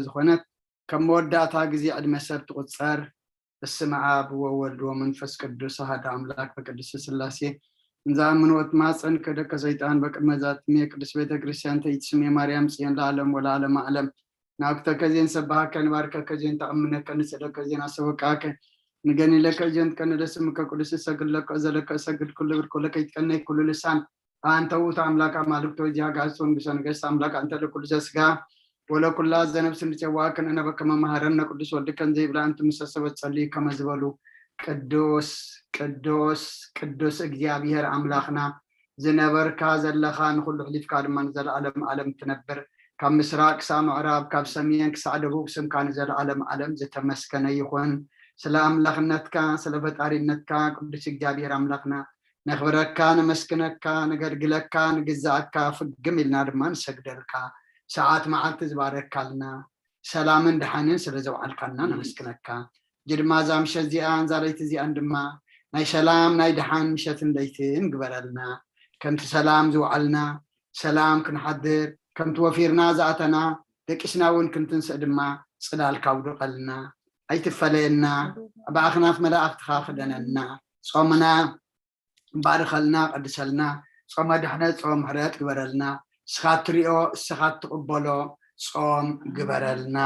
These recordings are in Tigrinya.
ዝኾነት፣ ከም መወዳእታ ግዜ ዕድመ ሰብ ትቑጸር። በስመ ኣብ ወወልድ ወመንፈስ ቅዱስ ኣሐዱ ኣምላክ በቅድስት ሥላሴ። እንዛ ምንወት ማፀን ከደከ ሰይጣን በቅድመ ዛትሜ ቅድስት ቤተ ክርስቲያን ተይትስሜ ማርያም ጽዮን ለዓለም ወለዓለመ ዓለም። ናብክተከ ዜን ሰብሃከ ንባርከከ ዜን ተኣምነከ ንስእለከ ዜን ኣሰወቃከ ንገኒለከ ዜን ከነደስምከ ቅዱስ እሰግድ ለከ እዘለከ እሰግድ ኩሉ ብርኩ ለከ ይትቀነይ ኩሉ ልሳን ኣንተ ውእቱ ኣምላክ ኣማልክቶ ዚሃ ጋስ ወንግሶ ነገስት ኣምላክ ኣንተ ለኩሉ ዘስጋ ወለኩላ ዘነብስ ንጽዋ ክንእነ በከመ መሃረነ ቅዱስ ወልድከን ዘይብላ እንት ምሰ ሰበት ጸልዩ ከመ ዝበሉ ቅዱስ ቅዱስ ቅዱስ እግዚኣብሔር ኣምላኽና ዝነበርካ ዘለኻ ንኹሉ ሕሊፍካ ድማ ንዘለኣለም ዓለም ትነብር ካብ ምስራቅ ክሳብ ምዕራብ ካብ ሰሜን ክሳዕ ደቡብ ስምካ ንዘለኣለም ዓለም ዝተመስገነ ይኹን። ስለ ኣምላኽነትካ ስለ ፈጣሪነትካ ቅዱስ እግዚኣብሔር ኣምላኽና ነኽብረካ፣ ነመስግነካ፣ ነገልግለካ፣ ንግዛኣካ ፍግም ኢልና ድማ ንሰግደልካ። ሰዓት መዓልቲ ዝባረካልና፣ ሰላምን ደሓንን ስለ ዘውዓልካልና ነመስግነካ። ሕጂ ድማ እዛ ምሸት እዚኣን እዛ ለይቲ እዚኣን ድማ ናይ ሰላም ናይ ደሓን ምሸትን ለይትን ግበረልና። ከምቲ ሰላም ዝውዓልና ሰላም ክንሓድር፣ ከምቲ ወፊርና ዝኣተና ደቂስና እውን ክንትንስእ ድማ ጽላልካ ውድቐልና። ኣይትፈለየና፣ ብኣኽናፍ መላእኽትኻ ክደነና። ጾምና ባርኸልና፣ ቀድሰልና። ጾመ ድሕነት፣ ጾም ምሕረት ግበረልና። እስኻ ትሪኦ፣ እስኻ ትቕበሎ ጾም ግበረልና።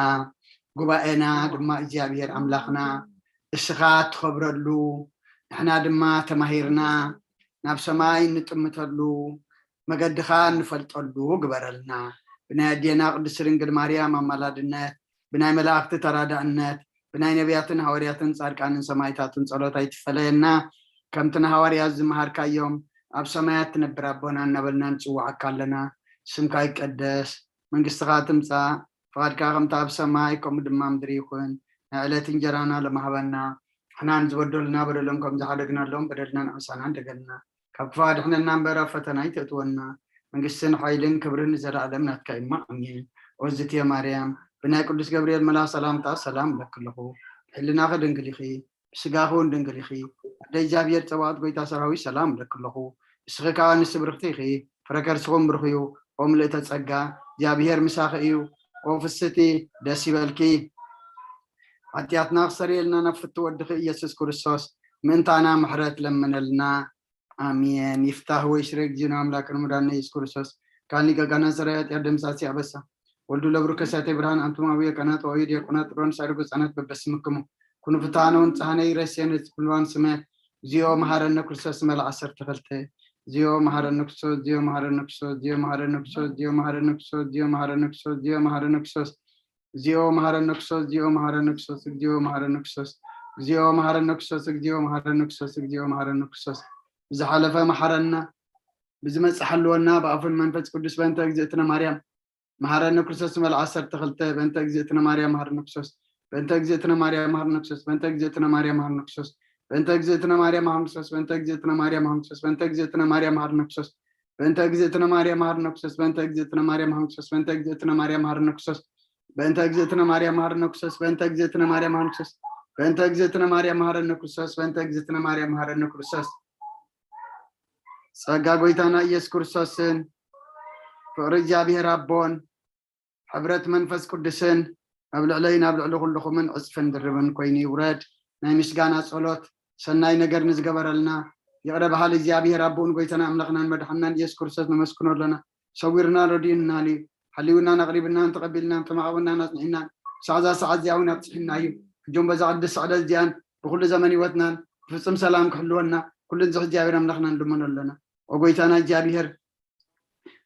ጉባኤና ድማ እግዚኣብሔር ኣምላኽና እስኻ ትኸብረሉ፣ ንሕና ድማ ተማሂርና ናብ ሰማይ እንጥምተሉ መገድኻ እንፈልጠሉ ግበረልና። ብናይ ኣዴና ቅድስት ድንግል ማርያም ኣማላድነት፣ ብናይ መላእኽቲ ተራዳእነት፣ ብናይ ነቢያትን ሃዋርያትን ጻድቃንን ሰማዕታትን ጸሎት ኣይትፈለየና። ከምቲ ንሃዋርያት ዝመሃርካዮም ኣብ ሰማያት ትነብር ኣቦና እናበልና ንጽውዓካ ኣለና። ስምካ ይቀደስ፣ መንግስትኻ ትምጻእ፣ ፍቓድካ ከምቲ ኣብ ሰማይ ከምኡ ድማ ምድሪ ይኹን። ናይ ዕለት እንጀራና ሎም ሃበና። ንሕና ንዝበደሉና በደሎም ከም ዝሓደግናሎም በደልና ንዕሳና እንደገልና። ካብ ክፉእ ኣድሕነና እምበር ኣብ ፈተና ኣይተእትወና። መንግስትን ሓይልን ክብርን ንዘለኣለም ናትካ እዩ እሞ ኣሜን። ኦ ዝትየ ማርያም፣ ብናይ ቅዱስ ገብርኤል መልኣኽ ሰላምታ ሰላም እብለኪ ኣለኹ። ብሕልናኺ ድንግል ኢኺ፣ ብስጋኺ እውን ድንግል ኢኺ። ኣደ እግዚኣብሔር ጸባኦት ጎይታ ሰራዊት ሰላም እብለኪ ኣለኹ። ንስኺ ከኣ ኣንስቲ ብርኽቲ ኢኺ፣ ፍረ ከርስኺ እውን ብሩኽ እዩ። ኦ ምልእተ ጸጋ፣ እግዚኣብሔር ምሳኺ እዩ። ኦ ፍስቲ ደስ ይበልኪ። ሓጢኣትና ክሰርየልና ናብ ፍቱ ወድኺ ኢየሱስ ክርስቶስ ምእንታና ምሕረት ለምነልና። ኣሜን። ይፍታህ ወይስሬ እግዚእነ አምላክነ መድኃኒነ ኢየሱስ ክርስቶስ ካህን ሊቀ ካህናት ሠራየ ኃጢአት ደምሳሴ አበሳ ወልዱ ለብሩክ ከሳቴ ብርሃን አንቱም አብየ ካህናት ወአብየ ዲያቆናት ጥሮን ሳይርጉ ሕፃናት በበስምክሙ ኩኑ ፍትሐነ ወንጽሐነ ይረሴነ ኩልዋን ስመ እግዚኦ መሐረነ ክርስቶስ መልእ ዓሰርተ ክልተ እግዚኦ መሐረነ ክርስቶስ እግዚኦ መሐረነ ክርስቶስ እግዚኦ መሐረነ ክርስቶስ እግዚኦ መሐረነ ክርስቶስ እግዚኦ መሐረነ ክርስቶስ እግዚኦ መሐረነ ክርስቶስ እግዚኦ መሐረነ ክርስቶስ፣ እግዚኦ መሐረነ ክርስቶስ፣ እግዚኦ መሐረነ ክርስቶስ፣ እግዚኦ መሐረነ ክርስቶስ፣ እግዚኦ መሐረነ ክርስቶስ፣ እግዚኦ መሐረነ ክርስቶስ። ብዝሓለፈ መሐረና፣ ብዝመጽእ ሓልወና፣ ብኣፉን መንፈስ ቅዱስ በእንተ እግዝእትነ ማርያም መሐረነ ክርስቶስ መል ዓሰርተ ክልተ በእንተ እግዝእትነ ማርያም መሐረነ ክርስቶስ በእንተ እግዝእትነ ማርያም መሐረነ ክርስቶስ በእንተ እግዝእትነ ማርያም መሐረነ ክርስቶስ በእንተ እግዝእትነ ማርያም መሐረነ ክርስቶስ በእንተ እግዝእትነ ማርያም መሐረነ ክርስቶስ በእንተ እግዝእትነ ማርያም መሐረነ ክርስቶስ በእንተ እግዝእትነ ማርያም መሐረነ ክርስቶስ በእንተ እግዝእትነ ማርያም መሐረነ ክርስቶስ በእንተ እግዝእትነ ማርያም መሐረነ ክርስቶስ በእንተ እግዝእትነ ማርያም መሐረነ ክርስቶስ በእንተ እግዝእትነ ማርያም መሐረነ ክርስቶስ በእንተ እግዝእትነ ማርያም መሐረነ ክርስቶስ። ጸጋ ጎይታና ኢየሱስ ክርስቶስን ፍቕሪ እግዚኣብሔር ኣቦን ሕብረት መንፈስ ቅዱስን ኣብ ልዕለይን ኣብ ልዕሊ ኩልኹምን ዕጽፍን ድርብን ኮይኑ ይውረድ። ናይ ምስጋና ጸሎት ሰናይ ነገር ንዝገበረልና ይቕረ በሃሊ እግዚኣብሔር ኣቦኡን ጎይታና ኣምላኽናን መድሓንናን ኢየሱስ ክርስቶስ ነመስግኖ ኣለና። ሰዊርናን ረዲኡናን እዩ። ሓልዩናን ኣቕሪብናን ተቐቢልናን ተማዕቑብናን ኣጽኒሕናን ክሳዕ እዛ ሰዓት እዚኣ እውን ኣብጽሕና እዩ። ሕጆም በዛ ቅድስቲ ዕለት እዚኣን ብኩሉ ዘመን ህይወትናን ብፍጹም ሰላም ክሕልወና ኩሉ ንዝሕ እግዚኣብሔር ኣምላኽና ንልመኖ ኣለና። ኦ ጎይታና እግዚኣብሔር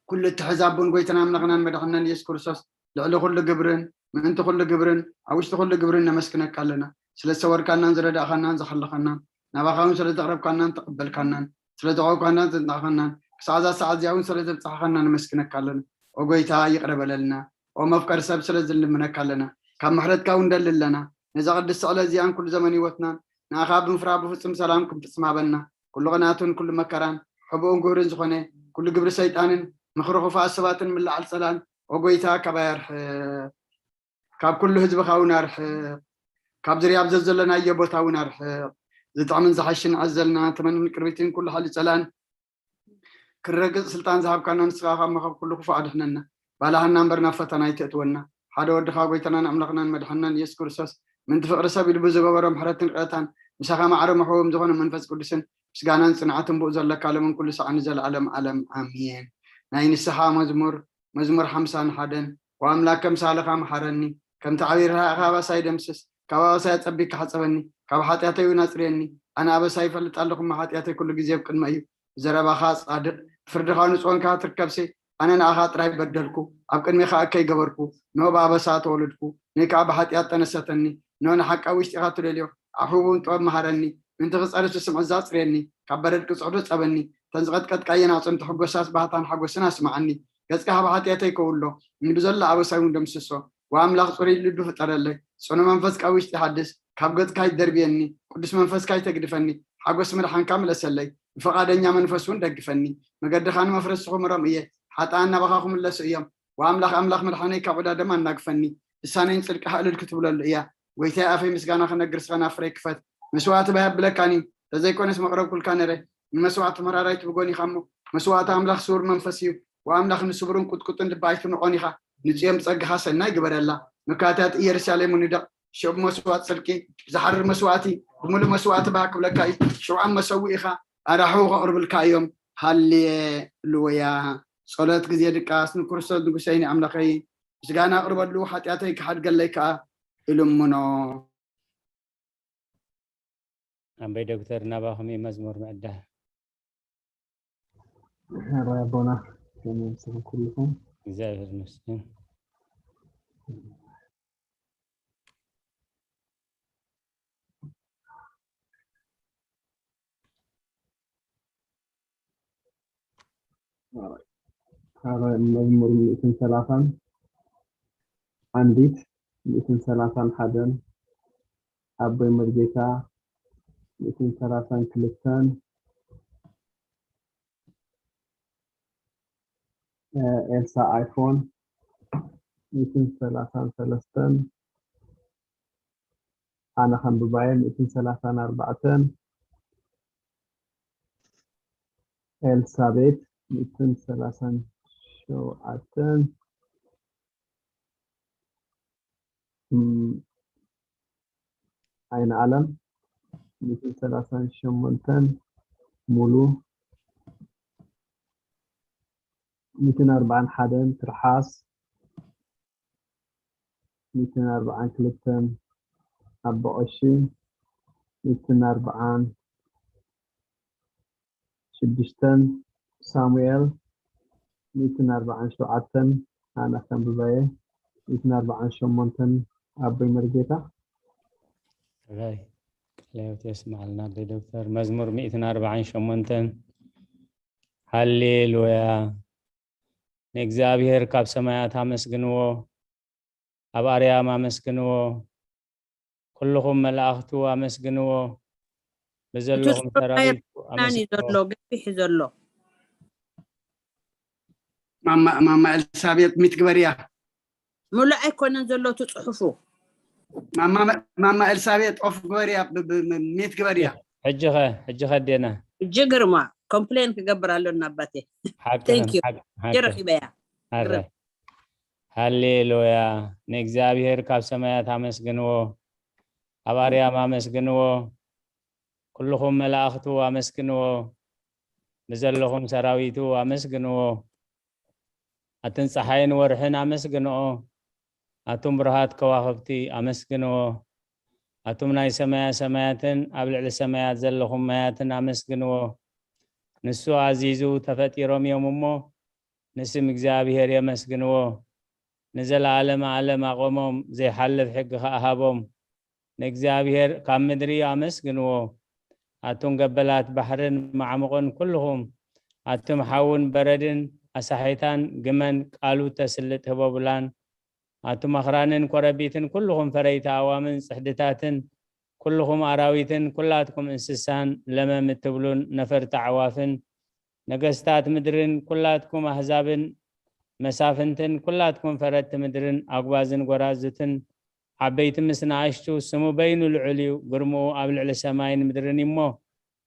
ኩሉ እትሕዝ ኣቦን ጎይታና ኣምላኽናን መድሓንናን ኢየሱስ ክርስቶስ ልዕሊ ኩሉ ግብርን ምእንቲ ኩሉ ግብርን ኣብ ውሽጢ ኩሉ ግብርን ነመስግነካ ኣለና። ስለ ዝሰወርካናን ዝረዳእኻናን ዝሓለኻናን ናባኻ እውን ስለ ዘቕረብካናን ተቐበልካናን ስለ ዘቐብካናን ዘንጣዕኻናን ክሳዕ እዛ ሰዓት እዚኣ እውን ስለ ዘብጽሓኻና ነመስግነካ ኣለና። ኦ ጎይታ ይቕረ በለልና። ኦ መፍቀሪ ሰብ ስለ ዝንልምነካ ኣለና። ካብ ምሕረትካ እውን ደሊ ኣለና። ነዛ ቅድስቲ ዕለት እዚኣን ኩሉ ዘመን ህይወትናን ንኣኻ ብምፍራህ ብፍጹም ሰላም ክንፍጽም ሃበና። ኩሉ ቅንኣትን ኩሉ መከራን ሕቡእን ግሁርን ዝኾነ ኩሉ ግብሪ ሰይጣንን ምኽሪ ክፉኣት ሰባትን ምልዓል ጸላን ኦ ጎይታ ካባይ ኣርሕቕ። ካብ ኩሉ ህዝብኻ እውን ኣርሕቕ። ካብ ዝርያ ኣብ ዘዘለናዮ ቦታ እውን ኣርሕቕ። ዝጥዕምን ዝሓሽን ኣዘልና ተመንን ቅርቢትን ኩሉ ሓሊ ጸላን ክረግጽ ስልጣን ዝሃብካና ንስኻ ካብ መኸብ ኩሉ ክፉእ ኣድሕነና። ባላሃና እምበር ናብ ፈተና ኣይተእትወና። ሓደ ወድኻ ጎይታናን ኣምላኽናን መድሓንናን ኢየሱስ ክርስቶስ ምንቲ ፍቕሪ ሰብ ኢሉ ብዝገበሮ ምሕረትን ይቕረታን ምሳኻ ማዕረ መሕወም ዝኾነ መንፈስ ቅዱስን ምስጋናን ጽንዓትን ብኡ ዘለካ ሎምን ኩሉ ሳዕ ንዘለኣለም ዓለም ኣሜን። ናይ ንስሓ መዝሙር፣ መዝሙር ሓምሳን ሓደን። ወኣምላክ ከምሳልኻ መሓረኒ፣ ከምቲ ዓብይ ርህራኸ ኣባሳይ ደምስስ፣ ካብ ኣባሳይ ኣጸቢካ ሓጸበኒ፣ ካብ ሓጢኣተይ እውን ኣጽርየኒ። ኣነ ኣበሳይ ይፈልጥ ኣለኹ፣ እሞ ሓጢኣተይ ኩሉ ግዜ ኣብ ቅድመ እዩ። ብዘረባኻ ጻድቕ፣ ብፍርድኻ ንጹህ ኮንካ ትርከብሲ። ኣነ ንኣኻ ጥራይ በደልኩ፣ ኣብ ቅድሜኻ እከይ ገበርኩ፣ ኖ ብኣበሳ ተወለድኩ፣ ኖይ ከኣ ብሓጢኣት ጠነሰተኒ። ኖ ንሓቃ ውሽጢኻ ትደልዮ፣ ኣፉ እውን ጥበብ መሃረኒ። ምንቲ ክጸርሱ ስምዒት ዛጽርየኒ፣ ካብ በረድ ቅጽዕዶ ጸበኒ። እተን ዝቐጥቀየን ኣዕጽምቲ ሕጎሳስ ባህታን ሓጎስን ኣስምዓኒ። ገጽካ ካብ ሓጢኣተይ ከውሎ፣ ንብዘሎ ኣበሳይ እውን ደምስሶ። ወኣምላኽ ጽሩይ ልቢ ፍጠረለይ፣ ጽኑ መንፈስ ካብ ውሽጢ ሓድስ። ካብ ገጽካ ይደርብየኒ፣ ቅዱስ መንፈስካ ይተግድፈኒ። ሓጎስ ምድሓንካ ምለሰለይ፣ ብፈቓደኛ መንፈስ እውን ደግፈኒ። መገድኻ ንመፍረስቲ ክምሮም እየ፣ ሓጥኣን ናባኻ ክምለሱ እዮም። ወኣምላኽ ኣምላኽ ምድሓነይ ካብ ዕዳ ደም ኣናግፈኒ። ልሳነይ ንጽድቅኻ እልል ክትብለሉ እያ። ጎይታይ ኣፈይ ምስጋና ክነግር ስኸና ፍረይ ክፈት። መስዋዕቲ ባይ ኣብለካኒ፣ ተዘይኮነስ መቕረብኩልካ ነረ። ንመስዋዕቲ መራራይ ትብጎኒ ኢኻ እሞ፣ መስዋዕቲ ኣምላኽ ስውር መንፈስ እዩ። ወኣምላኽ ንስቡርን ቁጥቁጥን ልቢ ኣይትንቆን ኢኻ። ንጽዮን ብጸጋኻ ሰናይ ግበረላ። መካትያት ኢየሩሳሌም ንደቕ። ሽዑ ብመስዋዕቲ ጽድቂ፣ ብዝሓርር መስዋዕቲ፣ ብምሉእ መስዋዕቲ ባህ ክብለካ እዩ። ሽውዓን መሰውኢኻ ኣራሕዉ ከቕርብልካ እዮም። ሃሌሉያ። ጸሎት ግዜ ድቃስ ንክርስቶስ ንጉሰይ ንኣምላኸይ ምስጋና ኣቕርበሉ፣ ሓጢኣተይ ክሓድገለይ ከኣ እልምኖ። ኣንበይ ዶክተር፣ ናባኹም እዩ መዝሙር ምዕዳል። ሕራይ ኣቦና፣ ከመይ ኣምሲኹም ኩልኹም? እግዚኣብሔር ይመስገን። ሕራይ መዝሙር ሚእትን ሰላሳን ኣንዲት፣ ሚእትን ሰላሳን ሓደን ኣቦይ መርጌታ፣ ሚእትን ሰላሳን ክልተን ኤልሳ ኣይፎን፣ ሚእትን ሰላሳን ሰለስተን ኣነ ከንብባየ፣ ሚእትን ሰላሳን ኣርባዕተን ኤልሳቤት፣ ሚእትን ሰላሳን ሸውዓተን ኣይን ኣለም፣ ሚእትን ሰላሳን ሸሞንተን ሙሉ፣ ሚእትን ኣርባዓን ሓደን ትርሓስ፣ ሚእትን ኣርባዓን ክልተን ኣቦ ቀሺ፣ ሚእትን ኣርባዓን ሽዱሽተን ሳሙኤል፣ ሚእትን ኣርባዓን ሸውዓተን ኣነ ከንብባየ፣ ሚእትን ኣርባዓን ሸሞንተን ኣቦይ መርጌታ። ሕራይ ቃለ ህይወት የስምዓልና ኣቦይ ዶክተር። መዝሙር ሚእትን ኣርባዓን ሸሞንተን። ሃሌሉያ። ንእግዚኣብሔር ካብ ሰማያት ኣመስግንዎ፣ ኣብ ኣርያም ኣመስግንዎ፣ ኩልኹም መላእኽቱ ኣመስግንዎ፣ ብዘለኹም ሰራዊት ኣመስግንዎ። ዘሎ ገፊሕ ዘሎ። ማማ ማማ ኤልሳቤጥ ሚት ግበርያ። ሙሉእ ኣይኮነን ዘሎ እቲ ጽሑፉ። ማማ ማማ ኤልሳቤጥ ኦፍ ግበርያ፣ ብ- ብ- ብ- ሚት ግበርያ። ሕጂ ኸ ሕጂ ኸ ኣዴና። ሕጂ ግርማ ኮምፕሌን ክገብር ኣሎ እናባቴ። ሓቅኽን፣ Thank you። ሓቅ- ሕጂ ሓቅኽን። ረኺበያ። ኣረ። ግርም። ሃሌሉያ። ንእግዚኣብሔር ካብ ሰማያት ኣመስግንዎ፣ ኣብ ኣርያም ኣመስግንዎ፣ ኩልኹም መላእኽቱ ኣመስግንዎ፣ ብዘለኹም ሰራዊቱ ኣመስግንዎ። ኣትን ጸሓይን ወርሕን ኣመስግንኦ፣ ኣቱም ብሩሃት ከዋኽብቲ ኣመስግንዎ። ኣቱም ናይ ሰማያ ሰማያትን ኣብ ልዕሊ ሰማያት ዘለኹም ማያትን ኣመስግንዎ። ንሱ ኣዚዙ ተፈጢሮም እዮም እሞ፣ ንስም እግዚኣብሔር የመስግንዎ። ንዘለዓለመ ዓለም ኣቖሞም፣ ዘይሓልፍ ሕጊ ኸኣ ሃቦም። ንእግዚኣብሔር ካብ ምድሪ ኣመስግንዎ። ኣቱም ገበላት ባሕርን ማዕሙቕን ኩልኹም፣ ኣቱም ሓውን በረድን ኣሳሒታን ግመን ቃሉ ተስልጥ ህቦብላን፣ ኣቱም ኣኽራንን ኮረቢትን ኩልኹም ፈረይቲ ኣእዋምን ጽሕድታትን፣ ኩልኹም ኣራዊትን ኩላትኩም እንስሳን ለመም እትብሉን ነፈርቲ ኣዕዋፍን፣ ነገስታት ምድርን ኩላትኩም ኣህዛብን መሳፍንትን ኩላትኩም ፈረድቲ ምድርን ኣጉባዝን ጎራዙትን ዓበይቲ ምስ ንኣሽቱ፣ ስሙ በይኑ ልዑል እዩ፣ ግርምኡ ኣብ ልዕሊ ሰማይን ምድርን እዩ እሞ፣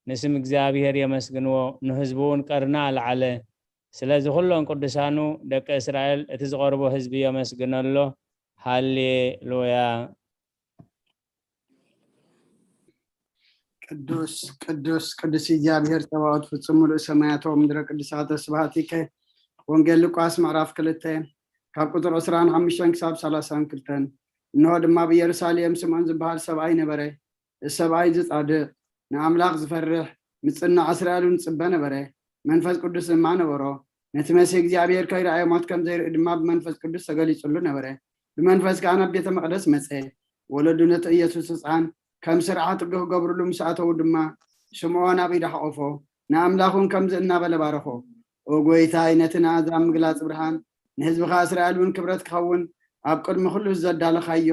ንስም እግዚኣብሔር የመስግንዎ፣ ንህዝቡ እውን ቀርኒ ኣልዓለ። ስለዚ ኩሎም ቅዱሳኑ ደቂ እስራኤል እቲ ዝቐርቦ ህዝቢ የመስግኖ ኣሎ። ሃሌሉያ። ቅዱስ ቅዱስ ቅዱስ እግዚኣብሔር ጸባኦት፣ ፍጹም ምሉእ ሰማያት ወምድረ ቅዱሳተ ስብሐቲከ። ወንጌል ሉቃስ ምዕራፍ ክልተ ካብ ቁጽሪ ዕስራን ሓሙሽተን ክሳብ ሰላሳን ክልተን። እንሆ ድማ ኣብ ኢየሩሳሌም ስምዖን ዝበሃል ሰብኣይ ነበረ። እዚ ሰብኣይ እዚ ጻድቕ፣ ንኣምላኽ ዝፈርሕ፣ ምጽናዕ እስራኤል እውን ዝጽበ ነበረ። መንፈስ ቅዱስ ድማ ነበሮ። ነቲ መሲህ እግዚኣብሔር ከይረኣየ ሞት ከም ዘይርኢ ድማ ብመንፈስ ቅዱስ ተገሊጹሉ ነበረ። ብመንፈስ ከኣ ናብ ቤተ መቕደስ መጸ። ወለዱ ነቲ ኢየሱስ ህጻን ከም ስርዓት ክገብርሉ ምስ ኣተዉ ድማ፣ ስምዖን ኣብ ኢዱ ሓቖፎ፣ ንኣምላኽ እውን ከምዚ እናበለ ባረኾ። ኦ ጐይታይ፣ ነቲ ንኣሕዛብ ምግላጽ ብርሃን፣ ንህዝብኻ እስራኤል እውን ክብረት ክኸውን ኣብ ቅድሚ ኩሉ ዘዳለኻዮ፣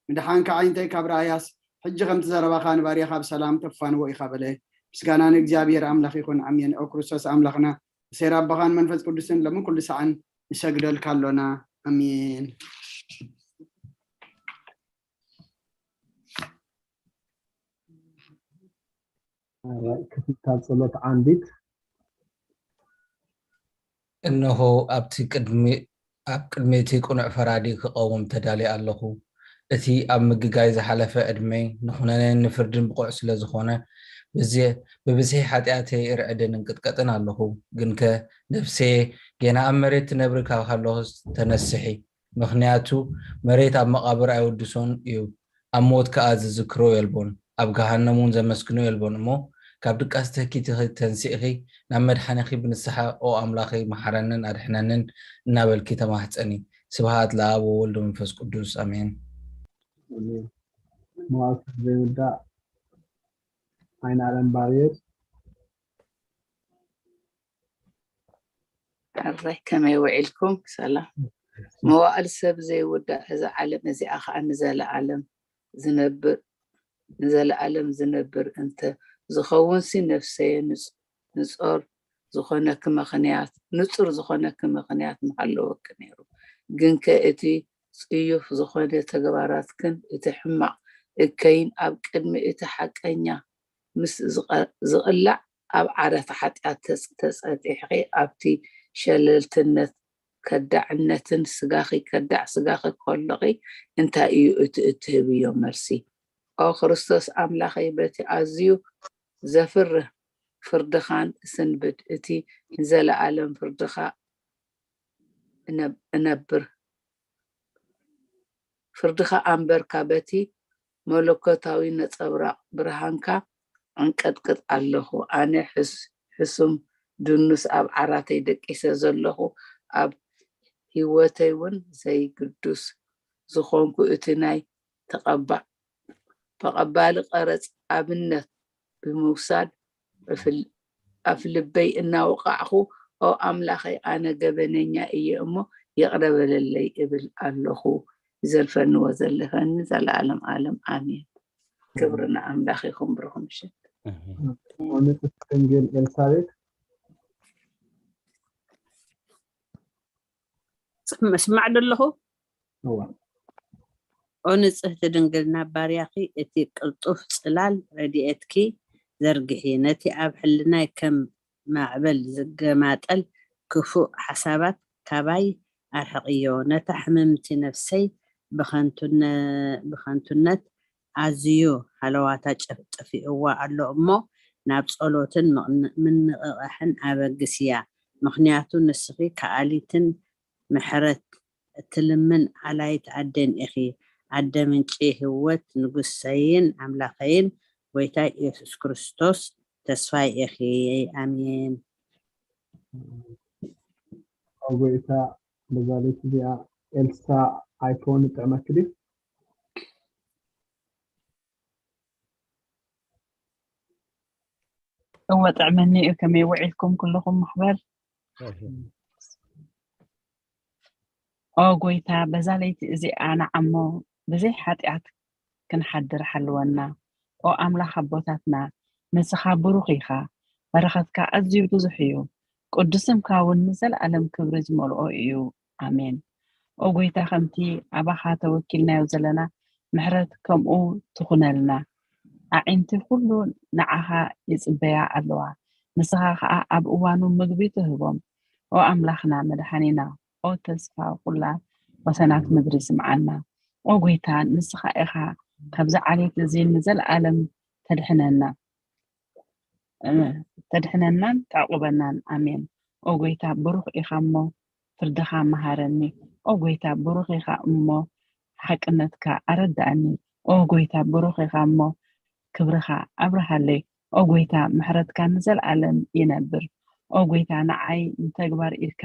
ምድሓንካ ዓይነተይ ካብ ረኣያስ፣ ሕጂ ከምቲ ዘረባኻ ንባርያኻ ብሰላም ተፋንዎ ኢኻ በለ። ምስጋና ንእግዚኣብሔር ኣምላኽ ይኹን፣ ኣሜን። ኦ ክርስቶስ ኣምላኽና፣ ብሴር ኣቦኻን መንፈስ ቅዱስን ሎምን ኩሉ ሰዓን ንሰግደልካ ኣሎና። ኣሜን። ክፍልታት ጸሎት ዓንዲት። እነሆ ኣብቲ ቅድሚ ኣብ ቅድሚ እቲ ቅኑዕ ፈራዲ ክቐውም ተዳልየ ኣለኹ። እቲ ኣብ ምግጋይ ዝሓለፈ ዕድመይ ንኹነኔን ንፍርድን ብቑዕ ስለ ዝኾነ፣ ብዚ- ብብዝሒ ሓጢኣተይ እርዕድን እንቅጥቀጥን ኣለኹ። ግንከ ነፍሰየ፣ ጌና ኣብ መሬት ትነብሪ ካብ ሃለኹስ ተነስሒ፣ ምኽንያቱ መሬት ኣብ መቓብር ኣይውድሶን እዩ፣ ኣብ ሞት ከኣ ዝዝክሮ የልቦን፣ ኣብ ገሃነም እውን ዘመስግኖ የልቦን። እሞ ካብ ድቃስ ተኪትኺ ተንሲእኺ ናብ መድሓኒኺ ብንስሓ ኦ ኣምላኸይ መሓረንን ኣድሕነንን እናበልኪ ተማሕጸኒ። ስብሃት ለኣብ ወወልድ መንፈስ ቅዱስ ኣሜን። መዋእልቲ ዘይውዳእ ዓይኒ ኣለም ባርየር። ሕራይ ከመይ ውዒልኩም? ሰላም። መዋእል ሰብ ዘይውዳእ፣ እዛ ዓለም እዚኣ ኸዓ ንዘለኣለም ዝነብር ንዘለኣለም ዝነብር እንተ ዝኸውን ሲ ነፍሰየ ንጾር ዝኾነኪ ምኽንያት ንጹር ዝኾነኪ ምኽንያት ምሃለወኪ ነይሩ። ግንከ እቲ ጽዩፍ ዝኾነ ተግባራትክን እቲ ሕማቕ እከይን ኣብ ቅድሚ እቲ ሓቀኛ ምስ ዝቐ- ዝቕላዕ ኣብ ዓራት ሓጢኣት ተጽ- ተጸጢሕኺ ኣብቲ ሸለልትነት ከዳዕነትን ስጋኺ ከዳዕ ስጋኺ ከሎኺ እንታይ እዩ እቲ እትህብዮ መልሲ? ኦ ክርስቶስ ኣምላኸይ በቲ ኣዝዩ ዘፍርህ ፍርድኻን እስንብድ እቲ ንዘለኣለም ፍርድኻ እነብ- እነብር ፍርድኻ ኣንበርካ በቲ መለኮታዊ ነጸብራቕ ብርሃንካ ኣንቀጥቅጥ ኣለኹ። ኣነ ሕስ- ሕሱም ድኑስ ኣብ ዓራተይ ደቂሰ ዘለኹ፣ ኣብ ህይወተይ እውን ዘይግዱስ ዝኾንኩ እቲ ናይ ተቐባ- ተቐባሊ ቀረጽ ኣብነት ብምውሳድ ኣፍል- ኣፍልበይ እናወቓዕኹ፣ ኦ ኣምላኸይ፣ ኣነ ገበነኛ እየ እሞ ይቕረ በለለይ እብል ኣለኹ። ይዘልፈኒ ወዘልፈኒ ዘለኣለም ኣለም ኣሜን። ክብሪ ንኣምላኽ ይኹን። ብሩኽ ምሽት። ንጽሕቲ ድንግል ኤልሳቤጥ መስማዕ ደለኹ። እዋ ኦ ንጽህቲ ድንግልና ባርያኺ እቲ ቅልጡፍ ጽላል ረድኤትኪ ዘርግሒ፣ ነቲ ኣብ ሕልናይ ከም ማዕበል ዝገማጠል ክፉእ ሓሳባት ካባይ ኣርሕቕዮ። ነታ ሕምምቲ ነፍሰይ ብኸንቱነ- ብኸንቱነት ኣዝዩ ሃለዋታ ጨፍ- ጠፊእዋ ኣሎ እሞ ናብ ጸሎትን ምቕን- ምንቕቓሕን ኣበግስያ። ምኽንያቱ ንስኺ ከኣሊትን ምሕረት እትልምን ኣላይት ኣደን ኢኺ። ኣደ ምንጪ ህይወት ንጉሰይን ኣምላኸይን ጎይታ ኢየሱስ ክርስቶስ ተስፋይ ኢኺ። ኣሜን። ኣብ ጎይታ በዛ ለይቲ እዚኣ ኤልሳ ኣይፎን ይጥዕመኪ ድዩ? እወ ጥዕመኒ እዩ። ከመይ ውዒልኩም ኩልኹም ማሕበር? ኦ ጎይታ በዛ ለይቲ እዚኣ ንዓሞ ብዘይ ሓጢኣት ክንሓድር ሓልወና። ኦ ኣምላኽ ኣቦታትና ንስኻ ብሩኽ ኢኻ፣ በረኸትካ ኣዝዩ ብዙሕ እዩ። ቅዱስ ስምካ እውን ንዘለኣለም ክብሪ ዝመልኦ እዩ። ኣሜን። ኦ ጎይታ ከምቲ ኣባኻ ተወኪልናዮ ዘለና ምሕረት ከምኡ ትኹነልና። ኣዒንቲ ኩሉ ንዓኻ ይጽበያ ኣለዋ፣ ንስኻ ኸኣ ኣብ እዋኑ ምግቢ ትህቦም። ኦ ኣምላኽና መድሓኒና፣ ኦ ተስፋ ኩላ ወሰናት ምድሪ ስምዓና። ኦ ጎይታ፣ ንስኻ ኢኻ ካብዚ ዓሌት እዚ ንዘለኣለም ተድሕነና፣ እ፣ ተድሕነናን ተዕቁበናን። ኣሜን። ኦ ጎይታ፣ ብሩኽ ኢኻ እሞ ፍርድኻ መሃረኒ። ኦ ጎይታ፣ ብሩኽ ኢኻ እሞ ሓቅነትካ ኣረድኣኒ። ኦ ጎይታ፣ ብሩኽ ኢኻ እሞ ክብርኻ ኣብርሃለይ። ኦ ጎይታ፣ ምሕረትካ ንዘለኣለም ይነብር። ኦ ጎይታ፣ ንዓይ ንተግባር ኢድካ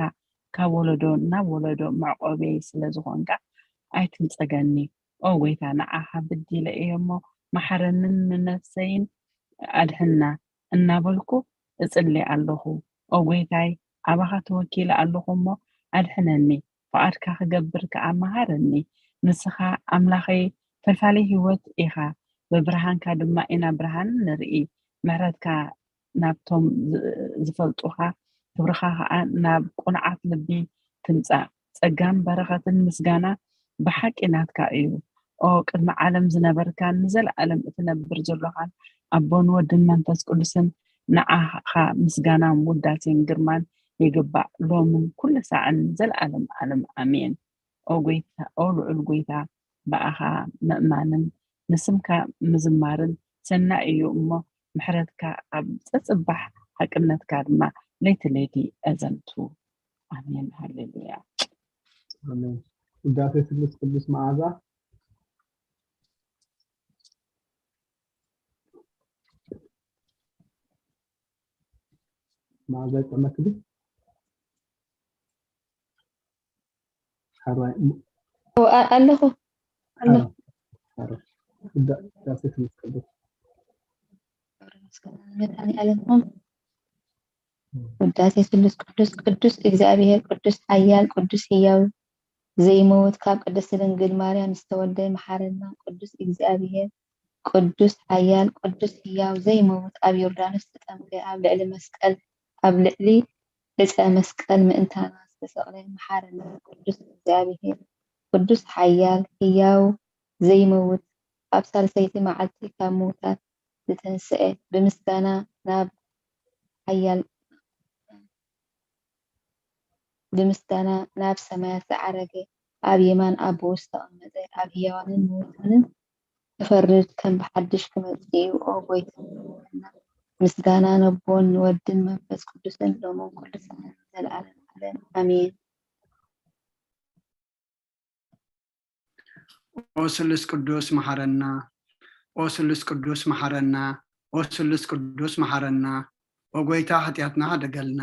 ካብ ወለዶ ናብ ወለዶ መዕቆበይ ስለ ዝኾንካ ኣይትንጸገኒ። ኦ ጎይታ፣ ንዓኻ ብዲለ እየ እሞ መሓረንን ንነፍሰይን ኣድሕና እናበልኩ እጽሊ ኣለኹ። ኦ ጎይታይ፣ ኣባኻ ተወኪለ ኣለኹ እሞ ኣድሕነኒ። ፍቓድካ ክገብር ከኣ መሃረኒ። ንስኻ ኣምላኸይ ፈልፋሊ ህይወት ኢኻ፣ ብብርሃንካ ድማ ኢና ብርሃን ንርኢ። ምሕረትካ ናብቶም ዝ-፣ ዝፈልጡኻ፣ ክብርኻ ኸኣ ናብ ቁኑዓት ልቢ ትምጻእ። ጸጋን በረኸትን ምስጋና ብሓቂ ናትካ እዩ። ኦ ቅድሚ ዓለም ዝነበርካን ንዘለኣለም እትነብር ዘሎኻን ኣቦን ወድን መንፈስ ቅዱስን፣ ንዓኻ ምስጋናን ውዳሴን ግርማን ይግባእ፣ ሎምን ኩሉ ሳዕን ዘለኣለም ዓለም። ኣሜን። ኦ ጎይታ፣ ኦ ልዑል ጎይታ፣ ብኣኻ ምእማንን ንስምካ ምዝማርን ሰናይ እዩ እሞ፣ ምሕረትካ ኣብ ጸጽባሕ፣ ሓቅነትካ ድማ ለይቲ ለይቲ ኣዘንቱ። ኣሜን። ሃሌሉያ። ኣሜን። ውዳሴ ስሉስ ቅዱስ መዓዛ። መዓዛ ይጥዕመኪ ዶ? ሓራይ ም-፣ ኦ፣ ኣ-፣ ኣለኹ። ኣለኹ። ሓራይ። ሓራይ። ውዳ-፣ ውዳሴ ስሉስ ቅዱስ። መድኃኔዓለም ሆም። ውዳሴ ስሉስ ቅዱስ፣ ቅዱስ እግዚኣብሔር፣ ቅዱስ ሓያል፣ ቅዱስ ህያው ዘይመውት፣ ካብ ቅድስት ድንግል ማርያም ዝተወልደ፣ መሓረና። ቅዱስ እግዚኣብሔር፣ ቅዱስ ሓያል፣ ቅዱስ ህያው ዘይመውት፣ ኣብ ዮርዳኖስ ተጠምቀ፣ ኣብ ልዕሊ መስቀል፣ ኣብ ልዕሊ ዕፀ መስቀል ምእንታና ዝተሰቕለ፣ መሓረና። ቅዱስ እግዚኣብሔር፣ ቅዱስ ሓያል፣ ህያው ዘይመውት፣ ኣብ ሳልሰይቲ መዓልቲ ካብ ምውታት ዝተንስኤ፣ ብምስጋና ናብ ሓያል፣ ብምስጋና ናብ ሰማያት ዝዓረገ፣ ኣብ የማን ኣቦኡ ዝተቐመጠ፣ ኣብ ህያዋንን ምውታንን ክፈርድ ከም ብሓድሽ ክመጽእ እዩ። ኦ ጎይታ፣ ምስጋና ነቦን ንወድን መንፈስ ቅዱስን ሎምን ኩሉ ሰዓትን ዘለዓለም ዓለም። ኣሜን። ኦ ስሉስ ቅዱስ መሓረና፣ ኦ ስሉስ ቅዱስ መሓረና፣ ኦ ስሉስ ቅዱስ መሓረና። ኦ ጎይታ፣ ሓጢኣትና ሓደገልና።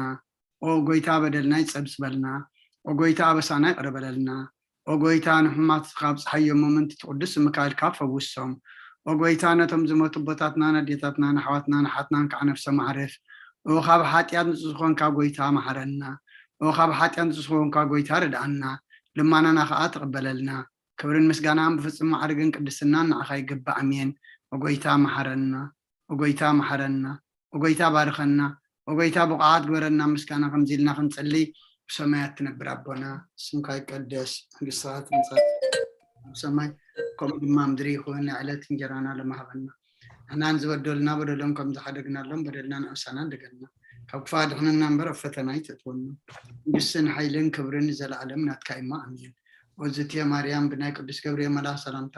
ኦ ጎይታ፣ በደልና ይጸብጽበልና። ኦ ጎይታ፣ ኣበሳና ይቕረ በለልና። ኦ ጎይታ፣ ንሕማት ካብጽሓዮም፣ ምእንቲ ትቅዱስ ስምካ ኢልካ ፈውሶም። ኦ ጎይታ፣ ነቶም ዝሞቱ ኣቦታትናን ኣዴታትናን ኣሕዋትናን ኣሓትናን ከዓ ነፍሶም ኣዕርፍ። ኦ ካብ ሓጢኣት ንጹህ ዝኾንካ ጎይታ፣ መሓረና። ኦ ካብ ሓጢኣት ንጹህ ዝኾንካ ጎይታ፣ ርድኣና። ልማናና ከዓ ተቐበለልና። ክብርን ምስጋናን ብፍጹም ማዕርግን ቅድስናን ንዓኻ ይግባእ። ኣሜን። ኦ ጎይታ፣ መሓረና። ኦ ጎይታ፣ መሓረና። ኦ ጎይታ፣ ባርኸና። ኦ ጎይታ፣ ብቑዓት ግበረና። ምስጋና ከምዚ ኢልና ክንጽሊ፣ ብሰማያት ትነብር ኣቦና፣ ስምካ ይቀደስ፣ መንግስትኻ ትምጻእ፣ ኣብ ሰማይ ከምኡ ድማ ምድሪ ይኹን። ናይ ዕለት እንጀራና ሎሚ ሃበና። ንሕና ንዝበደሉና በደሎም ከም ዝሓደግናሎም በደልና ንዕሳና እንደገና። ካብ ክፋ ድሕንና እምበር ኣብ ፈተና ኣይተእትወና። መንግስትን ሓይልን ክብርን ንዘለኣለም ናትካ እማ። ኣሜን። ኦዝትየ ማርያም ብናይ ቅዱስ ገብርኤል መልኣኽ ሰላምታ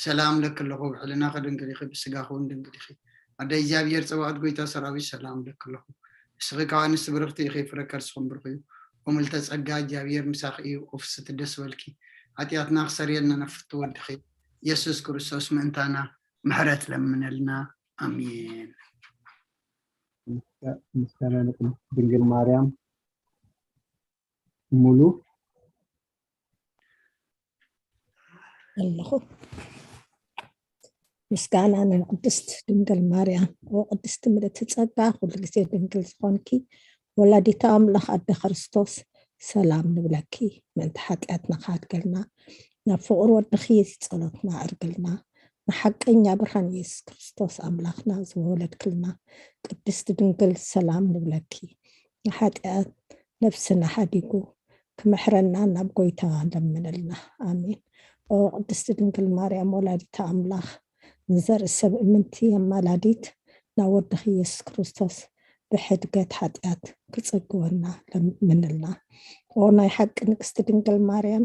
ሰላም ለኪ ኣለኹ፣ ብሕልናኺ ድንግል ኢኺ፣ ብስጋኺ እውን ድንግል ኢኺ። ኣደ እግዚኣብሔር ጸባኦት ጎይታ ሰራዊት ሰላም ለኪ ኣለኹ። ንስኺ ካብ ኣንስቲ ብርኽቲ ኢኺ፣ ፍረ ከርስኹም ብሩኽ እዩ። ኦ ምልዕተ ጸጋ እግዚኣብሔር ምሳኺ እዩ፣ ኦ ፍስሕቲ ደስ በልኪ። ሓጢኣትና ክሰርየልና ናብ ፍትው ወድኺ ኢየሱስ ክርስቶስ ምእንታና ምሕረት ለምነልና። ኣሜን። ምስጋና ንቅድስት ድንግል ማርያም። ሙሉ ኣለኹ። ምስጋና ንቅድስት ድንግል ማርያም። ኦ ቅድስቲ ምልእቲ ጸጋ፣ ኩሉ ግዜ ድንግል ዝኾንኪ ወላዲተ ኣምላኽ ኣደ ክርስቶስ፣ ሰላም ንብለኪ። ምእንቲ ሓጢኣትና ክሓድገልና ናብ ፍቕሪ ወድኺ ጸሎትና ኣዕርግልና። ንሓቀኛ ብርሃን ኢየሱስ ክርስቶስ ኣምላኽና ዝወለድክልና ቅድስቲ ድንግል፣ ሰላም ንብለኪ። ንሓጢኣት ነፍስና ሓዲጉ ክምሕረና ናብ ጎይታ ለምንልና። ኣሜን። ኦ ቅድስቲ ድንግል ማርያም ወላዲተ ኣምላኽ፣ ንዘርኢ ሰብ እምንቲ ኣማላዲት፣ ናብ ወድኺ ኢየሱስ ክርስቶስ ብሕድገት ሓጢኣት ክጽግወና ለምንልና። ኦ ናይ ሓቂ ንግስቲ ድንግል ማርያም፣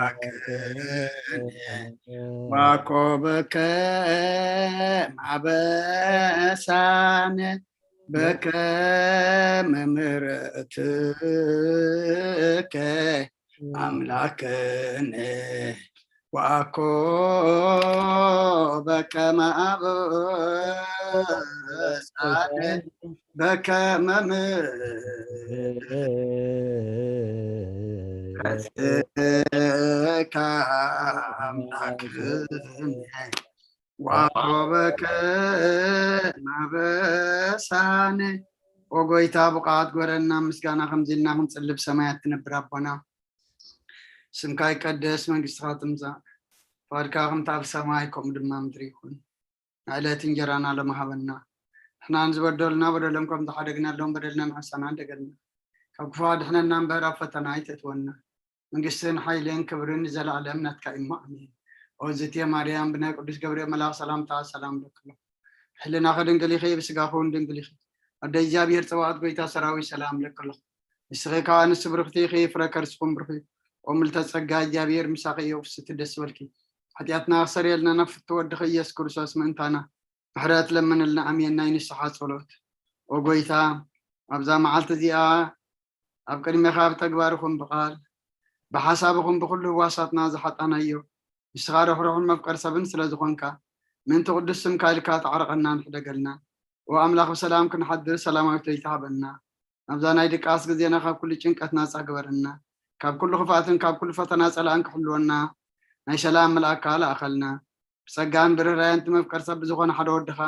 አምላክነ ዋኮበከ ማበሳነ በከመ ምሕረትከ አምላክነ ዋኮበከ ማበሳነ በከመ ምሕረትከ አምላክነ ዋኮበከ ማበሳነ። ኦ ጎይታ፣ ብቕዓት ግበረና ምስጋና ከምዚ ኢልና ክንጽሊ። ብሰማያት ትነብር ኣቦና፣ ስምካ ይቀደስ፣ መንግስትኻ ትምጻእ፣ ፍቓድካ ከምቲ ኣብ ሰማይ ከምኡ ድማ ምድሪ ይኹን። ንዕለት እንጀራና ሎሚ ሃበና። ንሕና ንዝበደሉና በደሎም ከም ዝሓደግናሎም በደልና ንሓሰና እንደገልና። ካብ ክፉ ኣድሕነና እምበር ኣብ ፈተና ኣይተእትወና። መንግስትን ሓይልን ክብርን ንዘለኣለም ናትካ እዩ። ኣሜን። ኦ ዝቴ ማርያም፣ ብናይ ቅዱስ ገብርኤል መልኣኽ ሰላምታ ሰላም እለኪ ኣለኹ። ሕልናኺ ድንግል ኢኺ፣ ብስጋኺ እውን ድንግል ኢኺ። ኣደ እግዚኣብሔር ጸባኦት፣ ጎይታ ሰራዊት፣ ሰላም እለኪ ኣለኹ። ንስኺ ከኣ ንሱ ብርኽቲ ኢኺ፣ ፍረ ከርስኹም ብሩኽ እዩ። ኦ ምልዕተ ጸጋ፣ እግዚኣብሔር ምሳኺ እዩ፣ ፍስቲ ደስ በልኪ። ሓጢኣትና ክሰርየልና ናብ ፍቱ ወድኺ ኢየሱስ ክርስቶስ ምእንታና ምሕረት ለምንልና። ኣሜን። ናይ ንስሓ ጸሎት። ኦ ጎይታ፣ ኣብዛ መዓልቲ እዚኣ ኣብ ቅድሜኻ ብተግባር ይኹን ብቓል፣ ብሓሳብ ይኹን ብኹሉ ህዋሳትና ዝሓጣናዮ፣ ንስኻ ርሕሩሕን መፍቀር ሰብን ስለ ዝኾንካ፣ ምእንቲ ቅዱስ ስምካ ኢልካ ተዓረቐናን ሕደገልና። ኦ ኣምላኽ፣ ብሰላም ክንሓድር ሰላማዊት ለይቲ ሃበና። ኣብዛ ናይ ድቃስ ግዜና ካብ ኩሉ ጭንቀት ናጻ ግበረና። ካብ ኩሉ ክፍኣትን ካብ ኩሉ ፈተና ጸላእን ክሕልወና ናይ ሰላም መልኣካ ለኣኸልና። ብጸጋን ብርህራየን እቲ መፍቀር ሰብ ብዝኾነ ሓደ ወድኻ፣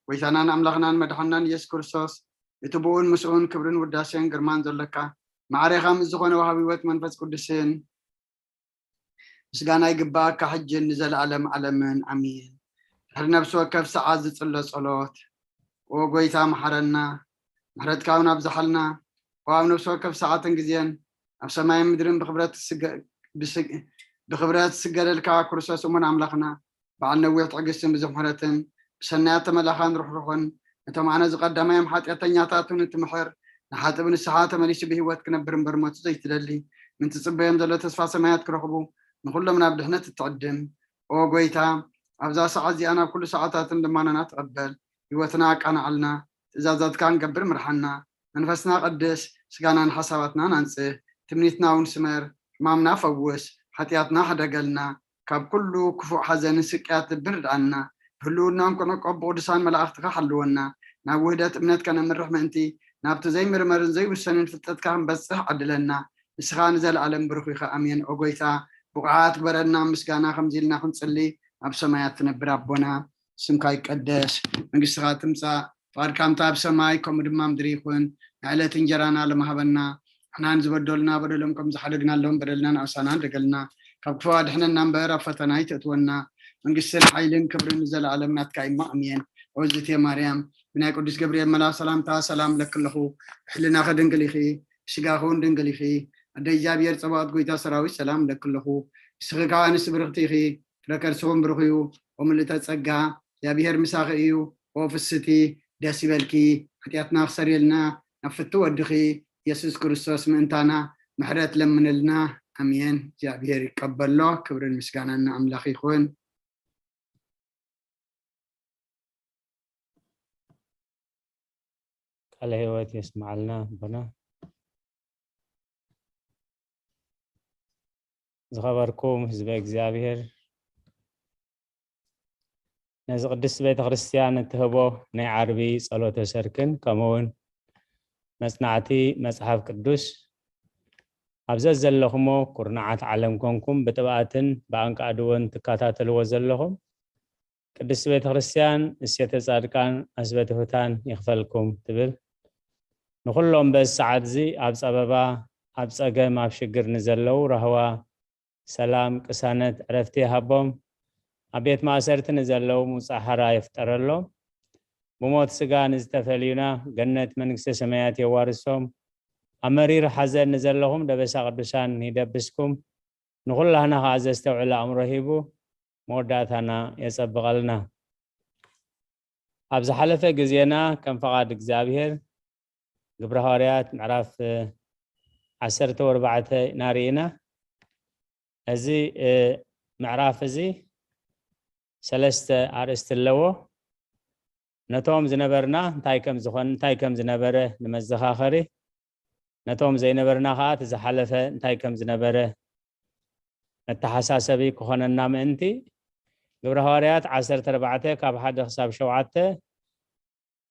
ጎይታናን ኣምላኽናን መድሓንናን ኢየሱስ ክርስቶስ፣ እቲ ብኡን ምስኡን ክብርን ውዳሴን ግርማን ዘሎካ፣ ማዕሬኻ ምስ ዝኾነ ወሃቢ ህይወት መንፈስ ቅዱስን ምስጋና ይግባኣካ፣ ሕጅን ንዘለኣለም ዓለምን። ኣሜን። ድሕሪ ነፍሲ ወከፍ ሰዓት ዝጽሎ ጸሎት። ኦ ጎይታ፣ መሓረና፣ ምሕረትካ እውን ኣብዝሓልና። ኦ ኣብ ነፍሲ ወከፍ ሰዓትን ግዜን፣ ኣብ ሰማይን ምድርን ብኽብረት ትስገ-፣ ብስግ-፣ ብኽብረት ትስገደልካ ክርስቶስ እሙን ኣምላኽና፣ በዓል ነዊሕ ትዕግስትን ብዙሕ ምሕረትን፣ ብሰናያት ተመላኻን ርሕሩሕን፣ ነቶም ኣነ ዝቐዳማዮም ሓጢኣተኛታትን እትምሕር፣ ንሓጥብ ንስሓ ተመሊሱ ብህይወት ክነብር እምበር ሞቱ ዘይትደሊ፣ ምን ትጽበዮም ዘሎ ተስፋ ሰማያት ክረኽቡ፣ ንኹሎም ናብ ድሕነት እትዕድም። ኦ ጎይታ፣ ኣብዛ ሰዓት እዚኣ ናብ ኩሉ ሰዓታትን ልማናና ተቐበል፣ ህይወትና ኣቃናዓልና፣ ትእዛዛትካ ንገብር ምርሓና። መንፈስና ቀድስ፣ ስጋናን ሓሳባትናን ኣንጽህ፣ ትምኒትና እውን ስመር፣ ሕማምና ፈውስ፣ ሓጢኣትና ሕደገልና፣ ካብ ኩሉ ክፉእ ሓዘንን ስቅያት ልብን ርድኣና። ብህልውናን ክንዕቆብ ብቅዱሳን መላእኽትኻ ሓልወና። ናብ ውህደት እምነት ከነምርሕ ምእንቲ፣ ናብቲ ዘይምርመርን ዘይውሰንን ፍልጠትካ ክንበጽሕ ዓድለና። ንስኻ ንዘለኣለም ብሩኽ ኢኻ። ኣሜን። ኦ ጎይታ፣ ብቑዓት ግበረና ምስጋና ከምዚ ኢልና ክንጽሊ። ኣብ ሰማያት ትነብር ኣቦና፣ ስምካ ይቀደስ፣ መንግስትኻ ትምጻእ፣ ፍቓድካ ከምታ ኣብ ሰማይ ከምኡ ድማ ምድሪ ይኹን። ንዕለት እንጀራና ሎሚ ሃበና። ንሕናን ዝበደሉና በደሎም ከም ዝሓደግናሎም በደልና ንኣሳና ደገልና። ካብ ክፉ ኣድሕነና እምበር ኣብ ፈተና ኣይተእትወና። መንግስትን ሓይልን ክብርን ንዘለኣለም ናትካ እዩ። ኣሜን። ኦ ዝቴ ማርያም፣ ብናይ ቅዱስ ገብርኤል መልኣኽ ሰላምታ ሰላም እለኪ ኣለኹ። ብሕልናኺ ድንግል ኢኺ፣ ብስጋኺ እውን ድንግል ኢኺ። ኣደ እግዚኣብሔር ጸባኦት፣ ጎይታ ሰራዊት፣ ሰላም እለኪ ኣለኹ። ንስኺ ከኣ ኣንስቲ ብርኽቲ ኢኺ፣ ፍረ ከርስኹም ብሩኽ እዩ። ኦ ምልእተ ጸጋ፣ እግዚኣብሔር ምሳኺ እዩ። ኦ ፍስቲ፣ ደስ ይበልኪ። ሓጢኣትና ክሰርየልና ናብ ፍቱ ወድኺ የሱስ ክርስቶስ ምእንታና ምሕረት ለምንልና። ኣሜን። እግዚኣብሔር ይቀበሎ። ክብርን ምስጋናን ንኣምላኽ ይኹን። ቃለ ህይወት የስምዓልና ኣቦና። ዝኸበርኩም ህዝበ እግዚኣብሔር፣ ነዚ ቅድስት ቤተ ክርስቲያን እትህቦ ናይ ዓርቢ ጸሎተ ሰርክን ከምኡ እውን መጽናዕቲ መጽሓፍ ቅዱስ ኣብ ዘዘለኹሞ ኩርናዓት ዓለም ኮንኩም ብጥብኣትን ብኣንቃዕድዎን ትከታተልዎ ዘለኹም ቅድስት ቤተ ክርስቲያን እሴተ ጻድቃን ኣስበ ትሑታን ይኽፈልኩም ትብል። ንኹሎም በዚ ሰዓት እዚ ኣብ ጸበባ፣ ኣብ ጸገም፣ ኣብ ሽግር ንዘለዉ ራህዋ፣ ሰላም፣ ቅሳነት፣ ዕረፍቲ ይሃቦም። ኣብ ቤት ማእሰርቲ ንዘለዉ ምውጻእ ሓራ ይፍጠረሎም። ብሞት ስጋ ንዝተፈልዩና ገነት መንግስተ ሰማያት የዋርሶም። ኣብ መሪር ሓዘን ንዘለኹም ደበሳ ቅዱሳን ይደብስኩም። ንኹላህና ኸዓ ዘስተውዕል ኣእምሮ ሂቡ መወዳእታና የጸብቐልና። ኣብ ዝሓለፈ ግዜና ከም ፈቓድ እግዚኣብሔር ግብረ ሃዋርያት ምዕራፍ ዓሰርተ ወርባዕተ ኢና ርኢና። እዚ ምዕራፍ እዚ ሰለስተ ኣርእስቲ ኣለዎ። ነቶም ዝነበርና እንታይ ከም ዝኾን እንታይ ከም ዝነበረ ንመዘኻኸሪ፣ ነቶም ዘይነበርና ከዓ እቲ ዝሓለፈ እንታይ ከም ዝነበረ መተሓሳሰቢ ክኾነና ምእንቲ፣ ግብረ ሃዋርያት ዓሰርተ ኣርባዕተ ካብ ሓደ ክሳብ ሸውዓተ፣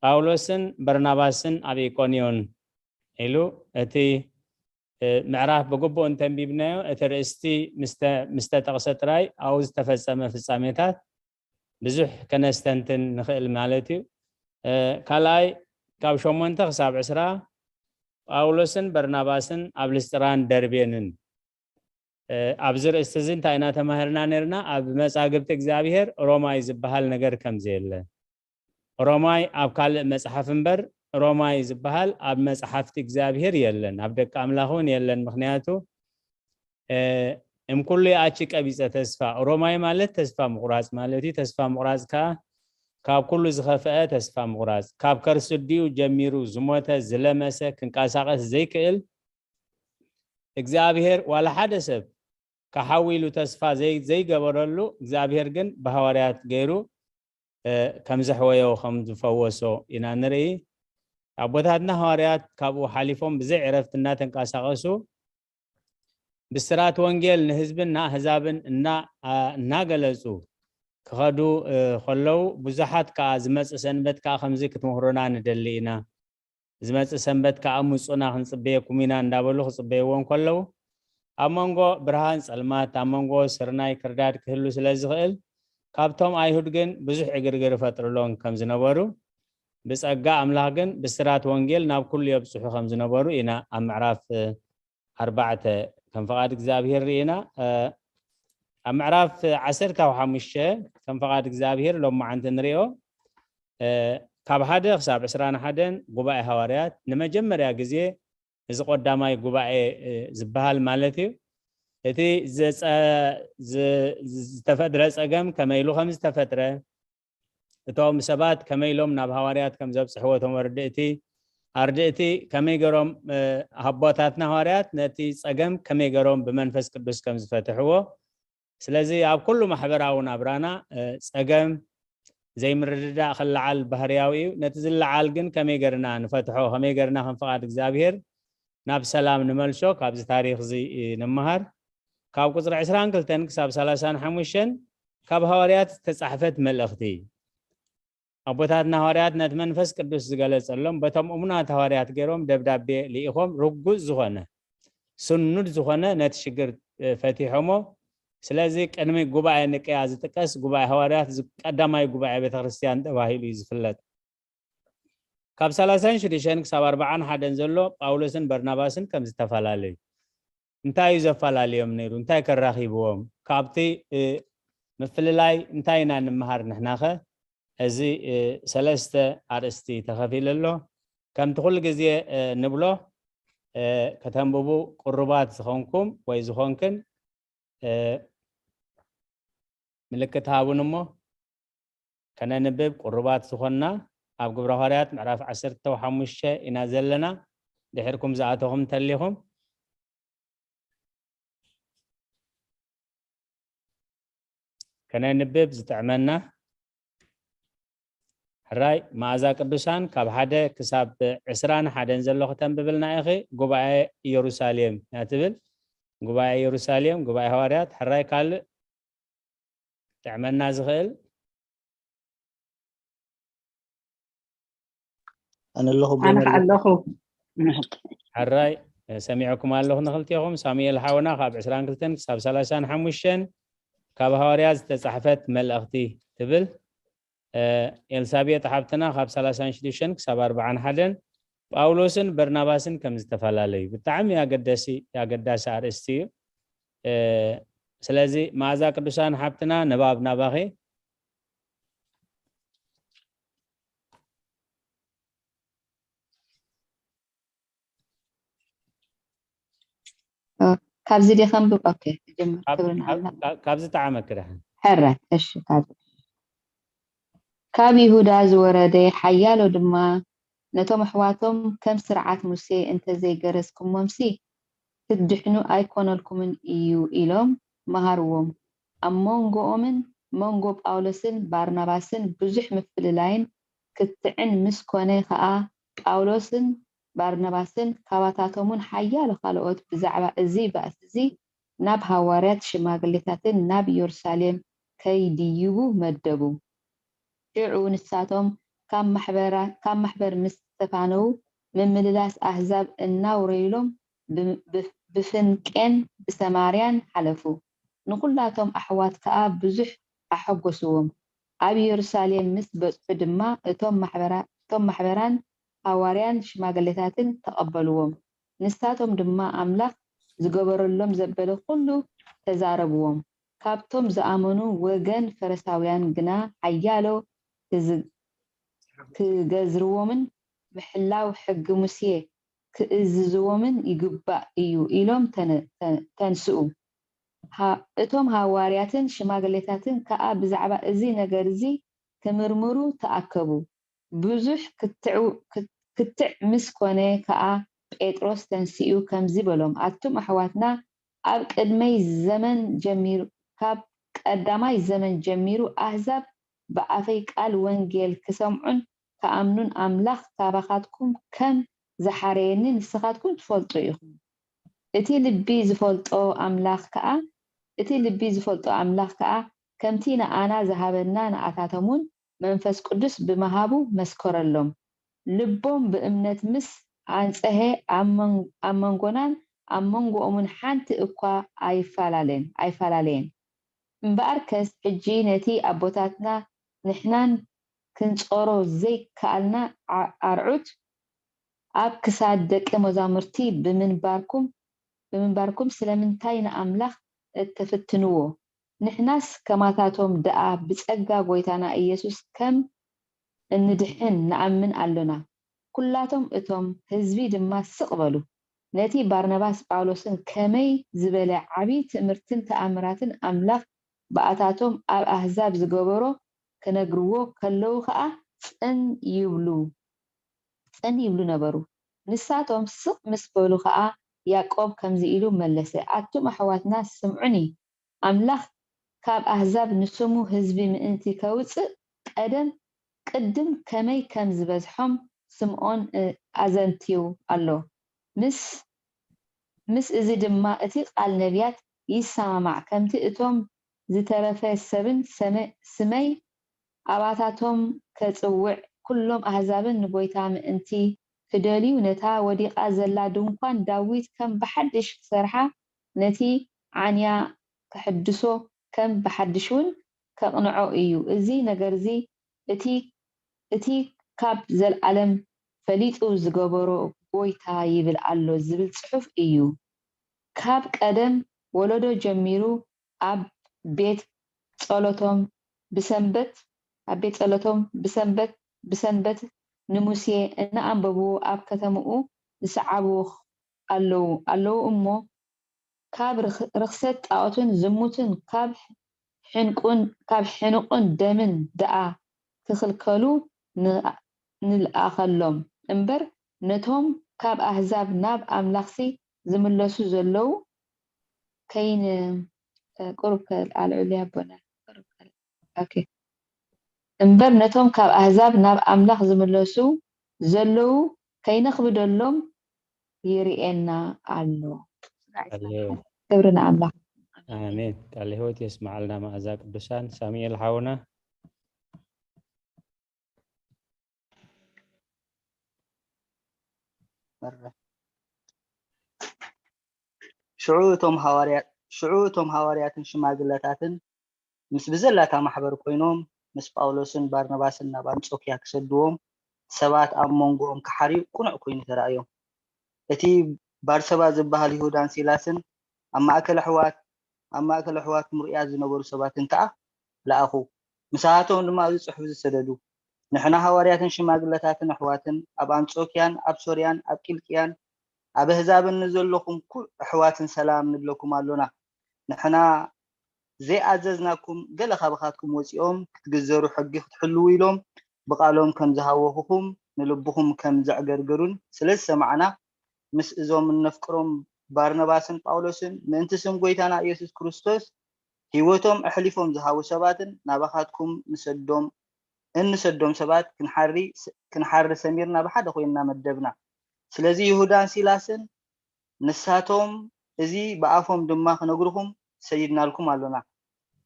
ጳውሎስን በርናባስን ኣብ ኢቆንዮን ኢሉ እቲ ምዕራፍ ብግቡእ እንተንቢብናዮ፣ እቲ ርእስቲ ምስ ተጠቕሰ ጥራይ ኣብኡ ዝተፈጸመ ፍጻሜታት ብዙሕ ከነስተንትን ንኽእል ማለት እዩ። ካልኣይ፣ ካብ ሸሞንተ ክሳብ ዕስራ፣ ጳውሎስን በርናባስን ኣብ ልስጥራን ደርቤንን። ኣብዚ ርእስቲ እዚ እንታይ ኢና ተማሂርና ነርና? ኣብ መጻግብቲ እግዚኣብሔር ሮማይ ዝበሃል ነገር ከም ዘየለ። ሮማይ ኣብ ካልእ መጽሓፍ እምበር፣ ሮማይ ዝበሃል ኣብ መጽሓፍቲ እግዚኣብሔር የለን፣ ኣብ ደቂ ኣምላኽ እውን የለን። ምኽንያቱ እም ኩሉ ይኣቺ ቀቢጸ ተስፋ። ሮማይ ማለት ተስፋ ምቑራጽ ማለት እዩ። ተስፋ ምቑራጽ ከኣ ካብ ኩሉ ዝኸፍአ ተስፋ ምቑራጽ፣ ካብ ከርሲ ኣዲኡ ጀሚሩ ዝሞተ ዝለመሰ ክንቀሳቐስ ዘይክእል፣ እግዚኣብሔር ዋላ ሓደ ሰብ ክሓዊ ኢሉ ተስፋ ዘይገበረሉ እግዚኣብሔር ግን ብሃዋርያት ገይሩ ከም ዘሕወዮ ከም ዝፈወሶ ኢና ንርኢ። ኣቦታትና ሃዋርያት ካብኡ ሓሊፎም ብዘይ ዕረፍቲ እናተንቀሳቐሱ ብስራት ወንጌል ንህዝብን ንኣህዛብን እናገለጹ ክኸዱ ከለዉ፣ ብዙሓት ከዓ ዝመጽእ ሰንበት ከዓ ከምዚ ክትምህሩና ንደሊ ኢና። ዝመጽእ ሰንበት ከኣ ምጹና ክንጽበየኩም ኢና እንዳበሉ ክጽበይዎ እንከለዉ፣ ኣብ መንጎ ብርሃን ጸልማት፣ ኣብ መንጎ ስርናይ ክርዳድ ክህሉ ስለ ዝኽእል፣ ካብቶም ኣይሁድ ግን ብዙሕ ዕግርግር ይፈጥርሎም ከም ዝነበሩ፣ ብጸጋ ኣምላኽ ግን ብስራት ወንጌል ናብ ኩሉ የብጽሑ ከም ዝነበሩ ኢና ኣብ ምዕራፍ ኣርባዕተ ከም ፍቓድ እግዚኣብሔር ርኢና። ኣብ ምዕራፍ ዓሰርተ ሓሙሽተ ከም ፍቓድ እግዚኣብሔር ሎማዓንቲ ንሪኦ። ካብ ሓደ ክሳብ ዕስራን ሓደን ጉባኤ ሃዋርያት ንመጀመርያ ግዜ፣ እዚ ቀዳማይ ጉባኤ ዝበሃል ማለት እዩ። እቲ ዝተፈጥረ ጸገም ከመይ ኢሉ ከም ዝተፈጥረ፣ እቶም ሰባት ከመይ ኢሎም ናብ ሃዋርያት ከም ዘብጽሕዎ፣ እቶም ኣርድእቲ ኣርድእቲ ከመይ ገሮም ኣቦታትና ሃዋርያት ነቲ ጸገም ከመይ ገሮም ብመንፈስ ቅዱስ ከም ዝፈትሕዎ። ስለዚ ኣብ ኩሉ ማሕበራዊ ናብራና ጸገም ዘይምርድዳእ ክለዓል ባህርያዊ እዩ። ነቲ ዝለዓል ግን ከመይ ገርና ንፈትሖ፣ ከመይ ገርና ከም ፍቓድ እግዚኣብሔር ናብ ሰላም ንመልሶ ካብዚ ታሪኽ እዚ ንምሃር። ካብ ቁጽሪ ዕስራን ክልተን ክሳብ ሰላሳን ሓሙሽተን ካብ ሃዋርያት ዝተጻሕፈት መልእኽቲ። ኣቦታትና ሃዋርያት ነቲ መንፈስ ቅዱስ ዝገለጸሎም በቶም እሙናት ሃዋርያት ገይሮም ደብዳቤ ልኢኾም ርጉጽ ዝኾነ፣ ስኑድ ዝኾነ ነቲ ሽግር ፈቲሖሞ። ስለዚ ቅድሚ ጉባኤ ንቅያ ዝጥቀስ ጉባኤ ሃዋርያት ቀዳማይ ጉባኤ ቤተክርስትያን ተባሂሉ እዩ ዝፍለጥ። ካብ ሰላሳን ሽዱሽተን ክሳብ ኣርባዓን ሓደን ዘሎ ጳውሎስን በርናባስን ከም ዝተፈላለዩ። እንታይ እዩ ዘፈላለዮም ነይሩ? እንታይ ከራኺብዎም? ካብቲ ምፍልላይ እንታይ ኢና ንምሃር ንሕናኸ? እዚ ሰለስተ ኣርእስቲ ተኸፊሉ ኣሎ። ከምቲ ኩሉ ግዜ ንብሎ፣ ከተንብቡ ቅሩባት ዝኾንኩም ወይ ዝኾንክን ምልክት ሃቡን እሞ ከነንብብ ቅሩባት ዝኾንና። ኣብ ግብረ ሃዋርያት ምዕራፍ ዓሰርተ ሓሙሽተ ኢና ዘለና። ድሕርኩም ዝኣተኹም እንተሊኹም ከነንብብ ዝጥዕመና። ሕራይ፣ መኣዛ ቅዱሳን ካብ ሓደ ክሳብ ዕስራን ሓደን ዘሎ ክተንብብልና ኢኺ። ጉባኤ ኢየሩሳሌም እያ ትብል። ጉባኤ ኢየሩሳሌም፣ ጉባኤ ሃዋርያት። ሕራይ፣ ካልእ ጥዕመና ዝኽእል? ኣነ ኣለኹ ኣነ ኣለኹ። ሕራይ፣ ሰሚዐኩም ኣለኹ ንኽልቴኹም። ሳሙኤል ሓውና ካብ ዕስራን ክልተን ክሳብ ሰላሳን ሓሙሽተን ካብ ሃዋርያ ዝተጻሕፈት መልእኽቲ ትብል። ኤልሳቤጥ ሓብትና ካብ ሰላሳን ሽዱሽተን ክሳብ ኣርባዓን ሓደን ጳውሎስን በርናባስን ከም ዝተፈላለዩ። ብጣዕሚ ኣገዳሲ ኣገዳሲ ኣርእስቲ እዩ። ስለዚ መኣዛ ቅዱሳን ሓብትና ንባብ ናባኺ። ካብዚ ዲኸ ኣንብብ? ኦኬ፣ ጀምር። ክብርን ካብ- ዓና ካብ- ካብዚ ጠዓመኪ ደሓን። ሕራይ። እሺ፣ ካብ ካብ ይሁዳ ዝወረደ ሓያሎ ድማ ነቶም ኣሕዋቶም ከም ስርዓት ሙሴ እንተዘይገረዝኩሞምሲ ክትድሕኑ ኣይኮነልኩምን እዩ ኢሎም መሃርዎም። ኣብ መንጎኦምን መንጎ ጳውሎስን ባርናባስን ብዙሕ ምፍልላይን ክትዕን ምስ ኮነ ኸኣ፣ ጳውሎስን ባርናባስን ካባታቶምን ሓያሎ ካልኦት ብዛዕባ እዚ ባእሲ እዚ ናብ ሃዋርያት ሽማግሌታትን ናብ የሩሳሌም ከይድይቡ መደቡ። ሽዑ ንሳቶም ካብ ማሕበራ-፣ ካብ ማሕበር ምስ ተፋነዉ፣ ምምልላስ ኣህዛብ እናውረዩሎም ብ-፣ ብ-፣ ብፍንቄን ብሰማርያን ሓለፉ። ንኹላቶም ኣሕዋት ከኣ ብዙሕ ኣሐጎስዎም። ኣብ የሩሳሌም ምስ በጽሑ ድማ እቶም ማሕበራ-፣ እቶም ማሕበራን ሃዋርያን ሽማግሌታትን ተቐበልዎም። ንሳቶም ድማ ኣምላኽ ዝገበረሎም ዘበለ ኩሉ ተዛረብዎም። ካብቶም ዝኣመኑ ወገን ፈሪሳውያን ግና ሓያሎ ክዝ-፣ ክገዝርዎምን ምሕላው ሕጊ ሙሴ ክእዝዝዎምን ይግባእ እዩ ኢሎም ተነ-፣ ተ-፣ ተንስኡ። ሃ-፣ እቶም ሃዋርያትን ሽማግሌታትን ከኣ ብዛዕባ እዚ ነገር እዚ ክምርምሩ ተኣከቡ። ብዙሕ ክትዕ-፣ ክት-፣ ክትዕ ምስ ኮነ ከኣ ጴጥሮስ ተንሲኡ ከምዚ በሎም፣ ኣቱም ኣሕዋትና፣ ኣብ ቅድመይ ዘመን ጀሚሩ፣ ካብ ቀዳማይ ዘመን ጀሚሩ ኣህዛብ ብኣፈይ ቃል ወንጌል ክሰምዑን ክኣምኑን ኣምላኽ ካባኻትኩም ከም ዝሓረየኒ ንስኻትኩም ትፈልጡ ኢኹም። እቲ ልቢ ዝፈልጦ ኣምላኽ ከኣ፣ እቲ ልቢ ዝፈልጦ ኣምላኽ ከኣ ከምቲ ንኣና ዝሃበና ንኣታቶም እውን መንፈስ ቅዱስ ብምሃቡ መስከረሎም። ልቦም ብእምነት ምስ ኣንጸሀ ኣብ መን-፣ ኣብ መንጎናን ኣብ መንጎኦምን ሓንቲ እኳ ኣይፈላለን-፣ ኣይፈላለየን። እምበኣርከስ ሕጂ ነቲ ኣቦታትና ንሕናን ክንጾሮ ዘይከኣልና ዓ-፣ ኣርዑት ኣብ ክሳድ ደቂ መዛሙርቲ ብምንባርኩም፣ ብምንባርኩም ስለምንታይ ንኣምላኽ እትፍትንዎ? ንሕናስ ከማታቶም ደኣ ብጸጋ ጐይታና ኢየሱስ ከም እንድሕን ንኣምን ኣሎና። ኵላቶም እቶም ህዝቢ ድማ ስቕ በሉ። ነቲ ባርናባስ ጳውሎስን ከመይ ዝበለ ዓቢ ትእምርትን ተኣምራትን ኣምላኽ ብኣታቶም ኣብ ኣህዛብ ዝገበሮ ክነግርዎ ከለዉ ኸኣ ጽን ይብሉ፣ ጽን ይብሉ ነበሩ። ንሳቶም ስቕ ምስ በሉ ኸኣ ያዕቆብ ከምዚ ኢሉ መለሰ፣ ኣቱም ኣሕዋትና ስምዑኒ፣ ኣምላኽ ካብ ኣህዛብ ንስሙ ህዝቢ ምእንቲ ከውጽእ ቀደም ቅድም ከመይ ከም ዝበዝሖም ስምዖን ኣዘንትዩ ኣሎ። ምስ፣ ምስ እዚ ድማ እቲ ቃል ነቢያት ይሰማማዕ፣ ከምቲ እቶም ዝተረፈ ሰብን ሰመ-፣ ስመይ ኣባታቶም ከጽውዕ፣ ኩሎም ኣህዛብን ንጎይታ ምእንቲ ክደልዩ ነታ ወዲቓ ዘላ ድንኳን ዳዊት ከም ብሓድሽ ክሰርሓ፣ ነቲ ዓንያ ከሐድሶ ከም ብሓድሽ እውን ከቕንዖ እዩ። እዚ ነገርዚ እቲ፣ እቲ ካብ ዘለኣለም ፈሊጡ ዝገበሮ ጎይታ ይብል ኣሎ ዝብል ጽሑፍ እዩ። ካብ ቀደም ወለዶ ጀሚሩ ኣብ ቤት ጸሎቶም ብሰንበት፣ ኣብ ቤት ጸሎቶም ብሰንበት፣ ብሰንበት ንሙሴ እናኣንበቡ ኣብ ከተምኡ ዝሰዓቡ ኣለዉ፣ ኣለዉ እሞ፣ ካብ ርኽ-፣ ርኽሰት ጣኦትን ዝሙትን ካብ ሕንቁን፣ ካብ ሕንቁን ደምን ደኣ ክኽልከሉ ን-፣ ንልኣኸሎም እምበር፣ ነቶም ካብ ኣህዛብ ናብ ኣምላኽሲ ዝምለሱ ዘለዉ ከይን-፣ ቁሩብ ከልዓልዑለይ ኣቦና፣ ቁሩብ ከልዓልዑ። ኦኬ። እምበር ነቶም ካብ ኣህዛብ ናብ ኣምላኽ ዝምለሱ ዘለዉ ከይነኽብደሎም ይርእየና ኣሎ። ኣለዉ። ክብሪ ንኣምላኽ። ኣሜን። ቃለ ህይወት የስምዓልና መኣዛ ቅዱሳን። ሳሙኤል ሓውና። ሽዑ እቶም ሃዋርያት፣ ሽዑ እቶም ሃዋርያትን ሽማግለታትን ምስ ብዘላታ ማሕበር ኮይኖም ምስ ጳውሎስን ባርናባስን ናብ ኣንጾክያ ክሰድዎም ሰባት ኣብ መንጎኦም ክሓርዩ ቅኑዕ ኮይኑ ተራእዮም። እቲ ባርሰባ ዝበሃል ይሁዳን ሲላስን ኣብ ማእከል ኣሕዋት፣ ኣብ ማእከል ኣሕዋት ምሩያት ዝነበሩ ሰባትን ከኣ ለኣኹ። ምሳቶም ድማ እዚ ጽሑፍ እዚ ሰደዱ። ንሕና ሃዋርያትን ሽማግለታትን ኣሕዋትን ኣብ ኣንጾክያን ኣብ ሶርያን ኣብ ቂልቅያን ኣብ ኣህዛብን ንዘለኹም ኩሉ ኣሕዋትን ሰላም ንብለኩም ኣሎና። ንሕና ዘይኣዘዝናኩም ገለ ካባኻትኩም ወጺኦም ክትግዘሩ ሕጊ ክትሕልዉ ኢሎም ብቓሎም ከም ዝሃወኹኹም ንልብኹም ከም ዘዕገርገሩን ስለ ዝሰማዕና ምስ እዞም እነፍቅሮም ባርናባስን ጳውሎስን ምእንቲ ስም ጐይታና ኢየሱስ ክርስቶስ ህይወቶም ኣሕሊፎም ዝሃቡ ሰባትን ናባኻትኩም ንሰዶም እንሰዶም ሰባት ክንሓሪ ክንሓሪ ሰሚርና ብሓደ ኮይንና መደብና። ስለዚ ይሁዳን ሲላስን ንሳቶም እዚ ብኣፎም ድማ ክነግርኹም ሰይድናልኩም ኣሎና።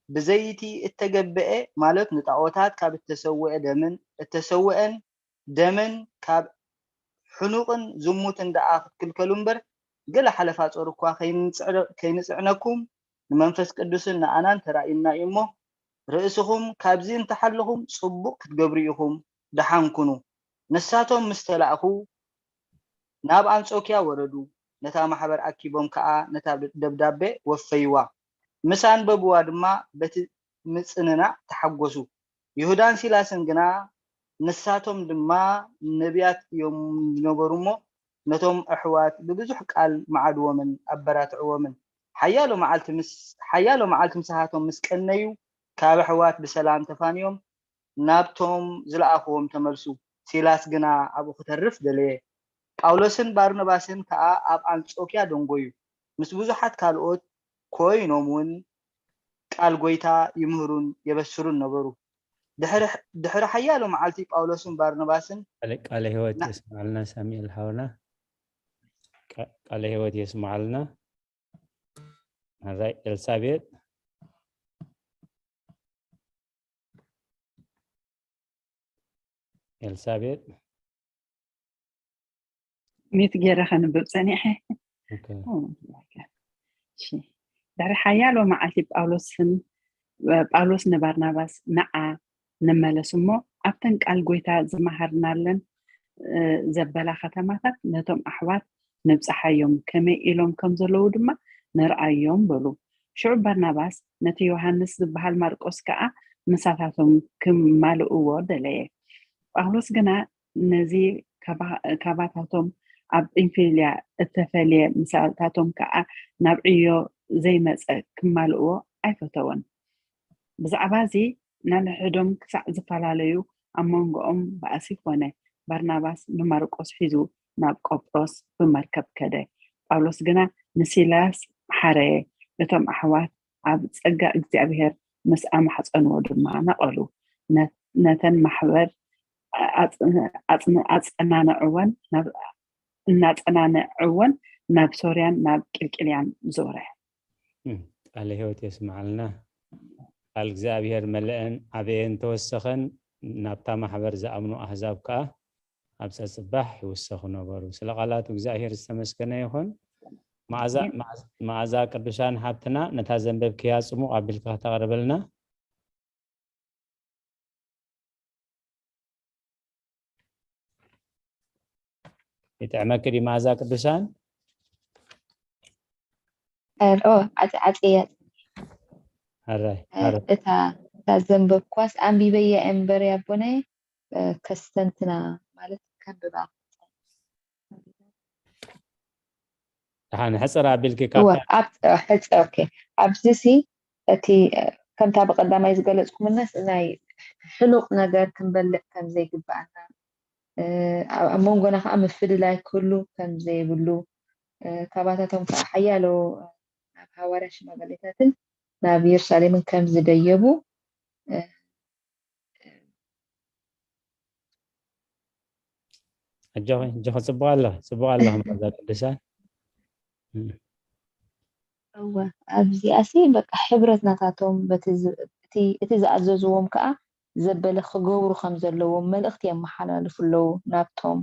ብዘይቲ እተገበኤ ማለት ንጣዖታት ካብ እተሰወኤ ደምን እተሰወኤን ደምን ካብ ሕኑቕን ዝሙትን ደኣ ክትክልከሉ እምበር፣ ገለ ሓለፋ ጾር እኳ ከይንጽዕነኩም ንመንፈስ ቅዱስን ንኣናን ተራእዩና እዩ እሞ፣ ርእስኹም ካብዚ እንተሓለኹም ጽቡቕ ክትገብሩ ኢኹም፣ ደሓን ኩኑ። ንሳቶም ምስ ተላእኩ ናብ ኣንጾክያ ወረዱ፣ ነታ ማሕበር ኣኪቦም ከኣ ነታ ደብዳቤ ወፈይዋ። ምስ ኣንበብዋ ድማ በቲ ምጽንናዕ ተሓጎሱ። ይሁዳን ሲላስን ግና ንሳቶም ድማ ነቢያት እዮም ዝነበሩ እሞ፣ ነቶም ኣሕዋት ብብዙሕ ቃል መዓድዎምን ኣበራትዕዎምን። ሓያሎ መዓልቲ ምስ ሓያሎ መዓልቲ ምሳሃቶም ምስ ቀነዩ፣ ካብ ኣሕዋት ብሰላም ተፋንዮም ናብቶም ዝለኣኽዎም ተመልሱ። ሲላስ ግና ኣብኡ ክተርፍ ደለየ። ጳውሎስን ባርናባስን ከኣ ኣብ ኣንጾክያ ደንጎዩ፣ ምስ ብዙሓት ካልኦት ኮይኖም እውን ቃል ጐይታ ይምህሩን የበስሩን ነበሩ። ድሕሪ ድሕሪ ሓያሎ መዓልቲ ጳውሎስን ባርናባስን ቃለ ቃለ ህይወት ና- የስማዕልና ሳሙኤል ሓውና። ቃ- ቃለ ህይወት የስማዕልና። ሕራይ ኤልሳቤጥ። ኤልሳቤጥ። ሚት ገይረ ከንብብ ጸኒሐ። ኦኬ። ኦ፣ my God። እሺ። ድሕሪ ሓያሎ መዓልቲ ጳውሎስን ጳውሎስ ንባርናባስ ንዓ ንመለስ እሞ ኣብተን ቃል ጎይታ ዝመሃርናለን እ፣ ዘበላ ከተማታት ነቶም ኣሕዋት ንብጽሓዮም፣ ከመይ ኢሎም ከም ዘለዉ ድማ ንርኣዮም በሉ። ሽዑ ባርናባስ ነቲ ዮሃንስ ዝበሃል ማርቆስ ከኣ ምሳታቶም ክማልእዎ ደለየ። ጳውሎስ ግና ነዚ ካባታቶም ኣብ ጳምፊልያ እተፈልየ ምሳታቶም ከኣ ናብ ዕዮ ዘይመጸ ክማልእዎ ኣይፈተወን። ብዛዕባ እዚ ነንሕድሕዶም ክሳዕ ዝፈላለዩ ኣብ መንጎኦም ባእሲ ኮነ። ባርናባስ ንማርቆስ ሒዙ ናብ ቆጵሮስ ብመርከብ ከደ። ጳውሎስ ግና ንሲላስ ሓረየ። እቶም ኣሕዋት ኣብ ጸጋ እግዚኣብሔር ምስ ኣማሕጸንዎ ድማ ነቐሉ። ነተን ማሕበር ኣጸናንዕወን እናጸናንዕወን ናብ ሶርያን ናብ ቂልቅልያን ዞረ። ቃለ ህይወት የስምዓልና። ቃል እግዚኣብሔር መለአን ዓበየን ተወሰኸን ናብታ ማሕበር ዝኣምኑ ኣህዛብ ከኣ ኣብ ጸጽባሕ ይውሰኹ ነበሩ። ስለ ቃላቱ እግዚኣብሔር ዝተመስገነ ይኹን። መዓዛ መዓዛ ቅዱሳን ሓብትና ነታ ዘንበብክያ ጽሙቕ ኣቢልካ ክተቕርበልና። ይጥዕመኪ ድዩ መዓዛ ቅዱሳን? ኦ ዓፂ ዓፂ እያ ሕራይ እታ እታ ዘንበብኳስ ኣንቢበያ እምበር ያቦናይ ከስተንትና ማለት ከንብባ ደሓን ሕፅር ኣቢልኪ እወ ካብታ ኣብ ሕፅ ኦኬ ኣብዚ ሲ እቲ ከምታ ብቀዳማይ ዝገለፅኩምነስ ናይ ሕኑቕ ነገር ክንበልዕ ከም ዘይግብኣና ኣብ መንጎና ከዓ ምፍልላይ ክህሉ ከም ዘይብሉ ካባታቶም ከዓ ሓያሎ ናብ ሃዋርያ ሽማግሌታትን ናብ ኢየሩሳሌምን ከም ዝደየቡ ኣጆኺ ኣጆኺ ፅቡቅ ኣለኺ ፅቡቅ ኣለኺ መዓዛ ቅዱሳን እወ ኣብዚኣሲ በቃ ሕብረት ናታቶም በቲ ዝ- እቲ እቲ ዝኣዘዝዎም ከዓ ዘበለ ክገብሩ ከም ዘለዎም መልእኽቲ የመሓላልፉ ኣለዉ ናብቶም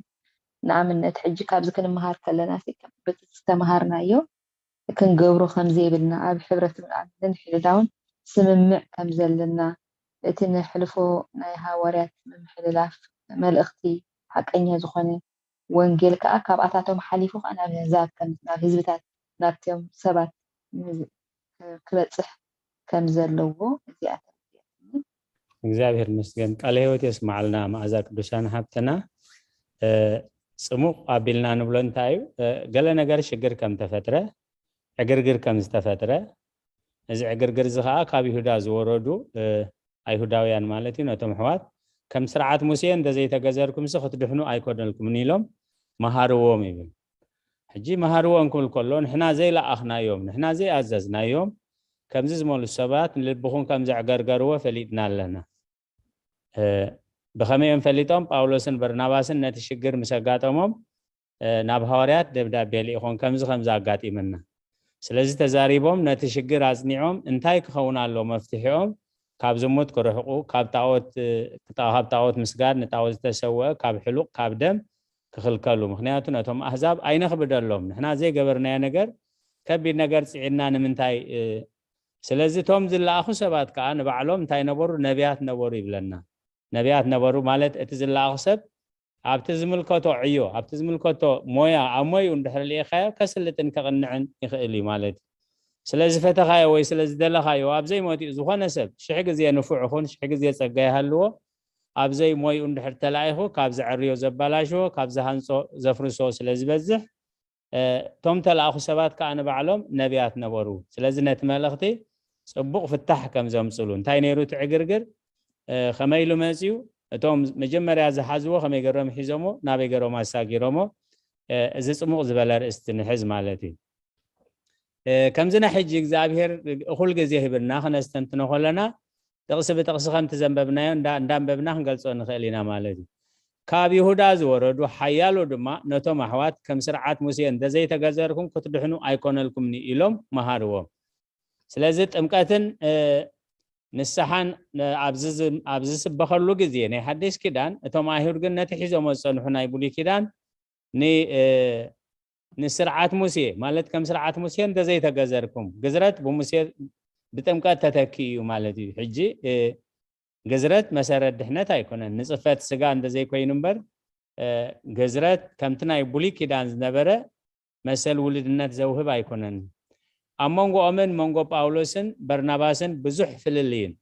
ንኣብነት ሕጂ ካብዚ ክንመሃር ከለና ሲ በቲ ዝተምሃርናዮ ክንገብሮ ከም ዘይብልና ኣብ ሕብረትን ኣብ ምምሕልላውን ስምምዕ ከም ዘለና እቲ ነሕልፎ ናይ ሃዋርያት ምምሕልላፍ መልእኽቲ ሓቀኛ ዝኾነ ወንጌል ከኣ ካብኣታቶም ሓሊፉ ከኣ ናብ ኣህዛብ ከም ናብ ህዝብታት ናብቶም ሰባት ክበጽሕ ከም ዘለዎ እዚኣተን እዚኣተን እግዚኣብሔር ይመስገን ቃለ ህይወት የስማዓልና መዓዛ ቅዱሳን ሓብትና ጽሙቕ ኣቢልና ንብሎ እንታይ እዩ ገለ ነገር ሽግር ከም ተፈጥረ ዕግርግር ከም ዝተፈጥረ እዚ ዕግርግር እዚ ከዓ ካብ ይሁዳ ዝወረዱ ኣይሁዳውያን ማለት እዩ ነቶም ኣሕዋት ከም ስርዓት ሙሴ እንተዘይተገዘርኩምሲ ክትድሕኑ ኣይኮነልኩምን ኢሎም መሃርዎም ይብል ሕጂ መሃርዎም ክብል ከሎ ንሕና ዘይለኣኽናዮም ንሕና ዘይኣዘዝናዮም ከምዚ ዝመልሱ ሰባት ንልብኹም ከም ዘዕገርገርዎ ፈሊጥና ኣለና። ብኸመይ እዮም ፈሊጦም? ጳውሎስን በርናባስን ነቲ ሽግር ምስ ኣጋጠሞም ናብ ሃዋርያት ደብዳቤ ልኢኾም፣ ከምዚ ከምዚ ኣጋጢመና። ስለዚ ተዛሪቦም ነቲ ሽግር ኣጽኒዖም እንታይ ክኸውን ኣሎ መፍትሒኦም? ካብ ዝሙት ክርሕቁ፣ ካብ ጣዖት ካብ ጣዖት ምስጋድ፣ ንጣዖት ዝተሰወአ፣ ካብ ሕሉቕ፣ ካብ ደም ክኽልከሉ። ምክንያቱ ነቶም ኣህዛብ ኣይነኽብደሎም፣ ንሕና ዘይገበርናዮ ነገር ከቢድ ነገር ጽዒርና ንምንታይ? ስለዚ እቶም ዝለኣኹ ሰባት ከኣ ንባዕሎም እንታይ ነበሩ? ነቢያት ነበሩ ይብለና። ነቢያት ነበሩ ማለት እቲ ዝለኣኹ ሰብ ኣብቲ ዝምልከቶ ዕዮ፣ ኣብቲ ዝምልከቶ ሞያ፣ ኣብ ሞይኡ እንድሕር ልኢኻዮ ከስልጥን ከቕንዕን ይኽእል እዩ ማለት እዩ። ስለ ዝፈተኻዮ ወይ ስለ ዝደለኻዮ ኣብ ዘይሞቲኡ ዝኾነ ሰብ ሽሕ ግዜ ንፉዕ ይኹን ሽሕ ግዜ ጸጋ ይሃልዎ፣ ኣብ ዘይሞይኡ እንድሕር ተላኢኹ ካብ ዘዐርዮ ዘባላሽዎ፣ ካብ ዝሃንጾ ዘፍርሶ ስለ ዝበዝሕ፣ እቶም ተላእኹ ሰባት ከኣ ንባዕሎም ነቢያት ነበሩ። ስለዚ ነቲ መልእኽቲ ጽቡቕ ፍታሕ ከም ዘምጽሉ፣ እንታይ ነይሩ እቲ ዕግርግር? ከመይ ኢሉ መጺኡ? እቶም መጀመርያ ዝሓዝዎ ከመይ ገሮም ሒዞሞ? ናበይ ገሮም ኣሳጊሮሞ? እዚ ጽሙቕ ዝበለ ርእስቲ ንሕዝ ማለት እዩ። ከምዚ ናይ ሕጂ እግዚኣብሔር እኹል ግዜ ሂብና ክነስተንትኖ ከለና ጥቕሲ ብጥቕሲ ከምቲ ዘንበብናዮ እንዳንበብና ክንገልጾ ንኽእል ኢና ማለት እዩ። ካብ ይሁዳ ዝወረዱ ሓያሎ ድማ ነቶም ኣሕዋት ከም ስርዓት ሙሴ እንተዘይተገዘርኩም ክትድሕኑ ኣይኮነልኩምኒ ኢሎም መሃርዎም። ስለዚ ጥምቀትን ንስሓን ኣብ ዝስበኸሉ ግዜ ናይ ሓድሽ ኪዳን እቶም ኣይሁድ ግን ነቲ ሒዞሞ ዝጸንሑ ናይ ብሉይ ኪዳን ንስርዓት ሙሴ ማለት ከም ስርዓት ሙሴ እንተዘይተገዘርኩም ግዝረት ብሙሴ ብጥምቀት ተተኪ እዩ ማለት እዩ። ሕጂ ግዝረት መሰረት ድሕነት ኣይኮነን፣ ንጽፈት ስጋ እንተዘይኮይኑ እምበር ግዝረት ከምቲ ናይ ብሉይ ኪዳን ዝነበረ መሰል ውልድነት ዘውህብ ኣይኮነን። ኣብ መንጎኦምን መንጎ ጳውሎስን በርናባስን ብዙሕ ፍልልይን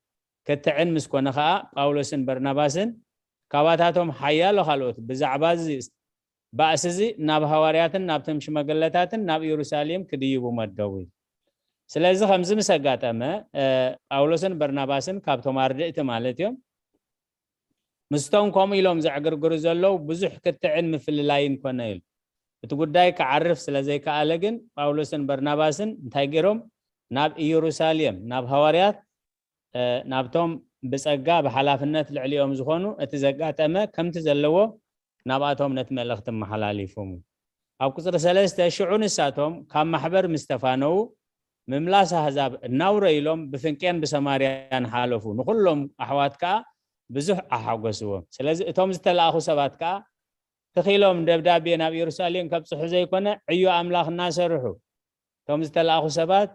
ክትዕን ምስ ኮነ ኸኣ ጳውሎስን በርናባስን ካባታቶም ሓያሎ ካልኦት ብዛዕባ እዚ ባእሲ እዚ ናብ ሃዋርያትን ናብቶም ሽማግለታትን ናብ ኢየሩሳሌም ክድይቡ መደቡ። ስለዚ ከምዚ ምስ ኣጋጠመ ጳውሎስን በርናባስን ካብቶም ኣርድእቲ ማለት እዮም ምስቶም ከምኡ ኢሎም ዘዕግርግሩ ዘለዉ ብዙሕ ክትዕን ምፍልላይን ኮነ ኢሉ። እቲ ጉዳይ ክዓርፍ ስለ ዘይከኣለ ግን ጳውሎስን በርናባስን እንታይ ገይሮም? ናብ ኢየሩሳሌም ናብ ሃዋርያት ናብቶም ብጸጋ ብሓላፍነት ልዕሊኦም ዝኾኑ እቲ ዘጋጠመ ከምቲ ዘለዎ ናብኣቶም ነቲ መልእኽቲ ኣመሓላሊፎም። ኣብ ቁጽሪ ሰለስተ ሽዑ ንሳቶም ካብ ማሕበር ምስ ተፋነዉ ምምላስ ኣህዛብ እናውረ ኢሎም ብፍንቄን ብሰማርያን ሓለፉ። ንኹሎም ኣሕዋት ከኣ ብዙሕ ኣሓጎስዎም። ስለዚ እቶም ዝተላእኹ ሰባት ከኣ ትኺሎም ደብዳቤ ናብ ኢየሩሳሌም ከብጽሑ ዘይኮነ ዕዮ ኣምላኽ እናሰርሑ እቶም ዝተላእኹ ሰባት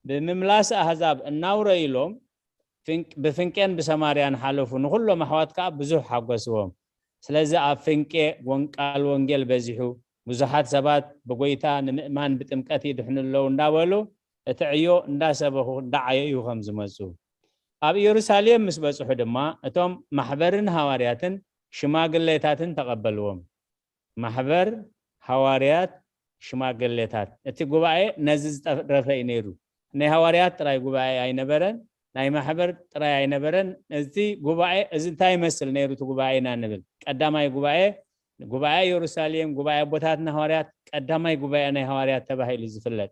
ብምምላስ ኣህዛብ እናውረ ኢሎም ብፍንቄን ብሰማርያን ሓለፉ። ንኹሎም ኣሕዋት ከኣ ብዙሕ ሓጎስዎም። ስለዚ ኣብ ፍንቄ ቃል ወንጌል በዚሑ፣ ብዙሓት ሰባት ብጎይታ ንምእማን ብጥምቀት ይድሕኑ ኣለዉ እንዳበሉ እቲ ዕዮ እንዳሰበኹ እንዳዓየዩ ከም ዝመጹ። ኣብ ኢየሩሳሌም ምስ በጽሑ ድማ እቶም ማሕበርን ሃዋርያትን ሽማግሌታትን ተቐበልዎም። ማሕበር ሃዋርያት ሽማግሌታት። እቲ ጉባኤ ነዚ ዝጠረፈ እዩ ነይሩ። ናይ ሃዋርያት ጥራይ ጉባኤ ኣይነበረን፣ ናይ ማሕበር ጥራይ ኣይነበረን። እቲ ጉባኤ እዚ እንታይ ይመስል ነይሩ እቲ ጉባኤ ኢና ንብል። ቀዳማይ ጉባኤ፣ ጉባኤ ኢየሩሳሌም፣ ጉባኤ ኣቦታትና ሃዋርያት፣ ቀዳማይ ጉባኤ ናይ ሃዋርያት ተባሂሉ ዝፍለጥ።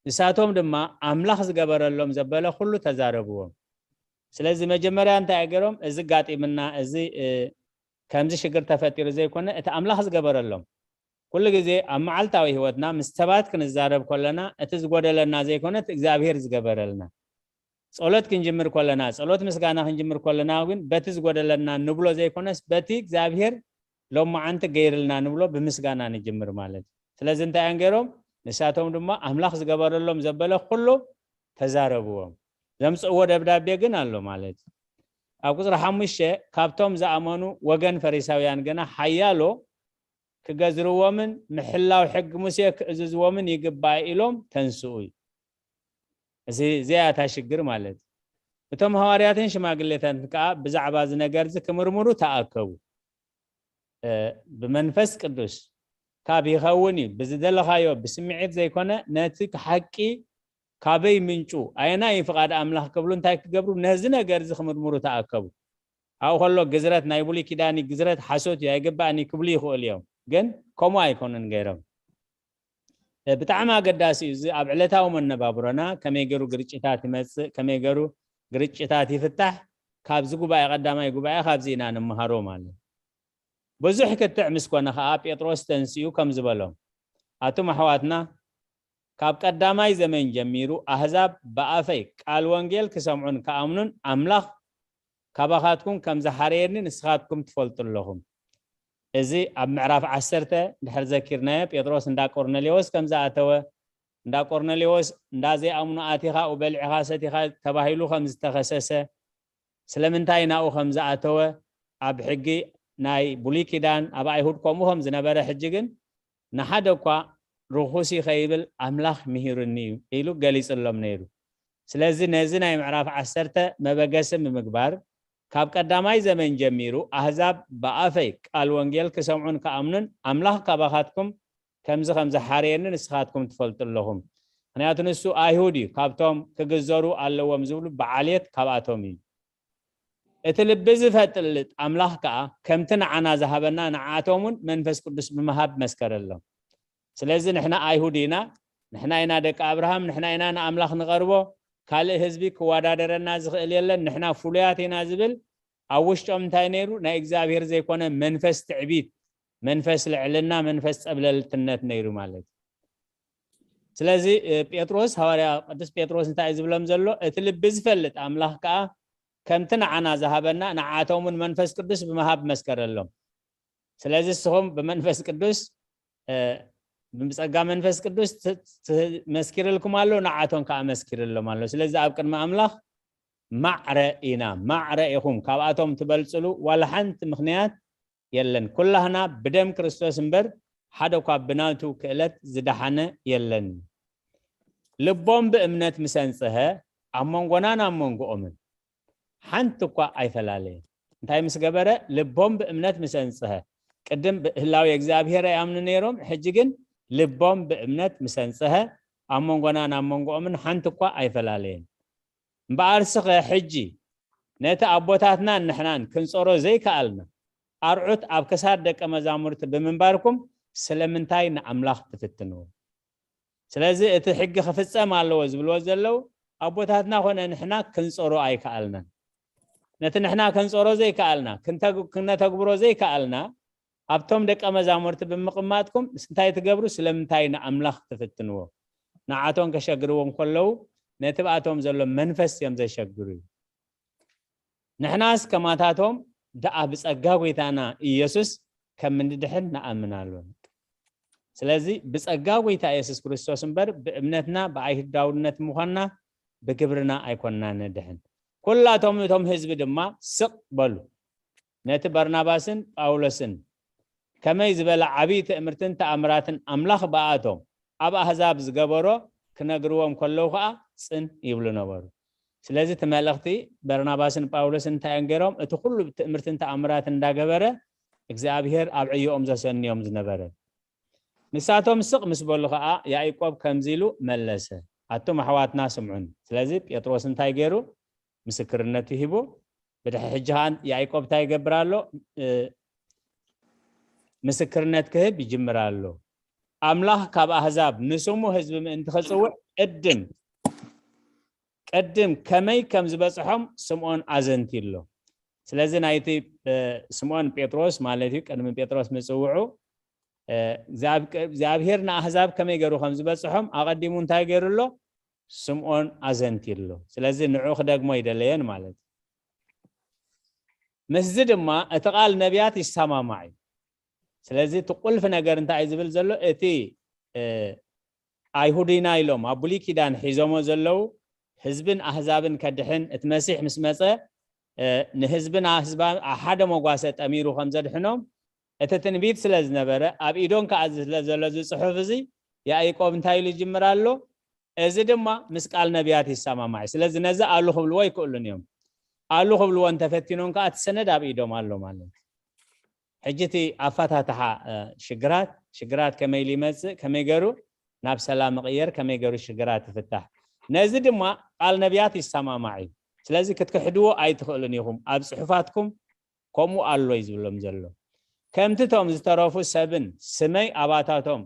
ንሳቶም ድማ ኣምላኽ ዝገበረሎም ዘበለ ኩሉ ተዛረብዎም። ስለዚ መጀመርያ እንታይ ገይሮም? እዚ ጋጢምና፣ እዚ ከምዚ ሽግር ተፈጢሩ ዘይኮነ እቲ ኣምላኽ ዝገበረሎም። ኩሉ ግዜ ኣብ መዓልታዊ ህይወትና ምስ ሰባት ክንዛረብ ከለና እቲ ዝጎደለና ዘይኮነ እቲ እግዚኣብሔር ዝገበረልና። ጸሎት ክንጅምር ከለና፣ ጸሎት ምስጋና ክንጅምር ከለና ግን በቲ ዝጎደለና ንብሎ ዘይኮነስ በቲ እግዚኣብሔር ሎማዓንቲ ገይርልና ንብሎ ብምስጋና ንጅምር ማለት እዩ። ስለዚ እንታይ እዮም ገይሮም? ንሳቶም ድማ ኣምላኽ ዝገበረሎም ዘበለ ኩሉ ተዛረብዎም። ዘምጽእዎ ደብዳቤ ግን ኣሎ ማለት እዩ። ኣብ ቁጽሪ ሓሙሽተ ካብቶም ዝኣመኑ ወገን ፈሪሳውያን ግና ሓያሎ ክገዝርዎምን ምሕላው ሕጊ ሙሴ ክእዝዝዎምን ይግባእ ኢሎም ተንስኡ እዩ። እዚ እዚኣ እታ ሽግር ማለት እዩ። እቶም ሃዋርያትን ሽማግሌታትን ከኣ ብዛዕባ እዚ ነገር እዚ ክምርምሩ ተኣከቡ። ብመንፈስ ቅዱስ ካብ ይኸውን እዩ ብዝደለኻዮ ብስምዒት ዘይኮነ ነቲ ሓቂ ካበይ ምንጩ ኣየናይ ፍቓድ ኣምላኽ ክብሉ እንታይ ክገብሩ ነዚ ነገር እዚ ክምርምሩ ተኣከቡ። ኣብኡ ከሎ ግዝረት ናይ ብሉይ ኪዳን ግዝረት ሓሶት እዩ ኣይግባእን ክብሉ ይኽእሉ እዮም። ግን ከምኡ ኣይኮኑን ገይሮም። ብጣዕሚ ኣገዳሲ እዩ። እዚ ኣብ ዕለታዊ መነባብሮና ከመይ ገይሩ ግርጭታት ይመፅእ፣ ከመይ ገይሩ ግርጭታት ይፍታሕ፣ ካብዚ ጉባኤ፣ ቀዳማይ ጉባኤ ካብዚ ኢና ንምሃሮ ማለት። ብዙሕ ክትዕ ምስ ኮነ ከዓ ጴጥሮስ ተንሲኡ ከም ዝበሎም፣ ኣቱም ኣሕዋትና፣ ካብ ቀዳማይ ዘመን ጀሚሩ ኣህዛብ ብኣፈይ ቃል ወንጌል ክሰምዑን ክኣምኑን ኣምላኽ ካባኻትኩም ከም ዝሓረየኒ ንስኻትኩም ትፈልጡ ኣለኹም። እዚ ኣብ ምዕራፍ ዓሰርተ ድሕር ዘኪርናዮ፣ ጴጥሮስ እንዳ ቆርኔሌዎስ ከም ዝኣተወ፣ እንዳ ቆርኔሌዎስ እንዳ ዘይኣምኑ ኣቲኻ፣ በሊዕኻ ሰቲኻ ተባሂሉ ከም ዝተኸሰሰ፣ ስለምንታይ ናኡ ከም ዝኣተወ፣ ኣብ ሕጊ ናይ ብሉይ ኪዳን ኣብ ኣይሁድ ከምኡ ከም ዝነበረ፣ ሕጂ ግን ንሓደ እኳ ርኹስ እዩ ከይብል ኣምላኽ ምሂሩኒ እዩ ኢሉ ገሊጽሎም ነይሩ። ስለዚ ነዚ ናይ ምዕራፍ ዓሰርተ መበገሲ ብምግባር፣ ካብ ቀዳማይ ዘመን ጀሚሩ ኣህዛብ ብኣፈይ ቃል ወንጌል ክሰምዑን ክኣምኑን ኣምላኽ ካባኻትኩም ከምዚ ከም ዝሓረየኒ ንስኻትኩም ትፈልጡ ኣለኹም። ምኽንያቱ ንሱ ኣይሁድ እዩ፣ ካብቶም ክግዘሩ ኣለዎም ዝብሉ ብዓልየት ካብኣቶም እዩ። እቲ ልቢ ዝፈልጥ ኣምላኽ ከኣ ከምቲ ንዓና ዝሃበና ንዓኣቶም እውን መንፈስ ቅዱስ ብምሃብ መስከረሎም። ስለዚ ንሕና ኣይሁድ ኢና፣ ንሕና ኢና ደቂ ኣብርሃም፣ ንሕና ኢና ንኣምላኽ ንቐርቦ፣ ካልእ ህዝቢ ክወዳደረና ዝኽእል የለን፣ ንሕና ፍሉያት ኢና ዝብል ኣብ ውሽጦም እንታይ ነይሩ? ናይ እግዚኣብሔር ዘይኮነ መንፈስ ትዕቢት፣ መንፈስ ልዕልና፣ መንፈስ ጸብለልትነት ነይሩ ማለት እዩ። ስለዚ እ፣ ጴጥሮስ፣ ሃዋርያ ቅዱስ ጴጥሮስ እንታይ እዩ ዝብሎም ዘሎ? እቲ ልቢ ዝፈልጥ ኣምላኽ ከኣ ከምቲ ንዓና ዝሃበና ንዓኣቶም እውን መንፈስ ቅዱስ ብምሃብ መስከረሎም። ስለዚ ንስኹም ብመንፈስ ቅዱስ እ፣ ብጸጋ መንፈስ ቅዱስ ት- ት- መስኪርልኩም ኣሎ፣ ንዓቶም ከኣ መስኪርሎም ኣሎ። ስለዚ ኣብ ቅድሚ ኣምላኽ ማዕረ ኢና፣ ማዕረ ኢኹም፣ ካብኣቶም ትበልጽሉ ዋላ ሓንቲ ምኽንያት የለን። ኩላህና ብደም ክርስቶስ እምበር ሓደ እኳ ብናቱ ክእለት ዝደሓነ የለን። ልቦም ብእምነት ምስ ኣንጽሀ ኣብ መንጎናን ኣብ መንጎኦምን ሓንቲ እኳ ኣይፈላለየን። እንታይ ምስ ገበረ? ልቦም ብእምነት ምስ ኣንጽሀ። ቅድም ብህላዊ እግዚኣብሔር ኣይኣምኑ ነይሮም፣ ሕጂ ግን ልቦም ብእምነት ምስ ኣንጽሀ ኣብ መንጎናን ኣብ መንጎኦምን ሓንቲ እኳ ኣይፈላለየን። እምበኣርስኸ ሕጂ ነቲ ኣቦታትናን ንሕናን ክንጾሮ ዘይከኣልና ኣርዑት ኣብ ክሳድ ደቀ መዛሙርቲ ብምንባርኩም ስለምንታይ ንኣምላኽ ትፍትንዎ? ስለዚ እቲ ሕጊ ክፍጸም ኣለዎ ዝብልዎ ዘለዉ ኣቦታትና ኮነ ንሕና ክንጾሮ ኣይከኣልናን። ነቲ ንሕና ክንጾሮ ዘይከኣልና፣ ክንተግ- ክነተግብሮ ዘይከኣልና ኣብቶም ደቀ መዛሙርቲ ብምቕማጥኩም እንታይ ትገብሩ? ስለምንታይ ንኣምላኽ ትፍትንዎ? ንዓቶም ከሸግርዎም ከለዉ ነቲ ብኣቶም ዘሎ መንፈስ እዮም ዘሸግሩ እዩ። ንሕናስ ከማታቶም ደኣ ብጸጋ ጐይታና ኢየሱስ ከም እንድሕን ንኣምን ኣሎና። ስለዚ ብጸጋ ጐይታ ኢየሱስ ክርስቶስ እምበር ብእምነትና ብኣይሁዳውነት ምዃንና ብግብርና ኣይኮንና ንድሕን። ኩላቶም እቶም ህዝቢ ድማ ስቕ በሉ። ነቲ በርናባስን ጳውሎስን ከመይ ዝበለ ዓብዪ ትእምርትን ተኣምራትን ኣምላኽ ብኣቶም ኣብ ኣህዛብ ዝገበሮ ክነግርዎም ከለዉ ኸኣ ጽን ይብሉ ነበሩ። ስለዚ እቲ መልእኽቲ በርናባስን ጳውሎስን እንታይ እዮም ገይሮም? እቲ ኩሉ ትእምርትን ተኣምራትን እንዳገበረ እግዚኣብሔር ኣብ ዕዮኦም ዘሰንዮም ዝነበረ። ንሳቶም ስቕ ምስ በሉ ኸኣ ያዕቆብ ከምዚ ኢሉ መለሰ፣ ኣቱም ኣሕዋትና ስምዑን። ስለዚ ጴጥሮስ እንታይ ገይሩ? ምስክርነቱ ሂቡ። ብድሕሪ ሕጂ ኸኣ ያዕቆብ እንታይ ይገብር ኣሎ? እ፣ ምስክርነት ክህብ ይጅምር ኣሎ። ኣምላኽ ካብ ኣህዛብ ንስሙ ህዝቢ ምእንቲ ኽጽውዕ ቅድም ቅድም ከመይ ከም ዝበጽሖም ስምዖን ኣዘንትዩ ኣሎ። ስለዚ ናይቲ እ፣ ስምዖን ጴጥሮስ ማለት እዩ፣ ቅድሚ ጴጥሮስ ምጽውዑ እ፣ እግዚኣብ- እግዚኣብሔር ንኣህዛብ ከመይ ገይሩ ከም ዝበጽሖም ኣቐዲሙ እንታይ ገይሩ ኣሎ? ስምዖን ኣዘንትዩ ኣሎ። ስለዚ ንዑ ክደግሞ ይደለየን ማለት እዩ። ምስዚ ድማ እቲ ቃል ነቢያት ይሰማማዕ እዩ። ስለዚ እቲ ቁልፊ ነገር እንታይ እዩ ዝብል ዘሎ? እቲ እ፣ ኣይሁድ ኢና ኢሎም ኣብ ብሉይ ኪዳን ሒዞሞ ዘለዉ ህዝብን ኣህዛብን ከድሕን እቲ መሲሕ ምስ መጸ እ፣ ንህዝብን ኣህዝባን ኣብ ሓደ መጓሰ ጠሚሩ ከም ዘድሕኖም እቲ ትንቢት ስለ ዝነበረ ኣብ ኢዶም ከኣ ስለ ዘሎ እዚ ጽሑፍ እዚ ያዕቆብ እንታይ ኢሉ ይጅምር ኣሎ? እዚ ድማ ምስ ቃል ነቢያት ይሰማማዕ እዩ። ስለዚ ነዚ ኣሉ ክብልዎ ኣይክእሉን እዮም። ኣሉ ክብልዎ እንተፈቲኖም ከኣ እቲ ሰነድ ኣብ ኢዶም ኣሎ ማለት እዩ። ሕጂ እቲ ኣፈታትሓ እ፣ ሽግራት ሽግራት ከመይ ኢሉ ይመጽእ፣ ከመይ ገይሩ ናብ ሰላም ይቕየር፣ ከመይ ገይሩ ሽግራት ይፍታሕ፣ ነዚ ድማ ቃል ነቢያት ይሰማማዕ እዩ። ስለዚ ክትክሕድዎ ኣይትኽእሉን ኢኹም፣ ኣብ ጽሑፋትኩም ከምኡ ኣሎ እዩ ዝብሎም ዘሎ። ከምቲ እቶም ዝተረፉ ሰብን ስመይ ኣባታቶም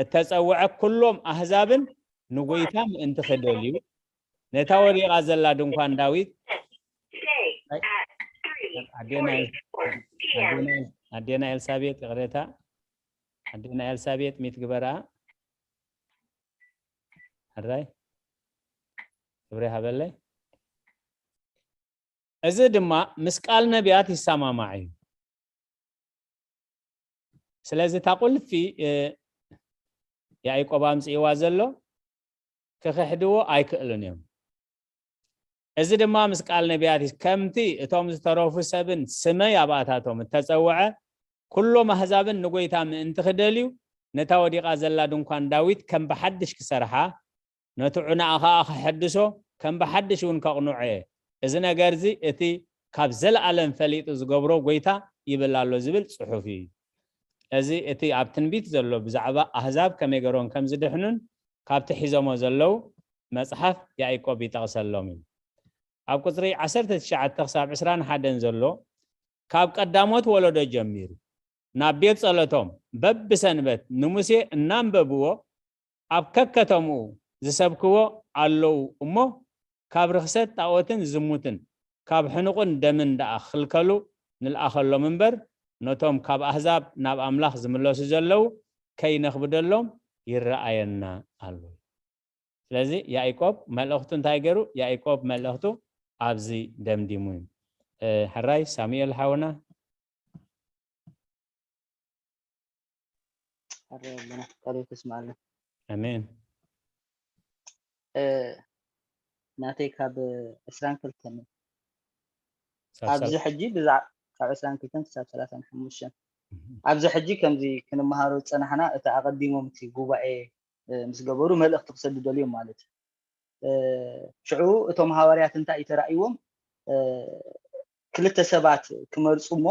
እተጸውዐ ኩሎም ኣህዛብን ንጎይታ ምእንቲ ክደልዩ ነታ ወዲቓ ዘላ ድንኳን ዳዊት ኣዴና ኣዴና ኣዴና ኤልሳቤጥ ይቕሬታ ኣዴና ኤልሳቤጥ ሚት ግበራ ኣራይ ክብሪ ሃበለይ እዚ ድማ ምስ ቃል ነቢያት ይሰማማዕ እዩ ስለዚ እታ ቁልፊ ያዕቆብ ኣምፅእዋ ዘሎ ክኽሕድዎ ኣይክእሉን እዮም እዚ ድማ ምስ ቃል ነቢያት ከምቲ እቶም ዝተረፉ ሰብን ስመይ ኣባታቶም እተጸውዐ ኩሎም ኣህዛብን ንጎይታ ምእንቲ ክደልዩ ነታ ወዲቓ ዘላ ድንኳን ዳዊት ከም ብሓድሽ ክሰርሓ ነቲ ዑናኣ ኸኣ ክሕድሶ ከም ብሓድሽ እውን ከቕንዖ እየ እዚ ነገር እዚ እቲ ካብ ዘለኣለም ፈሊጡ ዝገብሮ ጎይታ ይብል ኣሎ ዝብል ጽሑፍ እዩ እዚ እቲ ኣብ ትንቢት ዘሎ ብዛዕባ ኣህዛብ ከመይ ገሮም ከም ዝድሕኑን ካብቲ ሒዞሞ ዘለዉ መጽሓፍ ያዕቆብ ይጠቕሰሎም እዩ ኣብ ቁፅሪ ዓሰርተ ትሽዓተ ክሳብ ዕስራን ሓደን ዘሎ ካብ ቀዳሞት ወለዶ ጀሚሩ ናብ ቤት ጸሎቶም በብሰንበት ንሙሴ እናንበብዎ ኣብ ከከተምኡ ዝሰብክዎ ኣለዉ እሞ ካብ ርኽሰት ጣዖትን ዝሙትን ካብ ሕኑቕን ደምን ደኣ ክኽልከሉ ንልኣኸሎም እምበር ነቶም ካብ ኣህዛብ ናብ ኣምላኽ ዝምለሱ ዘለዉ ከይነኽብደሎም ይረኣየና ኣሎ። ስለዚ ያዕቆብ መልእኽቱ እንታይ ገይሩ? ያዕቆብ መልእኽቱ ኣብዚ ደምዲሙ እዩ። ሕራይ ሳሙኤል ሓውና። ሕራይ ኣለና ካልኦት ተስማዓልና። ኣሜን። ናተይ ካብ ዕስራን ክልተን ኣብዚ ሕጂ ካብ ዕስራን ክልተን ክሳብ ሰላሳን ሓሙሽተን ኣብዚ ሕጂ ከምዚ ክንመሃሮ ዝፀናሕና እቲ ኣቐዲሞም እቲ ጉባኤ ምስ ገበሩ መልእኽቲ ክሰዱ ደልዮም ማለት እዩ። ሽዑ እቶም ሃዋርያት እንታይ እዩ ተራእይዎም? ክልተ ሰባት ክመርፁ እሞ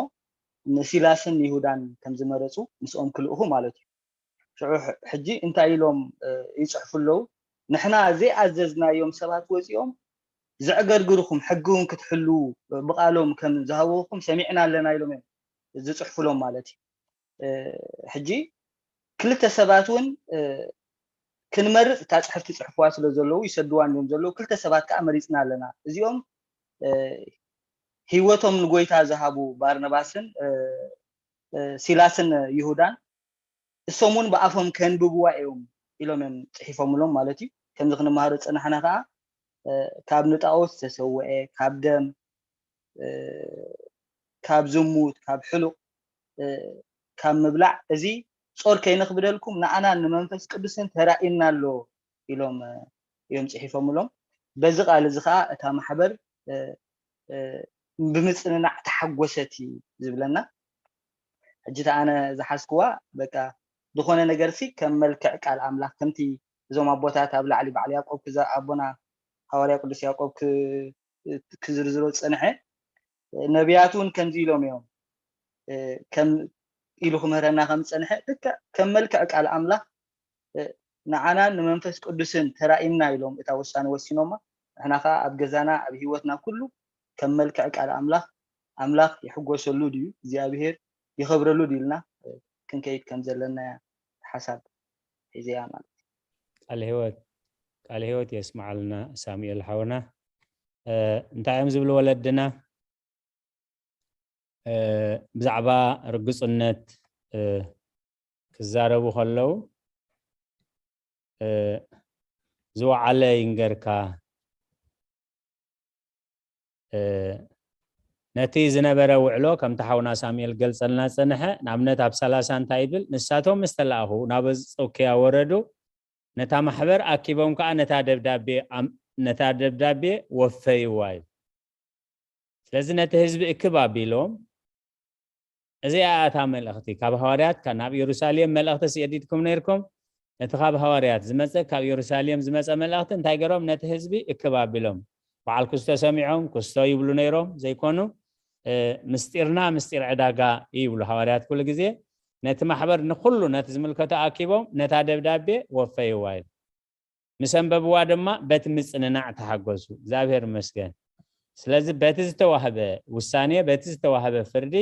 ንሲላስን ይሁዳን ከም ዝመረፁ ምስኦም ክልእኹ ማለት እዩ። ሽዑ ሕጂ እንታይ ኢሎም ይፅሕፉ ኣለዉ? ንሕና ዘይኣዘዝናዮም ሰባት ወፂኦም ዘዕገርግርኹም ሕጊ እውን ክትሕልዉ ብቓሎም ከም ዝሃበኹም ሰሚዕና ኣለና ኢሎም እዮም ዝፅሕፉሎም ማለት እዩ። ሕጂ ክልተ ሰባት እውን ክንመርፅ እታ ፅሕፍቲ ፅሕፍዋ ስለ ዘለዉ ይሰድዋ እዮም ዘለዉ ክልተ ሰባት ከዓ መሪፅና ኣለና እዚኦም ህይወቶም ንጎይታ ዝሃቡ ባርነባስን ሲላስን ይሁዳን እሶም እውን ብኣፎም ከንብብዋ እዮም ኢሎም እዮም ፅሒፎምሎም ማለት እዩ ከምዚ ክንመሃሮ ዝፀናሕና ከዓ ካብ ንጣኦት ዝተሰወአ ካብ ደም ካብ ዝሙት ካብ ሕሉቕ ካብ ምብላዕ እዚ ጾር ከይነኽብደልኩም ንኣናን ንመንፈስ ቅዱስን ተራእዩና ኣሎ ኢሎም እዮም ፅሒፎምሎም በዚ ቃል እዚ ከዓ እታ ማሕበር ብምፅንናዕ ተሓጎሰት እዩ ዝብለና ሕጂ ኣነ ዝሓዝክዋ በቃ ዝኾነ ነገር ሲ ከም መልክዕ ቃል ኣምላኽ ከምቲ እዞም ኣቦታት ኣብ ላዕሊ በዓል ያዕቆብ ኣቦና ሃዋርያ ቅዱስ ያዕቆብ ክዝርዝሮ ዝፀንሐ ነቢያት እውን ከምዚ ኢሎም እዮም ከም ኢሉ ክምህረና ከም ዝፀንሐ ልክዕ ከም መልክዕ ቃል ኣምላኽ ንዓናን ንመንፈስ ቅዱስን ተራኢምና ኢሎም እታ ውሳነ ወሲኖማ ንሕና ከዓ ኣብ ገዛና ኣብ ህይወትና ኩሉ ከም መልክዕ ቃል ኣምላኽ ኣምላኽ ይሕጎሰሉ ድዩ እግዚኣብሄር ይኸብረሉ ድዩ ኢልና ክንከይድ ከም ዘለና ሓሳብ ሒዘያ ማለት እዩ። ቃል ህይወት ቃል ህይወት የስምዓልና ሳሙኤል ሓውና። እንታይ እዮም ዝብሉ ወለድና? ብዛዕባ ርግፅነት ክዛረቡ ከለዉ ዝወዓለ ይንገርካ ነቲ ዝነበረ ውዕሎ ከምቲ ሓውና ሳሙኤል ገልጸልና ጸንሐ ንኣብነት ኣብ ሰላሳ እንታይ ይብል ንሳቶም ምስ ተላእኹ ናብ ኣንጾክያ ወረዱ ነታ ማሕበር ኣኪቦም ከኣ ነታ ደብዳቤ ነታ ደብዳቤ ወፈይዋ እዩ ስለዚ ነቲ ህዝቢ እክብ ኣቢሎም እዚኣ እታ መልእኽቲ ካብ ሃዋርያት ናብ ኢየሩሳሌም መልእኽቲ ስየዲድኩም ነርኩም ነቲ ካብ ሃዋርያት ዝመፀ ካብ ኢየሩሳሌም ዝመፀ መልእኽቲ እንታይ ገሮም ነቲ ህዝቢ እክብ ኣቢሎም በዓል ክስቶ ሰሚዖም ክስቶ ይብሉ ነይሮም ዘይኮኑ ምስጢርና ምስጢር ዕዳጋ ይብሉ ሃዋርያት ኩሉ ግዜ ነቲ ማሕበር ንኩሉ ነቲ ዝምልከቶ ኣኪቦም ነታ ደብዳቤ ወፈይዋ ኢሉ ምስ ኣንበብዋ ድማ በቲ ምጽንናዕ ተሓጎሱ እግዚኣብሔር ይመስገን ስለዚ በቲ ዝተዋህበ ውሳኔ በቲ ዝተዋህበ ፍርዲ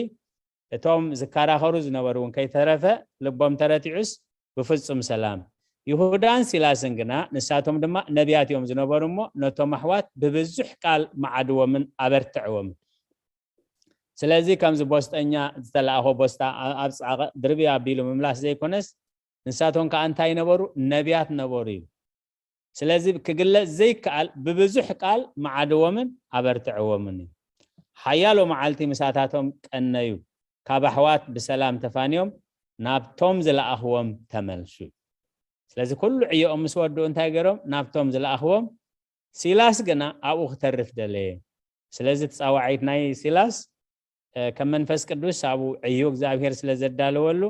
እቶም ዝከራኸሩ ዝነበሩ እውን ከይተረፈ ልቦም ተረቲዑስ ብፍጹም ሰላም። ይሁዳን ሲላስን ግና ንሳቶም ድማ ነቢያት እዮም ዝነበሩ እሞ ነቶም ኣሕዋት ብብዙሕ ቃል መዓድዎምን ኣበርትዕዎም። ስለዚ ከምዚ ቦስጠኛ ዝተለኣኾ ቦስታ ኣ- ኣብ ጻዕቐ ድርብያ ኣቢሉ ምምላስ ዘይኮነስ ንሳቶም ከኣ እንታይ ነበሩ? ነቢያት ነበሩ እዩ። ስለዚ ክግለጽ ዘይከኣል ብብዙሕ ቃል መዓድዎምን ኣበርትዕዎምን እዩ። ሓያሎ መዓልቲ ምሳታቶም ቀነዩ፣ ካብ ኣሕዋት ብሰላም ተፋንዮም ናብቶም ዝለኣኽዎም ተመልሱ። ስለዚ ኩሉ ዕዮኦም ምስ ወድኡ እንታይ ገይሮም? ናብቶም ዝለኣኽዎም። ሲላስ ግና ኣብኡ ክተርፍ ደለየ። ስለዚ እቲ ጻዋዒት ናይ ሲላስ ከም መንፈስ ቅዱስ ኣብኡ ዕዩ እግዚኣብሔር ስለ ዘዳለወሉ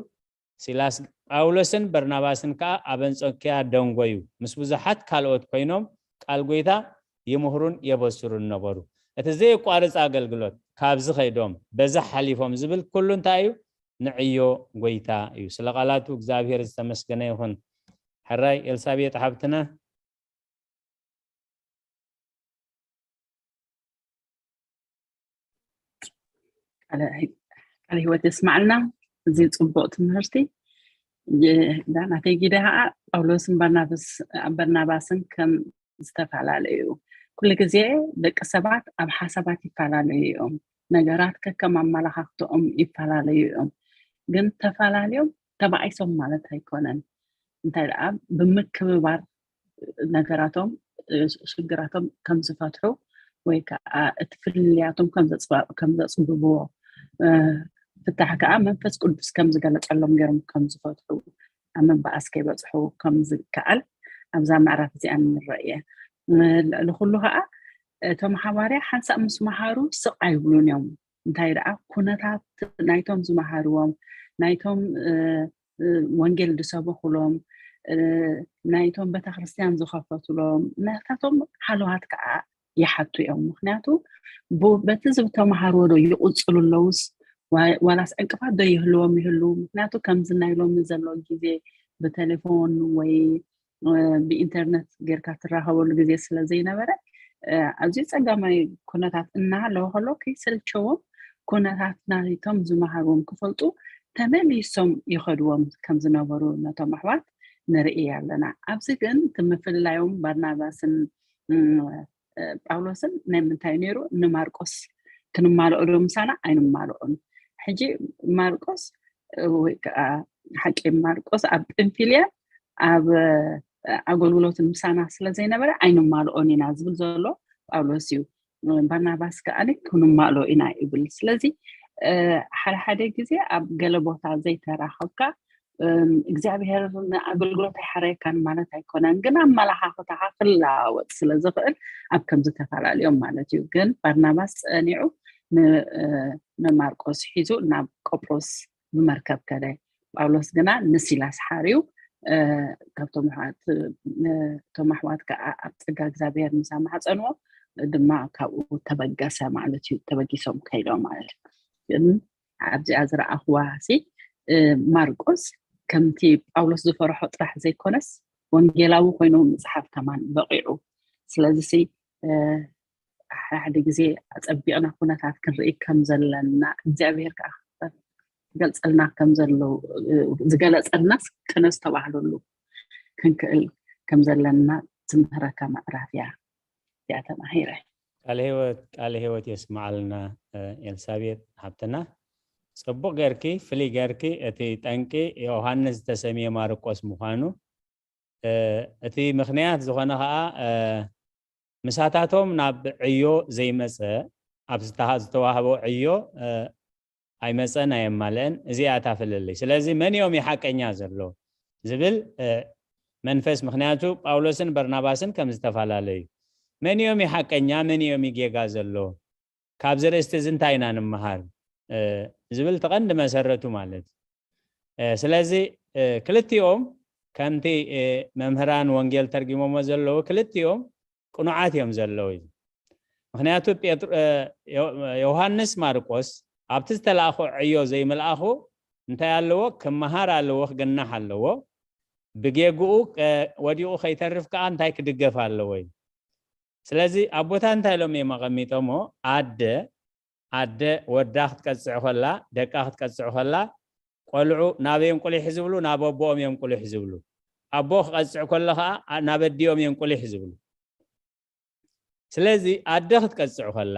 ሲላስ ጳውሎስን በርናባስን ከኣ ኣብ ኣንጾኪያ ደንጎዩ ምስ ብዙሓት ካልኦት ኮይኖም ቃል ጎይታ ይምህሩን የበስሩን ነበሩ። እቲ ዘየቋርጽ ኣገልግሎት ካብዚ ከይዶም በዛ ሓሊፎም ዝብል ኩሉ እንታይ እዩ? ንዕዮ ጎይታ እዩ። ስለ ቃላቱ እግዚኣብሔር ዝተመስገነ ይኹን። ሕራይ ኤልሳቤጥ ሓብትና። ቃለ ህይወት የስማዕልና። እዚ ጽቡቕ ትምህርቲ። ናተይ ግደ ከዓ ጳውሎስን በርናባስን ከም ዝተፈላለዩ ኩሉ ግዜ ደቂ ሰባት ኣብ ሓሳባት ይፈላለዩ እዮም። ነገራት ከከም ኣመላኻኽትኦም ይፈላለዩ እዮም። ግን ተፈላለዮም ተባኢሶም ማለት ኣይኮነን። እንታይ ደኣ ብምክብባር ነገራቶም ሽግራቶም ከም ዝፈትሑ ወይ ከዓ እቲ ፍልልያቶም ከም ዘጽብብዎ ፍታሕ ከዓ መንፈስ ቅዱስ ከም ዝገለጸሎም ገይሮም ከም ዝፈትሑ ኣብ ምባኣስ ከይበፅሑ ከም ዝከኣል ኣብዛ ምዕራፍ እዚኣ ንረእየ። ልዕሊ ኩሉ ከዓ እቶም ሓዋርያ ሓንሳእ ምስ መሃሩ ስቕ ኣይብሉን እዮም። እንታይ ደኣ ኩነታት ናይቶም ዝመሃርዎም ናይቶም ወንጌል ዝሰበኹሎም ናይቶም ቤተክርስትያን ዝኸፈቱሎም ናታቶም ሓለዋት ከዓ ይሓቱ እዮም። ምክንያቱ በቲ ዝተመሃርዎ ዶ ይቕፅሉ ኣለውስ ዋላስ ዕንቅፋት ዶ ይህልዎም ይህሉ? ምክንያቱ ከምዚ ናይ ሎሚ ዘሎ ግዜ ብቴሌፎን ወይ ብኢንተርነት ጌርካ ትራኸበሉ ግዜ ስለ ዘይነበረ ኣዝዩ ፀጋማይ ኩነታት እናሃለወ ከሎ ከይሰልቸዎም ኩነታት ናይቶም ዝመሃርዎም ክፈልጡ ተመሊሶም ይኸድዎም ከም ዝነበሩ ነቶም ኣሕዋት ንርኢ ኣለና። ኣብዚ ግን እቲ ምፍልላዮም ባርናባስን ጳውሎስን ናይ ምንታይ ነይሩ? ንማርቆስ ክንማልኦ ዶ ምሳና ኣይንማልኦን። ሕጂ ማርቆስ ወይ ከዓ ሓቂ ማርቆስ ኣብ ጵንፊልያ ኣብ ኣገልግሎትን ምሳና ስለ ዘይነበረ ኣይንማልኦን ኢና ዝብል ዘሎ ጳውሎስ እዩ። ባርናባስ ከዓ ክንማልኦ ኢና ይብል። ስለዚ ሓደ ሓደ ግዜ ኣብ ገለ ቦታ ዘይተራኸብካ እግዚኣብሔር ንኣገልግሎት ኣይሓረየካን ማለት ኣይኮነን፣ ግን ኣመላኻኽታኻ ክለዋወጥ ስለ ዝኽእል ኣብ ከምዚ ተፈላለዮም ማለት እዩ። ግን ባርናባስ ጸኒዑ ንማርቆስ ሒዙ ናብ ቆጵሮስ ብመርከብ ከደ። ጳውሎስ ግና ንሲላስ ሓርዩ ካብቶም ኣሕዋት እቶም ኣሕዋት ከዓ ኣብ ፀጋ እግዚኣብሔር ምስ ኣማሕፀንዎ ድማ ካብኡ ተበገሰ ማለት እዩ። ተበጊሶም ከይዶም ማለት እዩ። ግን ኣብዚኣ ዝረኣኽዋ ሲ ማርቆስ ከምቲ ጳውሎስ ዝፈርሖ ጥራሕ ዘይኮነስ ወንጌላዊ ኮይኑ ምፅሓፍ ከማን በቂዑ። ስለዚ ሲ ሓደ ግዜ ኣፀቢቕና ኩነታት ክንርኢ ከም ዘለና እግዚኣብሔር ከዓ ገልፀልና ከም ዘለዉ ዝገለፀልናስ ከነስተባህለሉ ክንክእል ከም ዘለና ትምህረካ ምዕራፍ እያ። እዚኣ ተማሂረ። ቃለ ህይወት ቃለ ህይወት የስምዓልና ኤልሳቤጥ ሓብትና። ጽቡቕ ጌርኪ ፍልይ ጌርኪ እቲ ጠንቂ ዮሃንስ ዝተሰምየ ማርቆስ ምዃኑ እቲ ምኽንያት ዝኾነ ኸኣ ምሳታቶም ናብ ዕዮ ዘይመጸ ኣብ ዝተዋህቦ ዕዮ ኣይመጸን ኣየማልአን። እዚኣ እታ ፍልልይ። ስለዚ መን እዮም ሓቀኛ ዘሎ ዝብል መንፈስ ምኽንያቱ ጳውሎስን በርናባስን ከም ዝተፈላለዩ መን እዮም ሓቀኛ መን እዮም ጌጋ ዘሎ ካብዚ ርእስቲ እዚ እንታይ ኢና ንምሃር ዝብል ተቐንዲ መሰረቱ ማለት እዩ። ስለዚ ክልቲኦም ከምቲ መምህራን ወንጌል ተርጊሞሞ ዘለዉ ክልቲኦም ቅኑዓት እዮም ዘለዉ እዩ። ምክንያቱ ዮሃንስ ማርቆስ ኣብቲ ዝተላእኮ ዕዮ ዘይምልኣኹ እንታይ ኣለዎ? ክመሃር ኣለዎ፣ ክግናሕ ኣለዎ። ብጌግኡ ወዲቑ ከይተርፍ ከዓ እንታይ ክድገፍ ኣለዎ እዩ። ስለዚ ኣቦታት እንታይ ኢሎም እዮም ኣቐሚጦሞ? ኣደ ኣደ ወዳ ክትቀፅዕ ከላ ደቃ ክትቀፅዕ ከላ ቆልዑ ናበይ እዮም ቁሊሕ ዝብሉ? ናብ ኣቦኦም እዮም ቁሊሕ ዝብሉ። ኣቦ ክቐጽዕ ከሎ ኸዓ ናብ ኣዲኦም እዮም ቁሊሕ ዝብሉ። ስለዚ ኣደ ክትቀጽዕ ከላ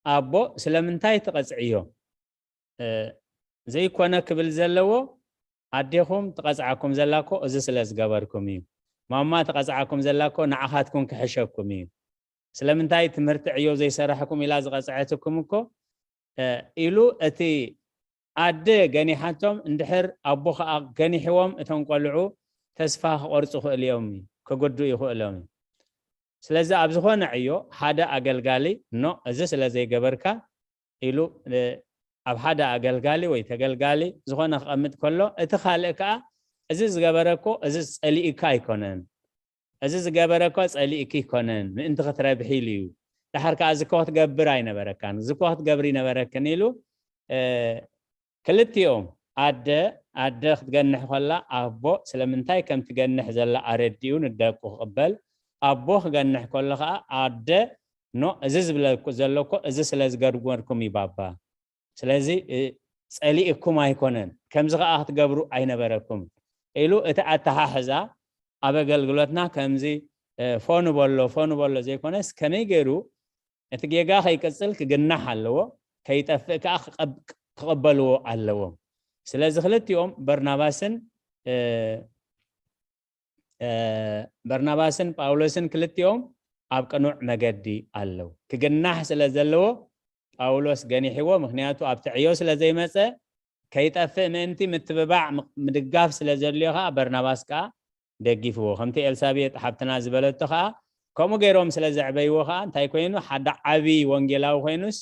ኣቦ ስለምንታይ ትቐጽዕዮ ዘይኮነ ክብል ዘለዎ፣ ኣዴኹም ትቐጽዓኩም ዘላ እኮ እዚ ስለ ዝገበርኩም እዩ። ማማ ትቐጽዓኩም ዘላ እኮ ንዓኻትኩም ክሕሸኩም እዩ። ስለምንታይ ትምህርቲ ዕዮ ዘይሰራሕኩም ኢላ ዝቐጽዐትኩም እኮ ኢሉ እቲ ኣደ ገኒሓቶም እንድሕር ኣቦ ከዓ ገኒሕዎም እቶም ቆልዑ ተስፋ ክቆርፁ ክእል እዮም፣ ክጉዱ ይኽእሎም እዩ። ስለዚ ኣብ ዝኾነ ዕዮ ሓደ ኣገልጋሊ ኖ እዚ ስለ ዘይገበርካ ኢሉ ኣብ ሓደ ኣገልጋሊ ወይ ተገልጋሊ ዝኾነ ክቐምጥ ከሎ እቲ ካልእ ከዓ እዚ ዝገበረ እኮ እዚ ጸሊእካ ኣይኮነን፣ እዚ ዝገበረ እኮ ጸሊእኪ ኣይኮነን፣ ምእንቲ ክትረብሒ ኢሉ እዩ። ድሓር ከዓ እዚ እኮ ክትገብር ኣይነበረካን፣ እዚ እኮ ክትገብሪ ነበረክን ኢሉ ክልቲኦም ኣደ ኣደ ክትገንሕ ከላ ኣቦ ስለምንታይ ከም ትገንሕ ዘላ ኣረዲኡ ንደቁ ክቕበል፣ ኣቦ ክገንሕ ከሎ ከዓ ኣደ ኖ እዚ ዝብለኩ ዘሎ እኮ እዚ ስለ ዝገድጎድኩም እዩ ባባ። ስለዚ ጸሊእኩም ኣይኮነን፣ ከምዚ ከዓ ክትገብሩ ኣይነበረኩም ኢሉ እቲ ኣተሓሕዛ ኣብ ኣገልግሎትና ከምዚ ፎኑ በሎ ፎኑ በሎ ዘይኮነስ ከመይ ገይሩ እቲ ጌጋ ከይቅጽል ክግናሕ ኣለዎ፣ ከይጠፍእ ከዓ ክቕበልዎ ኣለዎም። ስለዚ ክልቲኦም በርናባስን በርናባስን ጳውሎስን ክልቲኦም ኣብ ቅኑዕ መገዲ ኣለዉ። ክግናሕ ስለ ዘለዎ ጳውሎስ ገኒሕዎ፣ ምክንያቱ ኣብቲ ዕዮ ስለ ዘይመጸ ከይጠፍእ ምእንቲ ምትብባዕ ምድጋፍ ስለ ዘድልዮ ከዓ በርናባስ ከዓ ደጊፍዎ። ከምቲ ኤልሳቤጥ ሓብትና ዝበለቶ ከዓ ከምኡ ገይሮም ስለ ዘዕበይዎ ከዓ እንታይ ኮይኑ ሓደ ዓብዪ ወንጌላዊ ኮይኑስ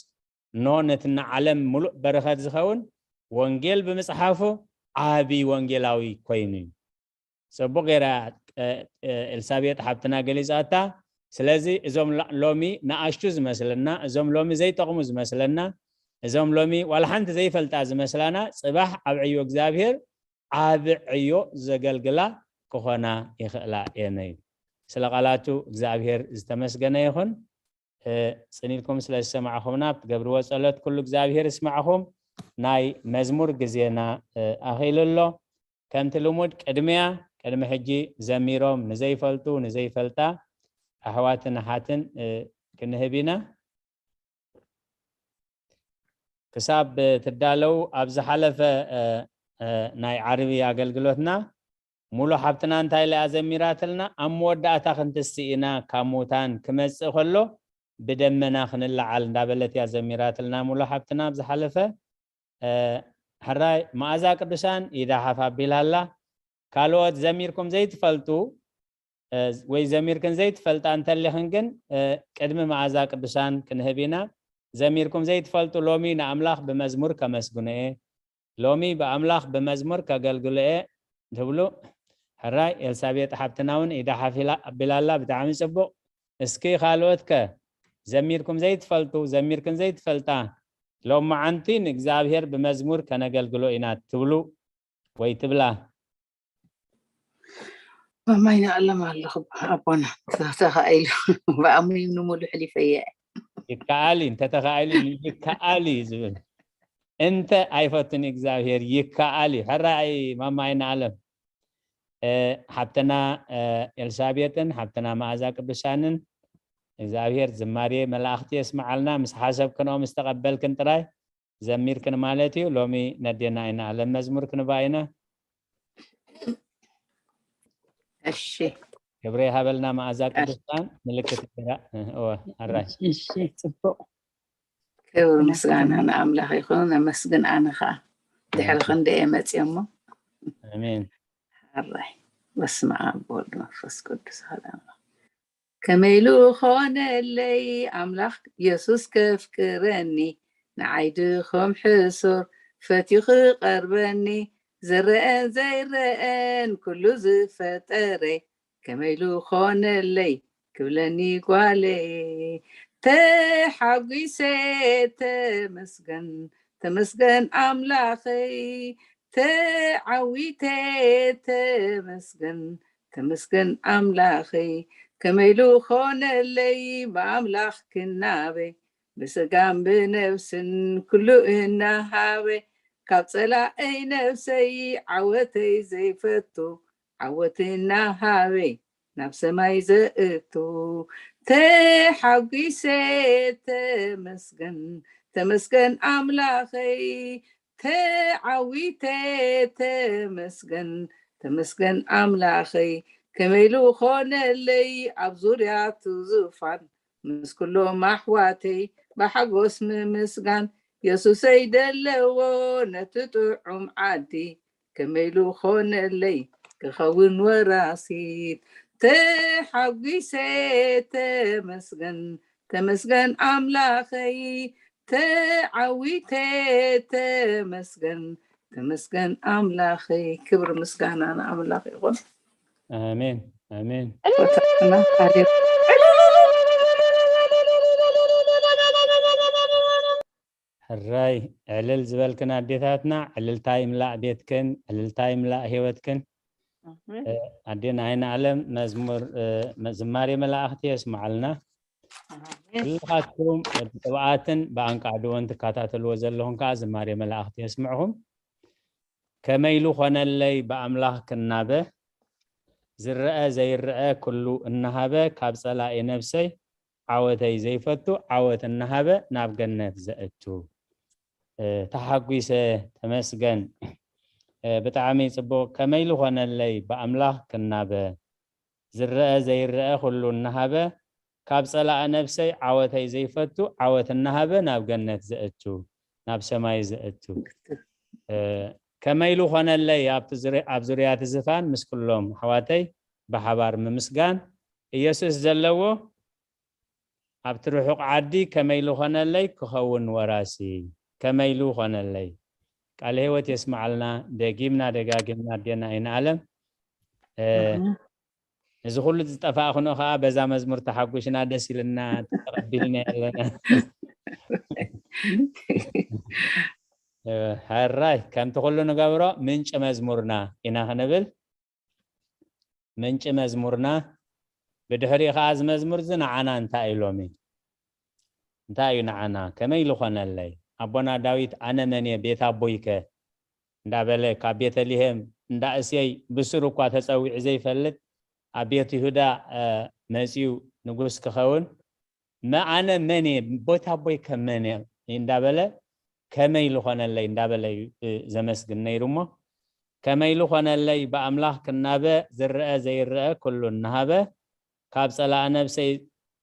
ኖ ነቲ ንዓለም ሙሉእ በረኸት ዝኸውን ወንጌል ብምጽሓፉ ዓብዪ ወንጌላዊ ኮይኑ እዩ። ጽቡቕ ገይራ ኤልሳቤጥ ሓብትና ገሊጻታ። ስለዚ እዞም ሎሚ ንኣሽቱ ዝመስለና፣ እዞም ሎሚ ዘይጠቕሙ ዝመስለና፣ እዞም ሎሚ ዋላ ሓንቲ ዘይፈልጣ ዝመስላና ጽባሕ ኣብ ዕዮ እግዚኣብሔር ዓቢ ዕዮ ዘገልግላ ክኾና ይኽእላ እየን እዩ። ስለ ቃላቱ እግዚኣብሔር ዝተመስገነ ይኹን። ጽን ኢልኩም ስለ ዝሰማዕኹምና ብትገብርዎ ጸሎት ኩሉ እግዚኣብሔር ይስማዕኹም። ናይ መዝሙር ግዜና ኣኺሉ ኣሎ። ከምቲ ልሙድ ቅድሚያ ቅድሚ ሕጂ ዘሚሮም ንዘይፈልጡ ንዘይፈልጣ ኣሕዋትን ኣሓትን ክንህብ ኢና። ክሳብ ትዳለው ኣብ ዝሓለፈ ናይ ዓርቢ ኣገልግሎትና ሙሉ ሓብትና እንታይ ኢላ ዘሚራትልና ኣብ መወዳእታ ክንትስእ ኢና ካብ ሙታን ክመጽእ ከሎ ብደመና ክንለዓል እንዳበለት እያ ዘሚራትልና ሙሉ ሓብትና ኣብ ዝሓለፈ ሕራይ መኣዛ ቅዱሳን ኢዳ ሓፍ ኣቢላ ኣላ። ካልኦት ዘሚርኩም ዘይትፈልጡ ወይ ዘሚርክን ዘይትፈልጣ እንተሊኽን ግን ቅድሚ መኣዛ ቅዱሳን ክንህብ ኢና። ዘሚርኩም ዘይትፈልጡ ሎሚ ንኣምላኽ ብመዝሙር ከመስግኖ እየ፣ ሎሚ ብኣምላኽ ብመዝሙር ከገልግሎ እየ ትብሉ ሕራይ ኤልሳቤጥ ሓብትና እውን ኢዳ ሓፍ ኣቢላ ኣላ። ብጣዕሚ ጽቡቕ። እስኪ ካልኦት ከ ዘሚርኩም ዘይትፈልጡ ዘሚርክን ዘይትፈልጣ ሎም መዓንቲ ንእግዚኣብሔር ብመዝሙር ከነገልግሎ ኢና ትብሉ ወይ ትብላ? ማማይ ንኣለም ኣለኹ ኣቦና ተኻኢሉ ብኣሙይ ንሙሉ ሕሊፈየ። ይከኣል እዩ እንተተኻኢሉ ይከኣል እዩ ዝብል እንተ ኣይፈቱን እግዚኣብሔር ይከኣል እዩ። ሕራይ ማማይ ንኣለም ሓብትና ኤልሳቤጥን ሓብትና መኣዛ ቅዱሳንን እግዚኣብሔር ዝማሬ መላእኽቲ የስምዓልና። ምስ ሓሰብክንኦ ምስ ተቐበልክን ጥራይ ዘሚርክን ማለት እዩ። ሎሚ ነዴና ኢና ለም መዝሙር ክንባ ኢና። እሺ ክብሪ ይሃበልና መኣዛ ቅዱሳን ምልክት ገራ እወ ኣራይ እሺ ጽቡቅ ክብሪ ምስጋና ንኣምላኽ ይኹን። ኣመስግን ኣነ ኸዓ ድሕሪ ክንደየ መፅዮሞ ኣሜን ኣራይ በስመ ኣብ ወልድ መንፈስ ቅዱስ ሓደ ኣምላኽ ከመይ ኢሉ ኾነለይ ኣምላኽ የሱስ ከፍቅረኒ ንዓይ ድኹም ሕሱር ፈትዩ ክቐርበኒ ዝረአን ዘይረአን ኩሉ ዝፈጠረ ከመይ ኢሉ ኾነለይ ክብለኒ ጓለይ ተሓጒሰ ተመስገን ተመስገን ኣምላኸይ ተዓዊተ ተመስገን ተመስገን ኣምላኸይ ከመይ ኢሉ ኾነለይ ብኣምላኽ ክናበ ብስጋን ብነብስን ኩሉ እናሃበ ካብ ጸላእይ ነፍሰይ ዓወተይ ዘይፈቱ፣ ዓወት እናሃበይ ናብ ሰማይ ዘእቱ። ተሓጒሰ ተመስገን፣ ተመስገን ኣምላኸይ፣ ተዓዊተ ተመስገን፣ ተመስገን ኣምላኸይ። ከመይ ኢሉ ኾነለይ ኣብ ዙርያቱ ዙፋን፣ ምስ ኩሎም ኣሕዋተይ ብሓጎስ ምምስጋን። የሱሰይ ደለዎ ነቲ ጥዑም ዓዲ፣ ከመይ ኢሉ ኾነለይ ክኸውን ወራሲት። ተሓጒሰ ተመስገን፣ ተመስገን ኣምላኸይ፣ ተዓዊተ ተመስገን፣ ተመስገን ኣምላኸይ። ክብሪ ምስጋና ንኣምላኽ ይኹን። ኣሜን ኣሜን። ወተትና ሃሌ- ሕራይ ዕልል ዝበልክን ኣዴታትና፣ ዕልልታ ይምላእ ቤትክን፣ ዕልልታ ይምላእ ህይወትክን። ኣዴና ኣይነ ኣለም መዝሙር ዝማሬ መላእኽቲ የስምዓልና። ኩልኻትኩም ብቅብኣትን ብኣንቃዕድዎን ትከታተልዎ ዘለኹም ከዓ ዝማሬ መላእኽቲ የስምዕኹም። ከመይ ኢሉ ኾነለይ ብኣምላኽ ክናበ፣ ዝረአ ዘይረአ ኩሉ እናሃበ፣ ካብ ጸላኢ ነብሰይ ዓወተይ ዘይፈቱ፣ ዓወት እናሃበ ናብ ገነት ዘእቱ። ተሓጒሰ ተመስገን። ብጣዕሚ ጽቡቕ። ከመይ ኢሉ ኾነለይ ብኣምላኽ ክናበ፣ ዝረአ ዘይረአ ኩሉ እናሃበ፣ ካብ ጸላኢ ነብሰይ ዓወተይ ዘይፈቱ፣ ዓወት እናሃበ ናብ ገነት ዘእቱ፣ ናብ ሰማይ ዘእቱ። ከመይ ኢሉ ኾነለይ ኣብቲ ዙርያ- ኣብ ዙርያ እቲ ዝፋን ምስ ኩሎም ኣሕዋተይ ብሓባር ምምስጋን። ኢየሱስ ዘለዎ ኣብቲ ርሑቕ ዓዲ ከመይ ኢሉ ኾነለይ ክኸውን ወራሲ፣ ከመይ ኢሉ ኾነለይ። ቃለ ህይወት የስምዓልና። ደጊምና ደጋጊምና ኣዴና ኣይነ ኣለም እዚ ኩሉ ዝጠፋእኽኖ ከዓ በዛ መዝሙር ተሓጒስና ደስ ኢልና ተቐቢልና ኣለና። ሕራይ ከምቲ ኩሉ ንገብሮ ምንጪ መዝሙርና ኢና ክንብል። ምንጪ መዝሙርና ብድሕሪኡ ከዓ እዚ መዝሙር እዚ ንዓና እንታይ እዩ ሎሚ? እንታይ እዩ ንዓና? ከመይ ኢሉ ኾነለይ? ኣቦና ዳዊት ኣነ መን እየ ቤት ኣቦይከ እንዳበለ ካብ ቤተልሔም እንዳ እሴይ ብስሩ እኳ ተጸዊዑ ዘይፈልጥ ኣብ ቤት ይሁዳ መጺኡ ንጉስ ክኸውን መኣነ መን እየ ቦታ ቦይ ከመን እየ እንዳበለ ከመይ ኢሉ ኾነለይ እንዳበለ እዩ ዘመስግን ነይሩ እሞ ከመይ ኢሉ ኾነለይ ብኣምላኽ ክናበ ዝረአ ዘይረአ ኩሉ እናሃበ ካብ ጸላእ ነብሰይ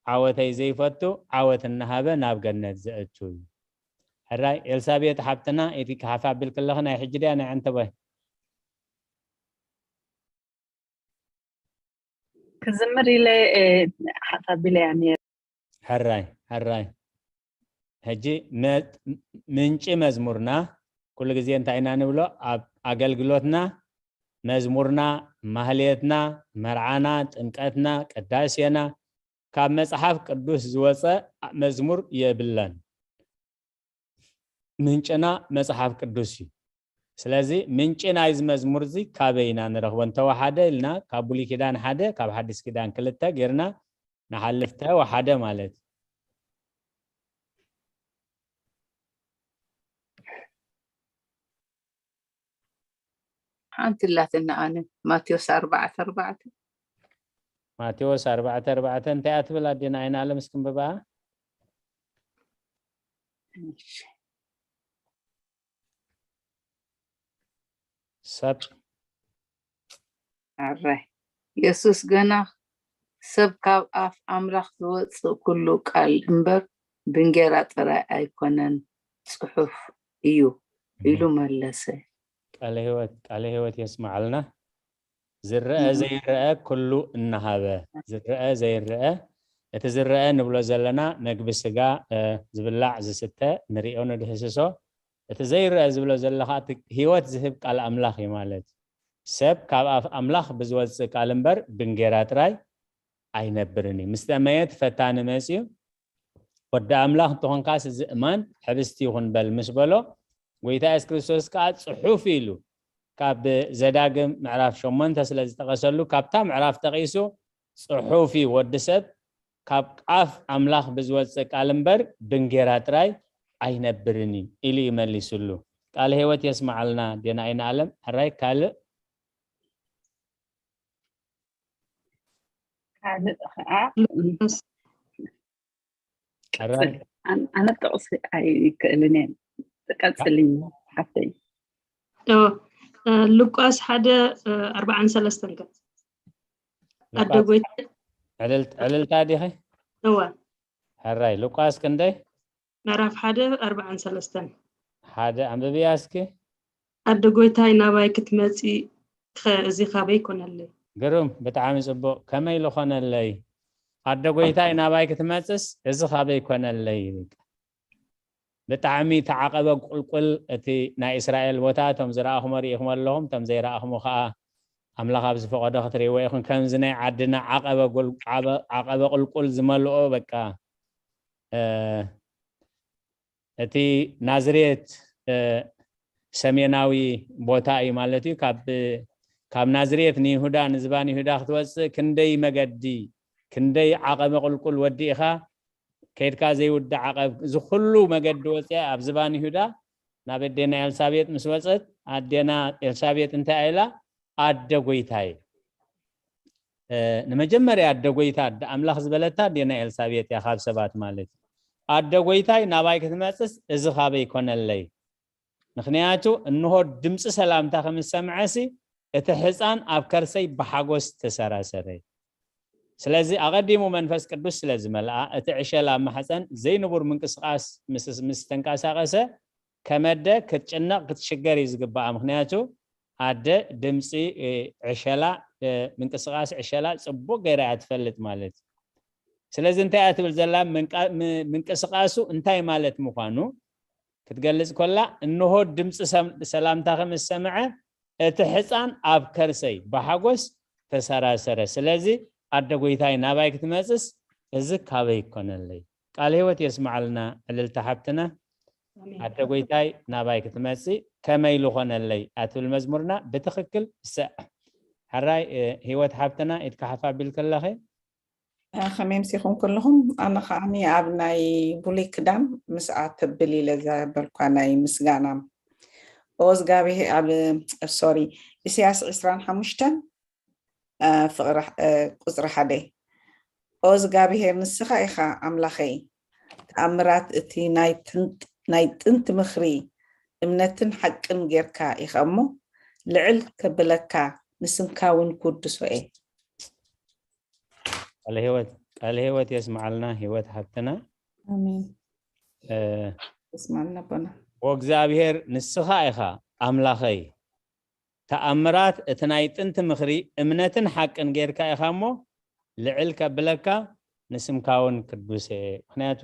ዓወተይ ዘይፈቱ ዓወት እናሃበ ናብ ገነት ዘእቱ እዩ። ሕራይ ኤልሳቤጥ ሓብትና እቲ ክሓፍ ኣቢል ከለኺ ናይ ሕጂ ድያ ናይ ዕንተቦይ ክዝምር ኢለ ሓፍ ኣቢለ እያ ነይረ። ሕራይ ሕራይ ሕጂ ምንጪ መዝሙርና ኩሉ ግዜ እንታይ ኢና ንብሎ ኣብ ኣገልግሎትና መዝሙርና ማህሌትና መርዓና ጥምቀትና ቅዳሴና ካብ መጽሓፍ ቅዱስ ዝወፀ መዝሙር የብለን ምንጭና መጽሓፍ ቅዱስ እዩ ስለዚ ምንጭ ናይዚ መዝሙር እዚ ካበይ ኢና ንረኽቦ እንተወሓደ ኢልና ካብ ብሉይ ኪዳን ሓደ ካብ ሓዲስ ኪዳን ክልተ ጌርና ንሓልፍ ተወሓደ ማለት ሓንቲ ላትና ኣነ ማቴዎስ ኣርባዕተ ኣርባዕተ ማቴዎስ ኣርባዕተ ኣርባዕተ እንታይ እያ ትብል ኣዴና ኣይነ ኣለም እስክንብባ ሰብ ኣረ የሱስ ገና ሰብ ካብ ኣፍ ኣምላኽ ዝወፅእ ኩሉ ቃል እምበር ብንጌራ ጥራይ ኣይኮነን ፅሑፍ እዩ ኢሉ መለሰ ቃለ ህይወት ቃለ ህይወት የስምዓልና ዝረአ ዘይረአ ኩሉ እናሃበ ዝረአ ዘይረአ እቲ ዝረአ ንብሎ ዘለና መግቢ ስጋ ዝብላዕ ዝስተ ንሪኦ ንድህስሶ እቲ ዘይረአ ዝብሎ ዘለኻ እቲ ህይወት ዝህብ ቃል ኣምላኽ እዩ ማለት ሰብ ካብ ኣፍ ኣምላኽ ብዝወፅእ ቃል እምበር ብንጌራ ጥራይ ኣይነብርን እዩ ምስ ጠመየ እቲ ፈታኒ መፅዩ ወዲ ኣምላኽ እንተኾንካስ እዚ እማን ሕብስቲ ይኹን በል ምስ በሎ ጎይታ የሱስ ክርስቶስ ከዓ ፅሑፍ ኢሉ ካብ ዘዳግም ምዕራፍ ሸሞንተ ስለ ዝጠቐሰሉ ካብታ ምዕራፍ ጠቒሱ ፅሑፍ እዩ ወዲ ሰብ ካብ ኣፍ ኣምላኽ ብዝወፅእ ቃል እምበር ብንጌራ ጥራይ ኣይነብርን እዩ ኢሉ እዩ መሊስሉ ቃለ ህይወት የስምዓልና። ዴና ኣይንኣለም። ሕራይ ካልእ ካልእ ከዓ ሉቃስ ሕራይ ኣነ ጥቕሲ ኣይክእልን እየ። ቀፅልኝ ሓፍተይ። ሉቃስ ሓደ ኣርባዓን ሰለስተን ከ ኣደ ጎይታ ዕልልታ ዲኺ? እወ ሕራይ ሉቃስ ክንደይ? ምዕራፍ ሓደ ኣርባዓን ሰለስተን ሓደ ኣንብብያ እስኪ። ኣደ ጎይታይ ናባይ ክትመፂ ከ እዚ ካበይ ኮነለይ? ግሩም፣ ብጣዕሚ ፅቡቕ። ከመይ ልኾነለይ? ኣደ ጎይታይ ናባይ ክትመፅስ እዚ ካበይ ኮነለይ? ብጣዕሚ ተዓቐበ ቁልቁል እቲ ናይ እስራኤል ቦታ። እቶም ዝረኣኹሞ ርኢኹሞ ኣለኹም፣ እቶም ዘይረኣኹሞ ከዓ ኣምላኽ ኣብ ዝፈቐዶ ክትርእይዎ ኢኹም። ከምዚ ናይ ዓድና ዓቐበ ጎል- ዓበ- ዓቐበ ቁልቁል ዝመልኦ በቃ እ፣ እቲ ናዝሬት እ፣ ሰሜናዊ ቦታ እዩ ማለት እዩ። ካብ ካብ ናዝሬት ንይሁዳ ንዝባን ይሁዳ ክትወፅእ ክንደይ መገዲ ክንደይ ዓቐበ ቁልቁል ወዲእኻ ከይድካ ዘይውዳእ ዓቐብ እዚ ኩሉ መገዲ ወፂኣ ኣብ ዝባን ይሁዳ ናብ ኣዴና ኤልሳቤጥ ምስ ወፀት ኣዴና ኤልሳቤጥ እንታይ ኢላ ኣደ ጎይታይ ንመጀመርያ ኣደ ጎይታ ኣደ ኣምላኽ ዝበለታ ኣዴና ኤልሳቤጥ እያ ካብ ሰባት ማለት እዩ ኣደ ጎይታይ ናባይ ክትመፅስ እዚ ካበይ ኮነለይ ምኽንያቱ እንሆ ድምፂ ሰላምታ ከምዝሰምዐሲ እቲ ሕፃን ኣብ ከርሰይ ብሓጎስ ተሰራሰረ ስለዚ ኣቐዲሙ መንፈስ ቅዱስ ስለ ዝመልኣ እቲ ዕሸል ኣብ ማሕፀን ዘይንቡር ምንቅስቃስ ምስ ተንቀሳቀሰ ከመደ ክትጭነቕ ክትሽገር እዩ ዝግባኣ ምክንያቱ ኣደ ድምፂ ዕሸላ ምንቅስቃስ ዕሸላ ፅቡቅ ገይራ እያ ትፈልጥ ማለት እዩ ስለዚ እንታይ እያ ትብል ዘላ ምንቅስቃሱ እንታይ ማለት ምኳኑ ክትገልፅ ኮላ እንሆ ድምፂ ሰላምታ ከም ዝሰምዐ እቲ ሕፃን ኣብ ከርሰይ ብሓጎስ ተሰራሰረ ስለዚ ኣደ ጎይታይ ናባይ ክትመፅስ እዚ ካበይ ይኮነለይ ቃል ህይወት የስምዓልና ዕልልቲ ሓብትና ኣደ ጎይታይ ናባይ ክትመፅእ ከመይ ልኾነለይ ኣትብል መዝሙርና ብትኽክል ሰእ ሕራይ ህይወት ሓብትና ኢድካ ሓፍ ኣቢል ከለኺ ከመይ ምሲኹም ኩልኹም ኣነ ከዓኒ ኣብ ናይ ቡሉይ ክዳን ምስኣ ተብል ኢለ ዘበልኳ ናይ ምስጋና ኦዝጋብሄ ኣብ ሶሪ ኢሳያስ ዕስራን ሓሙሽተን ፍቕሪ ቁፅሪ ሓደ ኦ እግዚኣብሄር ንስኻ ኢኻ ኣምላኸይ ተኣምራት እቲ ናይ ጥንቲ ምኽሪ እምነትን ሓቅን ጌርካ ኢኻ እሞ ልዕል ከብለካ ንስምካ እውን ክውድሶ እየ ቃለ ህይወት የስምዓልና ህይወት ሃብትና ኣሜን የስምዓልና ኣቦና ኦ እግዚኣብሄር ንስኻ ኢኻ ኣምላኸይ ተኣምራት እቲ ናይ ጥንቲ ምኽሪ እምነትን ሓቅን ጌርካ ኢኻ እሞ ልዕል ከብለካ ንስምካ እውን ቅዱስ እየ ምክንያቱ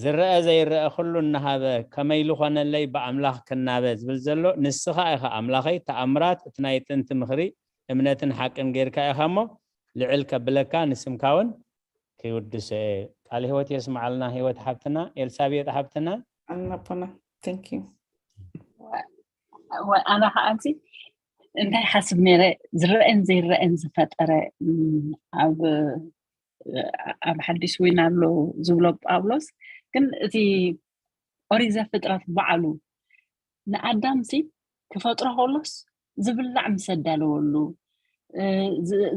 ዝረአ ዘይረአ ኩሉ እናሃበ ከመይ ልኾነለይ ብኣምላኽ ክናበ ዝብል ዘሎ ንስኻ ኢኻ ኣምላኸይ ተኣምራት እቲ ናይ ጥንቲ ምኽሪ እምነትን ሓቅን ጌርካ ኢኻ እሞ ልዕል ከብለካ ንስምካ እውን ክውድሶ እየ ቃል ህይወት የስምዓልና ህይወት ሓብትና ኤልሳቤጥ ሓብትና ኣናቦና thank you ኣነ ከዓ እዚ እንታይ ሓስብ ነረ ዝረአን ዘይረአን ዝፈጠረ ኣብ ኣብ ሓዲስ ወይን ኣሎ ዝብሎ ጳውሎስ ግን እቲ ኦሪት ዘፍጥረት ባዕሉ ንኣዳምሲ ክፈጥሮ ከሎስ ዝብላዕ ምስ ኣዳለወሉ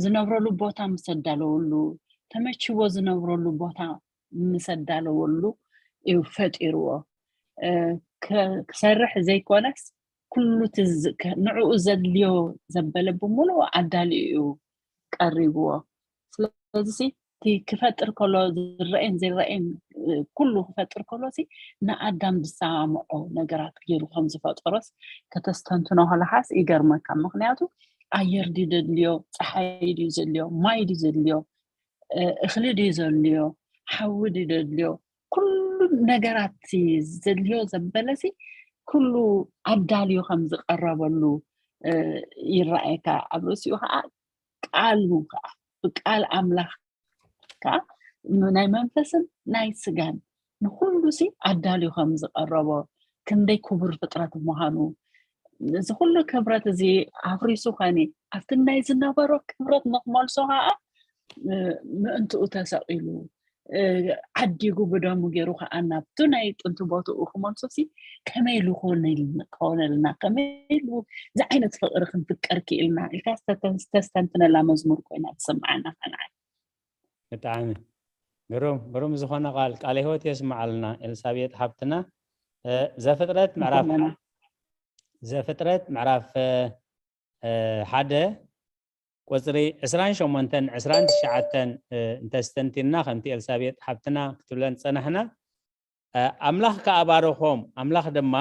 ዝነብረሉ ቦታ ምስ ኣዳለወሉ ተመችዎ ዝነብረሉ ቦታ ምስ ኣዳለወሉ እዩ ፈጢርዎ ክሰርሕ ዘይኮነስ ኩሉ ንዕኡ ዘድልዮ ዘበለ ብምሉኡ ኣዳልዩ እዩ ቀሪብዎ ስለዚ እቲ ክፈጥር ከሎ ዝረአን ዘይረአን ኩሉ ክፈጥር ከሎ ንኣዳም ዝሰማምዖ ነገራት ገይሩ ከም ዝፈጠሮስ ከተስተንትኖ ከለካስ ይገርመካ ምክንያቱ ኣየር ድዩ ዘድልዮ ፀሓይ ድዩ ዘድልዮ ማይ ድዩ ዘድልዮ እኽሊ ድዩ ዘድልዮ ሓዊ ድዩ ዘድልዮ ኩሉ ነገራት ዘድልዮ ዘበለሲ ኩሉ ኣዳልዩ ከም ዝቀረበሉ ይረኣየካ ኣብ ርእሲኡ ከዓ ቃሉ ከዓ ብቃል ኣምላኽ ከዓ ናይ መንፈስን ናይ ስጋን ንኩሉ ሲ ኣዳልዩ ከም ዝቀረቦ ክንደይ ክቡር ፍጥረት ምዃኑ እዚ ኩሉ ክብረት እዚ ኣፍሪሱ ከኒ ኣብቲ ናይ ዝነበሮ ክብረት ንክመልሶ ከዓ ምእንትኡ ተሰቂሉ ዓዲጉ ብደሙ ገይሩ ከዓ ናብቱ ናይ ጥንቲ ቦትኡ ክመልሶ ሲ ከመይ ኢሉ ክኾነልና ከመይ ኢሉ እዚ ዓይነት ፍቅሪ ክንፍቀር ክኢልና ኢልካ ዝተስተንትነላ መዝሙር ኮይና ትስምዓና ከነዓን። ብጣዕሚ ግሩም ግሩም ዝኾነ ቃል ቃለ ህይወት የስምዓልና ኤልሳቤጥ ሓብትና። ዘፍጥረት ምዕራፍ ዘፍጥረት ምዕራፍ ሓደ ቁፅሪ ዕስራን ሸሞንተን ዕስራን ትሽዓተን እንተስተንቲና ከምቲ ኤልሳቤጥ ሓብትና ክትብለን ዝፀናሕና ኣምላኽ ከዓ ባረኾም ኣምላኽ ድማ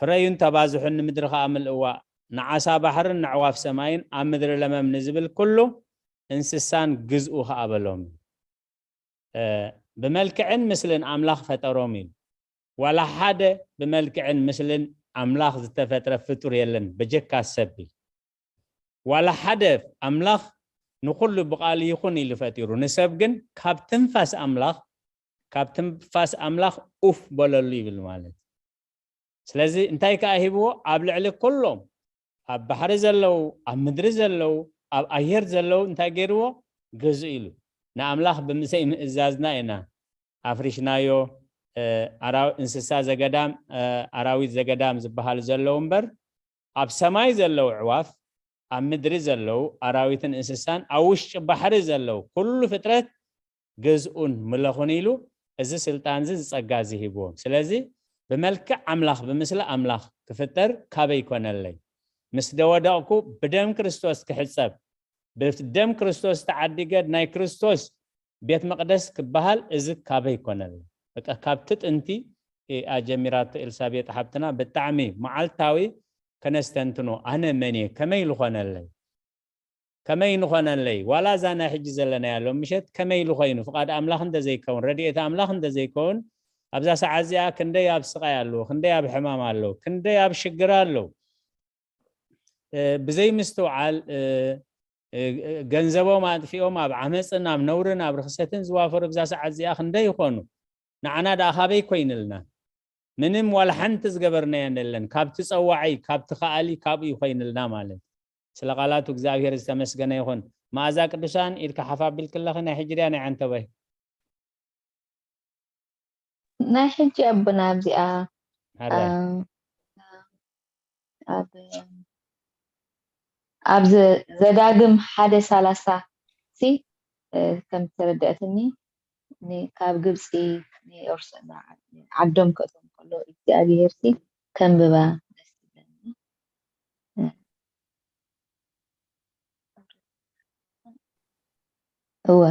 ፍረዩን ተባዝሑን ንምድሪ ከዓ ምልእዋ ንዓሳ ባሕርን ንዕዋፍ ሰማይን ኣብ ምድሪ ለመም ንዝብል ኩሉ እንስሳን ግዝኡ ከዓ በሎም። ብመልክዕን ምስልን ኣምላኽ ፈጠሮም ኢሉ። ዋላ ሓደ ብመልክዕን ምስልን ኣምላኽ ዝተፈጥረ ፍጡር የለን በጀካ ሰብ ኢሉ። ዋላ ሓደ ኣምላኽ ንኹሉ ብቓሉ ይኹን ኢሉ ፈጢሩ። ንሰብ ግን ካብ ትንፋስ ኣምላኽ ካብ ትንፋስ ኣምላኽ ኡፍ በለሉ ይብል ማለት። ስለዚ እንታይ ከኣ ሂብዎ? ኣብ ልዕሊ ኩሎም ኣብ ባሕሪ ዘለዉ ኣብ ምድሪ ዘለዉ ኣብ ኣየር ዘለዉ እንታይ ገይርዎ? ግዙእ ኢሉ። ንኣምላኽ ብምሰይ ምእዛዝና ኢና ኣፍሪሽናዮ። እንስሳ ዘገዳም ኣራዊት ዘገዳም ዝበሃሉ ዘለዉ እምበር ኣብ ሰማይ ዘለዉ ዕዋፍ ኣብ ምድሪ ዘለዉ ኣራዊትን እንስሳን ኣብ ውሽጢ ባሕሪ ዘለዉ ኩሉ ፍጥረት ግዝኡን ምለኹን ኢሉ እዚ ስልጣን እዚ ዝጸጋ እዚ ሂብዎም። ስለዚ ብመልክዕ ኣምላኽ ብምስሊ ኣምላኽ ክፍጠር ካበይ ኮነለይ? ምስ ደወደቕኩ ብደም ክርስቶስ ክሕጸብ ብደም ክርስቶስ ተዓዲገ ናይ ክርስቶስ ቤት መቕደስ ክበሃል እዚ ካበይ ኮነለይ? በቃ ካብቲ ጥንቲ ኣጀሚራቶ ኤልሳቤጥ ሓብትና ብጣዕሚ መዓልታዊ ከነስተንትኖ ኣነ መን እየ ከመይ ልኾነለይ ከመይ ንኾነለይ ዋላ እዛ ናይ ሕጂ ዘለናያ ሎም ምሸት ከመይ ኢሉ ኮይኑ ፍቓድ ኣምላኽ እንተዘይከውን ረድኤት ኣምላኽ እንተዘይከውን ኣብዛ ሰዓት እዚኣ ክንደይ ኣብ ስቓይ ኣለዉ ክንደይ ኣብ ሕማም ኣለዉ ክንደይ ኣብ ሽግር ኣለዉ ብዘይ ምስትውዓል ገንዘቦም ኣጥፊኦም ኣብ ዓመፅን ኣብ ነውርን ኣብ ርክሰትን ዝዋፈሩ ብዛ ሰዓት እዚኣ ክንደይ ይኾኑ ንዓና ደኣ ካበይ ኮይንልና ምንም ዋላ ሓንቲ ዝገበርናዮ የለን ካብቲ ፀዋዒ ካብቲ ከኣሊ ካብኡ ይኮይንልና ማለት ስለ ቃላቱ እግዚኣብሔር ዝተመስገነ ይኹን መኣዛ ቅዱሳን ኢድካ ሓፍ ኣቢልክ ኣለኺ ናይ ሕጂ ድያ ናይ ዓንተቦይ ናይ ሕጂ ኣቦና ኣብዚኣ ኣብ ኣብ ዘዳግም ሓደ ሰላሳ ሲ ከም ተረዳእትኒ ካብ ግብፂ ዓዶም ከእቶም ከሎ እግዚኣብሄር ሲ ከንብባ ደስ ይብለኒ። እወ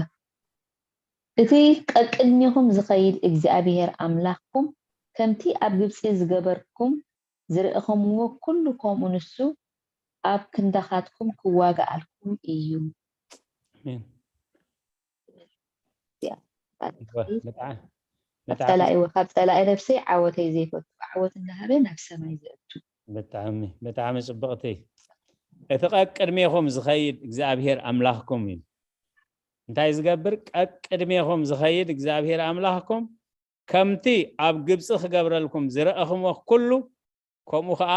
እቲ ቀቅድሚኹም ዝኸይድ እግዚኣብሄር ኣምላኽኩም ከምቲ ኣብ ግብፂ ዝገበርኩም ዝረእኹምዎ ኩሉ ከምኡ ንሱ ኣብ ክንዳኻትኩም ክዋጋኣልኩም እዩ። ኣሜን። እዚኣ እወ፣ ብጣዕሚ ካብ ፀላኢ እወ፣ ካብ ፀላኢ ነብሰይ ዓወተይ ዘይፈቱ ዓወት እንዳሃበ ናብ ሰማይ ዘእቱ። ብጣዕሚ ብጣዕሚ ፅብቕቲ። እቲ ቀቅድሜኹም ዝኸይድ እግዚኣብሄር ኣምላኽኩም እዩ። እንታይ ዝገብር? ቀቅድሜኹም ዝኸይድ እግዚኣብሄር ኣምላኽኩም ከምቲ ኣብ ግብፂ ክገብረልኩም ዝረእኹሞ ኩሉ ከምኡ ከዓ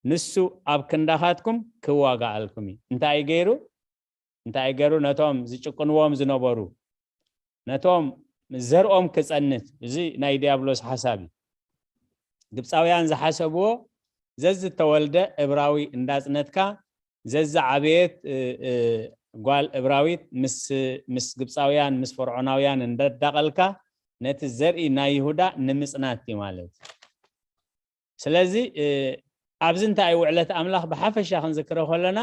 ንሱ ኣብ ክንዳኻትኩም ክዋጋኣልኩም እዩ። እንታይ ገይሩ? እንታይ ገይሩ? ነቶም ዝጭቁንዎም ዝነበሩ ነቶም ዘርኦም ክፀንት፣ እዚ ናይ ዲያብሎስ ሓሳብ እዩ። ግብፃውያን ዝሓሰብዎ ዘዝተወልደ እብራዊ እንዳፅነትካ ዘዝዓበየት እ፣ እ፣ ጓል እብራዊት ምስ ምስ ግብፃውያን ምስ ፈርዖናውያን እንዳዳቐልካ ነቲ ዘርኢ ናይ ይሁዳ ንምፅናት እዩ ማለት እዩ። ስለዚ ኣብዚ እንታይ ውዕለት ኣምላኽ ብሓፈሻ ክንዝክሮ ከለና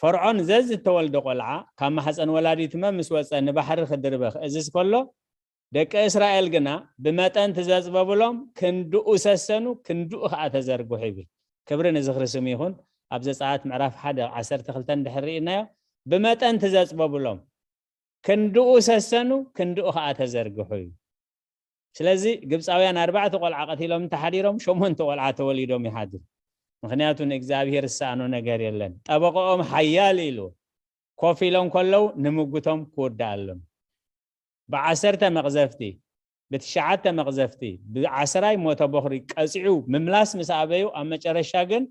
ፈርዖን ዘዝተወልደ ቆልዓ ካብ ማሕፀን ወላዲትመ ምስ ወፀ ንባሕሪ ክድርበ ክእዝዝ ከሎ ደቂ እስራኤል ግና ብመጠን ትዘፅበብሎም ክንድኡ ሰሰኑ ክንድኡ ከዓ ተዘርግሑ ይብል። ክብሪ ንዝኽሪ ስሙ ይኹን። ኣብ ዘፀኣት ምዕራፍ ሓደ ዓሰርተ ክልተ እንድሕር ርኢናዮ ብመጠን ትዘፅበብሎም ክንድኡ ሰሰኑ ክንድኡ ከዓ ተዘርግሑ እዩ። ስለዚ ግብፃውያን ኣርባዕተ ቆልዓ ቀቲሎም እንተሓዲሮም ሸሞንተ ቆልዓ ተወሊዶም ይሓድሩ። ምክንያቱ ንእግዚኣብሔር ዝሰኣኖ ነገር የለን። ጠበቆኦም ሓያል ኢሉ ኮፍ ኢሎም ከለዉ ንምጉቶም ክውዳኣሎም ብዓሰርተ መቕዘፍቲ ብትሽዓተ መቕዘፍቲ ብዓስራይ ሞተ ቦኽሪ ቀፂዑ ምምላስ ምስ ኣበዩ ኣብ መጨረሻ ግን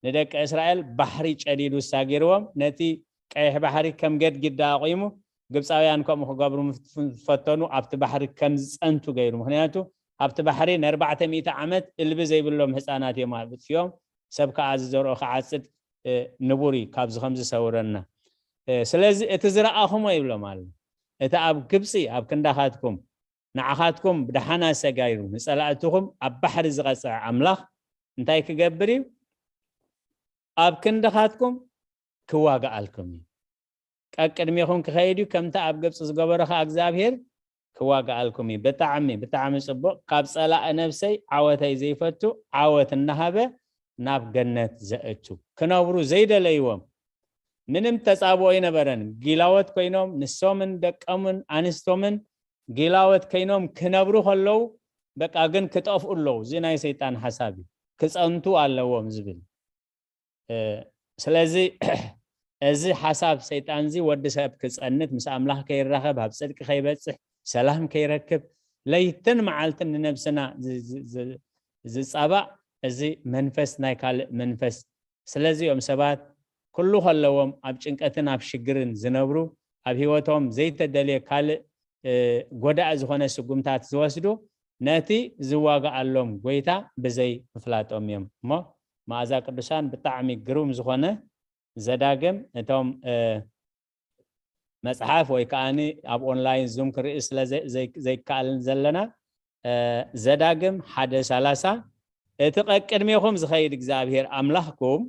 ንደቂ እስራኤል ባሕሪ ጨዲዱ ሳጊርዎም ነቲ ቀይሕ ባሕሪ ከም ገድጊዳ ኣቑሙ ግብፃውያን ከምኡ ክገብሩ ምስ ፈተኑ ኣብቲ ባሕሪ ከም ዝፀንቱ ገይሩ። ምክንያቱ ኣብቲ ባሕሪ ንኣርባዕተ ሚእቲ ዓመት እልቢ ዘይብሎም ህፃናት እዮም ኣብፅዮም። ሰብ ከዓ ዝዘርኦ ክዓፅድ ንቡር እዩ። ካብዚ ከም ዝሰውረና ስለዚ እቲ ዝረኣኹሞ ይብሎም ኣሎ። እቲ ኣብ ግብፂ ኣብ ክንዳኻትኩም ንዓኻትኩም ብደሓና ሰጋይሩ ንፀላእትኹም ኣብ ባሕሪ ዝቐፅዐ ኣምላኽ እንታይ ክገብር እዩ? ኣብ ክንድኻትኩም ክዋግኣልኩም እዩ። ቀቅድሜኹም ክኸይድ እዩ። ከምቲ ኣብ ግብፂ ዝገበሮ ከዓ እግዚኣብሔር ክዋግኣልኩም እዩ። ብጣዕሚ ብጣዕሚ ፅቡቕ። ካብ ፀላእ ነብሰይ ዓወተይ ዘይፈቱ ዓወት እናሃበ ናብ ገነት ዘእቱ ክነብሩ ዘይደለይዎም ምንም ተፃብኦ ኣይነበረን። ጊላወት ኮይኖም ንሶምን ደቀምን ኣንስቶምን ጊላወት ኮይኖም ክነብሩ ከለዉ በቃ ግን ክጠፍኡ ኣለዉ። እዚ ናይ ሰይጣን ሓሳብ እዩ። ክፀንቱ ኣለዎም ዝብል ስለዚ እዚ ሓሳብ ሰይጣን እዚ ወዲ ሰብ ክጸንት ምስ ኣምላኽ ከይራኸብ ኣብ ጽድቂ ከይበጽሕ ሰላም ከይረክብ ለይትን መዓልትን ንነብስና ዝጻባእ እዚ መንፈስ ናይ ካልእ መንፈስ ስለዚ እዮም ሰባት ኩሉ ከለዎም ኣብ ጭንቀትን ኣብ ሽግርን ዝነብሩ ኣብ ህይወቶም ዘይተደልየ ካልእ ጎዳእ ዝኾነ ስጉምታት ዝወስዱ ነቲ ዝዋጋኣሎም ጎይታ ብዘይ ምፍላጦም እዮም እሞ መኣዛ ቅዱሳን ብጣዕሚ ግሩም ዝኾነ ዘዳግም እቶም መፅሓፍ ወይ ከዓ ኣብ ኦንላይን ዙም ክርኢ ስለ ዘይከኣልን ዘለና ዘዳግም ሓደ ሰላሳ እቲ ቀቅድሜኹም ዝኸይድ እግዚኣብሔር ኣምላኽኩም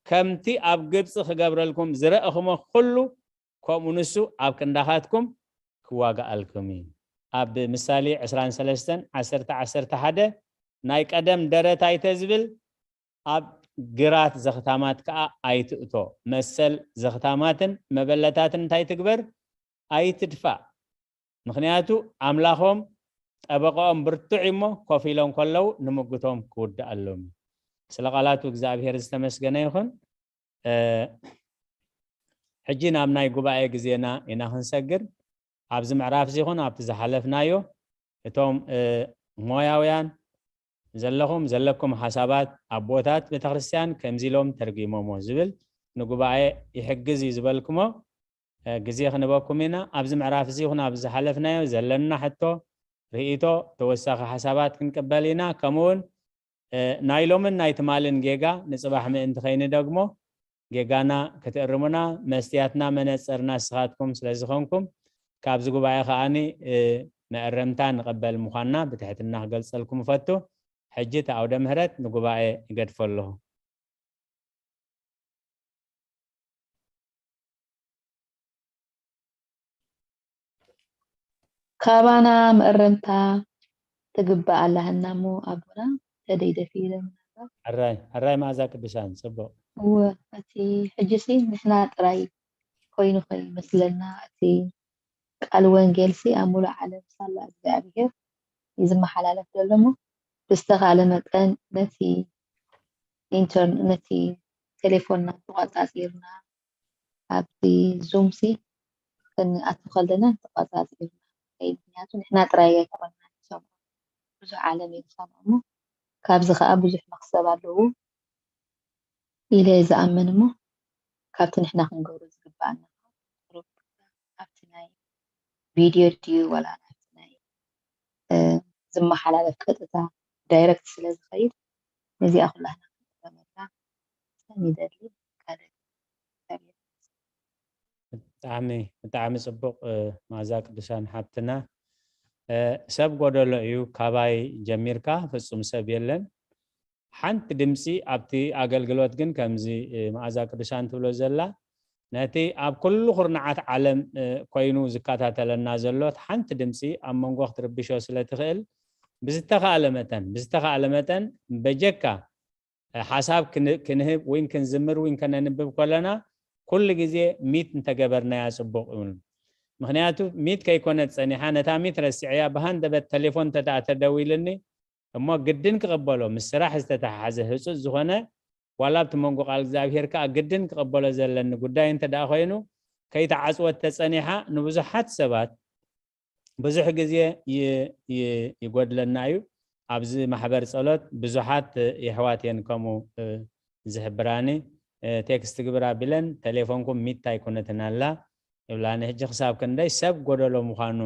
ከምቲ ኣብ ግብፂ ክገብረልኩም ዝረእኹሞ ኩሉ ከምኡ ንሱ ኣብ ክንዳኻትኩም ክዋጋኣልኩም እዩ። ኣብ ምሳሌ ዕስራን ሰለስተን ዓሰርተ ዓሰርተ ሓደ ናይ ቀደም ደረት ኣይተዝብል ኣብ ግራት ዘኽታማት ከዓ ኣይትእቶ። መሰል ዘኽታማትን መበለታትን እንታይ ትግበር? ኣይትድፋእ። ምኽንያቱ ኣምላኾም ጠበቃኦም ብርቱዕ እሞ ኮፍ ኢሎም ከለዉ ንምጉቶም ክውድኣሎም እዩ። ስለ ቃላቱ እግዚኣብሔር ዝተመስገነ ይኹን። ሕጂ ናብ ናይ ጉባኤ ግዜና ኢና ክንሰግር። ኣብዚ ምዕራፍ እዚ ይኹን ኣብቲ ዝሓለፍናዮ እቶም ሞያውያን ዘለኹም ዘለኩም ሓሳባት ኣቦታት ቤተክርስትያን ከምዚ ኢሎም ተርጉሞሞ ዝብል ንጉባኤ ይሕግዝ እዩ ዝበልኩሞ ግዜ ክንበኩም ኢና። ኣብዚ ምዕራፍ እዚ ይኹን ኣብ ዝሓለፍናዮ ዘለና ሕቶ ርእይቶ ተወሳኺ ሓሳባት ክንቅበል ኢና። ከምኡውን ናይ ሎምን ናይ ትማልን ጌጋ ንፅባሕ ምእንቲ ከይንደግሞ ጌጋና ክትእርሙና መስትያትና መነፅርና ንስኻትኩም ስለዝኾንኩም ካብዚ ጉባኤ ከዓኒ መእረምታ ንቐበል ምዃንና ብትሕትና ክገልፀልኩም እፈቱ። ሕጂ እቲ ኣውደ ምህረት ንጉባኤ ይገድፎ ኣለኹ። ካባና መእረምታ ትግባእ ኣላህና እሞ ኣቦና ተደይደፊ ኢለ ምናልባት ሕራይ ሕራይ መኣዛ ቅዱሳን ጽቡቕ እወ እቲ ሕጂ ሲ ንሕና ጥራይ ኮይኑ ከይመስለና እቲ ቃል ወንጌል ሲ ኣብ ሙሉእ ዓለም ሳላ እግዚኣብሔር እዩ ዝመሓላለፍ ዘሎ እሞ ብዝተኻለ መጠን ነቲ ኢንተርነ ነቲ ቴሌፎንና ተቋጻጺርና ኣብቲ ዙም ሲ ክንኣቱ ከለና ተቋጻጺርና ምክንያቱ ንሕና ጥራይ ኣይኮና ንሰምዖ ብዙሕ ዓለም እዩ ዝሰምዖ እሞ ካብዚ ከዓ ብዙሕ መክሰብ ኣለዎ ኢለ ዝኣምን እሞ ካብቲ ንሕና ክንገብሮ ዝግባኣና ኣብቲ ናይ ቪድዮ ድዩ ወላ ናብቲ ናይ ዝመሓላለፍ ቀጥታ ዳይረክት ስለ ዝኸይድ ነዚኣ ኩላህና ክንጥቀመላ ንደሊ። ብጣዕሚ ብጣዕሚ ፅቡቕ መኣዛ ቅዱሳን ሓብትና። ሰብ ጎደሎ እዩ፣ ካባይ ጀሚርካ ፍፁም ሰብ የለን። ሓንቲ ድምፂ ኣብቲ ኣገልግሎት ግን ከምዚ መኣዛ ቅዱሳን ትብሎ ዘላ ነቲ ኣብ ኩሉ ኩርናዓት ዓለም ኮይኑ ዝከታተለና ዘሎ ሓንቲ ድምፂ ኣብ መንጎ ክትርብሾ ስለ ትኽእል ብዝተኻእለ መጠን ብዝተኻእለ መጠን በጀካ ሓሳብ ክንህብ ወይ ክንዝምር ወይ ከነንብብ ከለና ኩሉ ግዜ ሚት እንተገበርናያ ፅቡቕ ይብሉ። ምክንያቱ ሚት ከይኮነት ፀኒሓ ነታ ሚት ረሲዐያ ብሃንደበት ተሌፎን እንተደኣ ተደዊልኒ እሞ ግድን ክቕበሎ ምስ ስራሕ ዝተተሓሓዘ ህፁፅ ዝኾነ ዋላ ኣብቲ መንጎ ቃል እግዚኣብሔር ከዓ ግድን ክቕበሎ ዘለኒ ጉዳይ እንተ ደኣ ኮይኑ ከይተዓፅወት ተፀኒሓ ንብዙሓት ሰባት ብዙሕ ግዜ ይጎድለና እዩ። ኣብዚ ማሕበር ፀሎት ብዙሓት የሕዋት እየን ከምኡ ዝሕብራኒ ቴክስት ግብር ኣቢለን ተሌፎንኩም ሚት ኣይኮነትን ኣላ ይብላኒ። ሕጂ ክሳብ ክንደይ ሰብ ጎደሎ ምዃኑ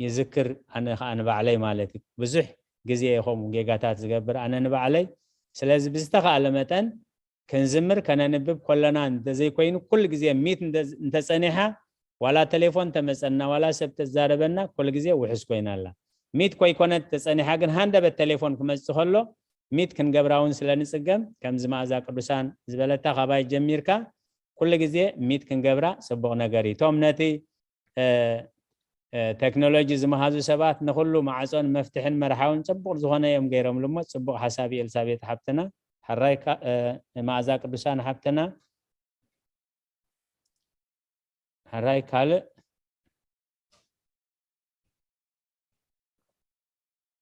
ይዝክር፣ ኣነ ከዓ ንባዕለይ ማለት እዩ። ብዙሕ ግዜ እየ ከምኡ ጌጋታት ዝገብር ኣነ ንባዕለይ። ስለዚ ብዝተኻእለ መጠን ክንዝምር ከነንብብ ከለና እንተዘይኮይኑ፣ ኩሉ ግዜ ሚት እንተፀኒሓ፣ ዋላ ቴሌፎን ተመፀና፣ ዋላ ሰብ ተዛረበና፣ ኩሉ ግዜ ውሕስ ኮይና ኣላ። ሚት ኮይኮነት ተፀኒሓ ግን ሃንደበት ቴሌፎን ክመፅእ ከሎ ሚት ክንገብራ እውን ስለ ንፅገም፣ ከምዚ መኣዛ ቅዱሳን ዝበለታ ካባይ ጀሚርካ ኩሉ ግዜ ሚት ክንገብራ ፅቡቕ ነገር እዩ። እቶም ነቲ ቴክኖሎጂ ዝመሃዙ ሰባት ንኩሉ ማዕፆን መፍትሕን መርሓውን ፅቡቕ ዝኾነ እዮም ገይሮምሉ እሞ፣ ፅቡቕ ሓሳብ እዩ ኤልሳቤጥ ሓብትና። ሕራይ መኣዛ ቅዱሳን ሓብትና። ሕራይ ካልእ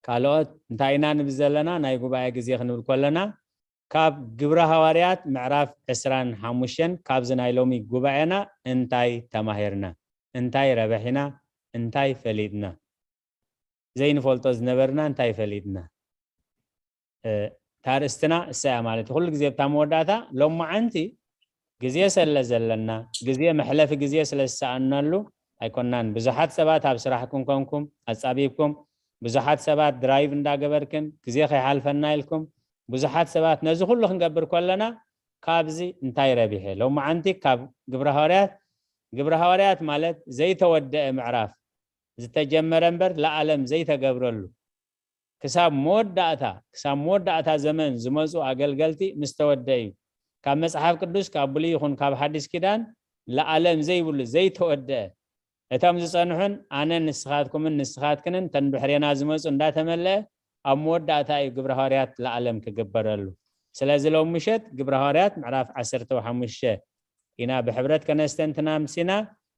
ካልኦት እንታይ ኢና ንብል ዘለና? ናይ ጉባኤ ግዜ ክንብል ከለና ካብ ግብረ ሃዋርያት ምዕራፍ ዕስራን ሓሙሽተን ካብዚ ናይ ሎሚ ጉባኤና እንታይ ተማሂርና? እንታይ ረበሒና? እንታይ ፈሊጥና? ዘይንፈልጦ ዝነበርና እንታይ ፈሊጥና? ታርእስትና እሳያ ማለት ኩሉ ግዜ ብታ መወዳእታ ሎማዓንቲ ግዜ ሰለ ዘለና ግዜ መሕለፊ ግዜ ስለ ዝሰኣናሉ ኣይኮናን። ብዙሓት ሰባት ኣብ ስራሕ ክንኮንኩም ኣጻቢብኩም፣ ብዙሓት ሰባት ድራይቭ እንዳገበርክን ግዜ ከይሓልፈና ኢልኩም፣ ብዙሓት ሰባት ነዚ ኩሉ ክንገብር ከለና ካብዚ እንታይ ረቢሐ? ሎማዓንቲ ካብ ግብረ ሃዋርያት ግብረ ሃዋርያት ማለት ዘይተወደአ ምዕራፍ ዝተጀመረ እምበር ለዓለም ዘይተገብረሉ ክሳብ መወዳእታ ክሳብ መወዳእታ ዘመን ዝመፁ ኣገልገልቲ ምስ ተወደአ እዩ። ካብ መፅሓፍ ቅዱስ ካብ ብሉይ ይኹን ካብ ሓዲስ ኪዳን ለዓለም ዘይብሉ ዘይተወደአ እቶም ዝፀንሑን ኣነን ንስኻትኩምን ንስኻትክንን ተን ድሕሬና ዝመፁ እንዳተመለአ ኣብ መወዳእታ እዩ ግብረ ሃዋርያት ለዓለም ክግበረሉ። ስለዚ ሎም ምሸት ግብረ ሃዋርያት ምዕራፍ ዓሰርተ ሓሙሽተ ኢና ብሕብረት ከነስተንትና ኣምሲና።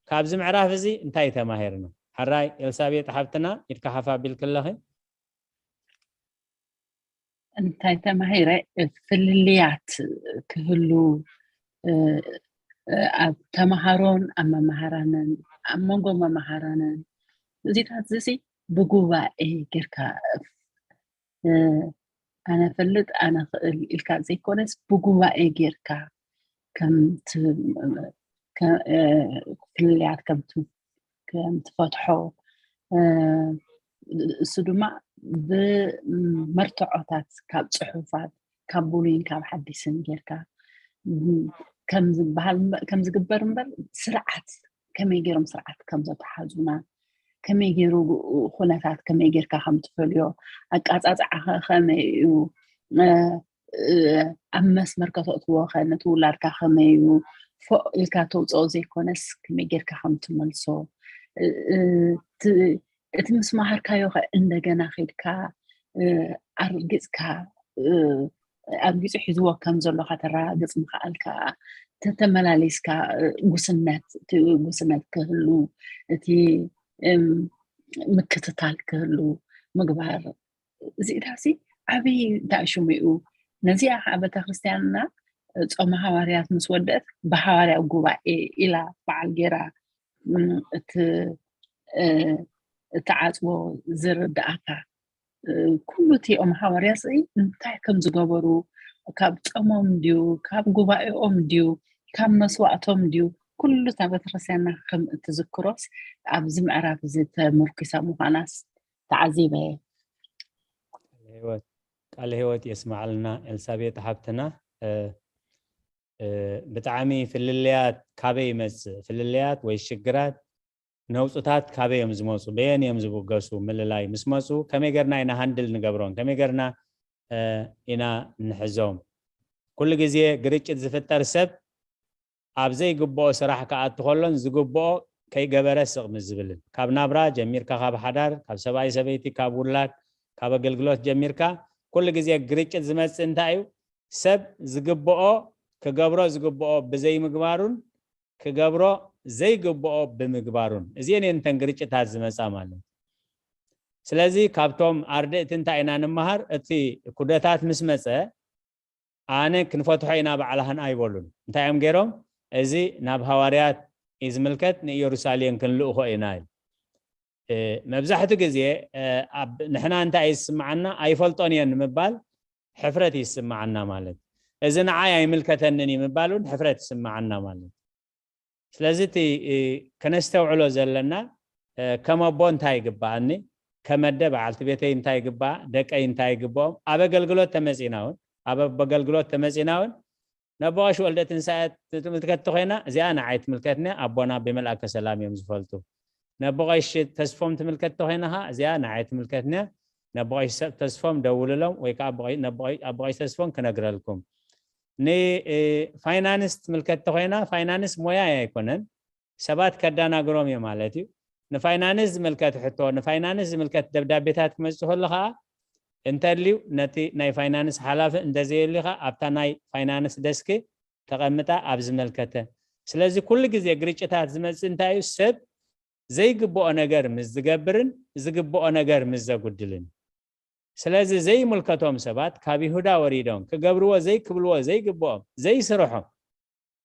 ካብዚ ምዕራፍ እዚ እንታይ ተማሂርና? ሕራይ ኤልሳቤጥ ሓብትና ኢድካ ሓፍ ኣቢልኪ ኣለኺ። እንታይ ተማሂረ? ፍልልያት ክህሉ ኣብ ተምሃሮን ኣብ መምሃራንን ኣብ መንጎ መምሃራንን እዚታት እዚ ብጉባኤ ጌርካ ኣነ ፈልጥ ኣነ ክእል ኢልካ ዘይኮነስ ብጉባኤ ጌርካ ከም ፍልልያት ከም ትፈትሖ እሱ ድማ ከም ዝግበር እምበር ስርዓት ከመይ ገይሮም ስርዓት ከም ዘተሓዙና ከመይ ገይሩ ኩነታት ከመይ ጌርካ ከም ትፈልዮ ኣቃጻጽዓኸ ከመይ እዩ ኣብ መስመር ከተእትዎ ከ ነቲ ውላድካ ከመይ እዩ ፎእ ኢልካ ተውፅኦ ዘይኮነስ ከመይ ጌርካ ከም ትመልሶ እቲ ምስ መሃርካዮ ከ እንደገና ከይድካ ኣርጊፅካ ኣርጊፁ ሒዝዎ ከም ዘሎ ከተረጋግፅ ምክኣልካ ተተመላሊስካ ጉስነት እቲ ጉስነት ክህሉ እቲ ምክትታል ክህሉ ምግባር እዚእታሲ ዓብዪ እንታይ ሽሙ እዩ ነዚኣ ከዓ ቤተክርስትያንና ጾመ ሃዋርያት ምስ ወደት ብሃዋርያ ጉባኤ ኢላ በዓል ገይራ እቲ እትዓፅዎ ዝርዳእካ ኩሉ እቲ ኦም ሃዋርያ ስኢ እንታይ ከም ዝገበሩ ካብ ጾሞም ድዩ ካብ ጉባኤኦም ድዩ ካብ መስዋእቶም ድዩ ኩሉ እታ ቤተክርስትያንና ከም እትዝክሮስ ኣብዚ ምዕራፍ እዚ ተመርኪሳ ምዃናስ ተዓዚበ። ቃለ ህይወት የስማዓልና ኤልሳቤጥ ሓብትና። ብጣዕሚ ፍልልያት ካበይ ይመፅእ? ፍልልያት ወይ ሽግራት ነውፅታት ካበይ እዮም ዝመፁ? በየን እዮም ዝብገሱ? ምልላይ ምስ መፁ ከመይ ገርና ኢና ሃንድል ንገብሮም? ከመይ ገርና ኢና ንሕዞም? ኩሉ ግዜ ግርጭት ዝፍጠር ሰብ ኣብ ዘይግብኦ ስራሕ ክኣቱ ከሎን ዝግብኦ ከይገበረ ስቕ ምስ ዝብልን ካብ ናብራ ጀሚርካ ካብ ሓዳር ካብ ሰብኣይ ሰበይቲ ካብ ውላድ ካብ ኣገልግሎት ጀሚርካ ኩሉ ግዜ ግርጭት ዝመፅእ እንታይ እዩ? ሰብ ዝግብኦ ክገብሮ ዝግብኦ ብዘይምግባሩን ክገብሮ ዘይግብኦ ብምግባሩን እዚአን እየን እተን ግርጭታት ዝመፃ ማለት። ስለዚ ካብቶም ኣርድእቲ እንታይ ኢና ንመሃር? እቲ ኩደታት ምስ መፀ ኣነ ክንፈትሖ ኢና ባዕላህን ኣይበሉን። እንታይ እዮም ገይሮም? እዚ ናብ ሃዋርያት እዩ ዝምልከት፣ ንኢየሩሳሌም ክንልእኾ ኢና እዩ። መብዛሕቱ ግዜ ንሕና እንታይ እዩ ዝስምዓና? ኣይፈልጦን እየን ንምባል ሕፍረት ይስምዓና ማለት። እዚ ንዓይ ኣይምልከተንን እዩ ምባል እውን ሕፍረት ይስምዓና ማለት። ስለዚ እቲ ከነስተውዕሎ ዘለና ከም ኣቦ እንታይ ይግባኣኒ፣ ከም ኣደ በዓልቲ ቤተይ እንታይ ይግባኣ፣ ደቀይ እንታይ ይግብኦም፣ ኣብ ኣገልግሎት ተመፂና እውን ኣብ ኣገልግሎት ተመፂና እውን ነቦ ቀሺ ወልደ ትንሳኤ ትምልከት ተኮይና እዚኣ ንዓይ ትምልከትኒ፣ ኣቦና ብመልኣከ ሰላም እዮም ዝፈልጡ። ነቦ ቀሺ ተስፎም ትምልከት ተኮይና ከዓ እዚኣ ንዓይ ትምልከትኒ። ነቦ ቀሺ ሰብ ተስፎም ደውልሎም ወይ ከዓ ኣቦ ቀሺ ተስፎም ክነግረልኩም። ንፋይናንስ ትምልከት ተኮይና ፋይናንስ ሞያ ኣይኮነን፣ ሰባት ከዳናግሮም እዩ ማለት እዩ። ንፋይናንስ ዝምልከት ሕቶ፣ ንፋይናንስ ዝምልከት ደብዳቤታት ክመፅእ ከሎ ከዓ እንተልዩ ነቲ ናይ ፋይናንስ ሓላፊ እንተዘየልዩ ከዓ ኣብታ ናይ ፋይናንስ ደስክ ተቐምጣ ኣብ ዝመልከተ። ስለዚ ኩሉ ግዜ ግርጭታት ዝመፅእ እንታይ እዩ? ሰብ ዘይግብኦ ነገር ምስ ዝገብርን ዝግብኦ ነገር ምስ ዘጉድልን። ስለዚ ዘይምልከቶም ሰባት ካብ ይሁዳ ወሪዶም ክገብርዎ ዘይክብልዎ ዘይግብኦም ዘይስርሖም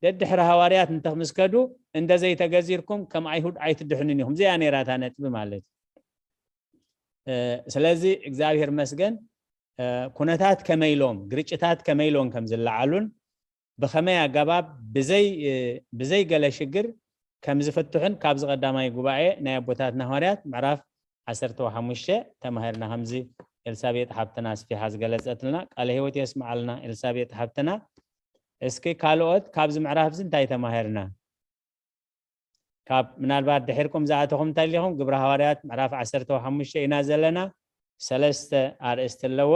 ደድሕሪ ሃዋርያት እንተምስከዱ እንደ ዘይተገዚርኩም ከም ኣይሁድ ኣይትድሕኑን ኢኹም። እዚኣ ነይራታ ነጥቢ ማለት እዩ። ስለዚ እግዚኣብሔር መስገን ኩነታት ከመይሎም ግርጭታት ከመይሎም ከም ዝለዓሉን ብኸመይ ኣገባብ ብዘይ ብዘይ ገለ ሽግር ከም ዝፍትሑን ካብዚ ቀዳማይ ጉባኤ ናይ ኣቦታትና ሃዋርያት ምዕራፍ ዓሰርተ ሓሙሽተ ተማሂርና። ከምዚ ኤልሳቤጥ ሓብትና ኣስፊሓ ዝገለጸትልና ቃለ ህይወት የስምዓልና ኤልሳቤጥ ሓብትና። እስኪ ካልኦት ካብዚ ምዕራፍ እዚ እንታይ ተማሂርና? ካብ ምናልባት ድሒርኩም ዝኣተኹም እንተሊኹም ግብረ ሃዋርያት ምዕራፍ ዓሰርተ ሓሙሽተ ኢና ዘለና። ሰለስተ ኣርእስቲ ኣለዎ።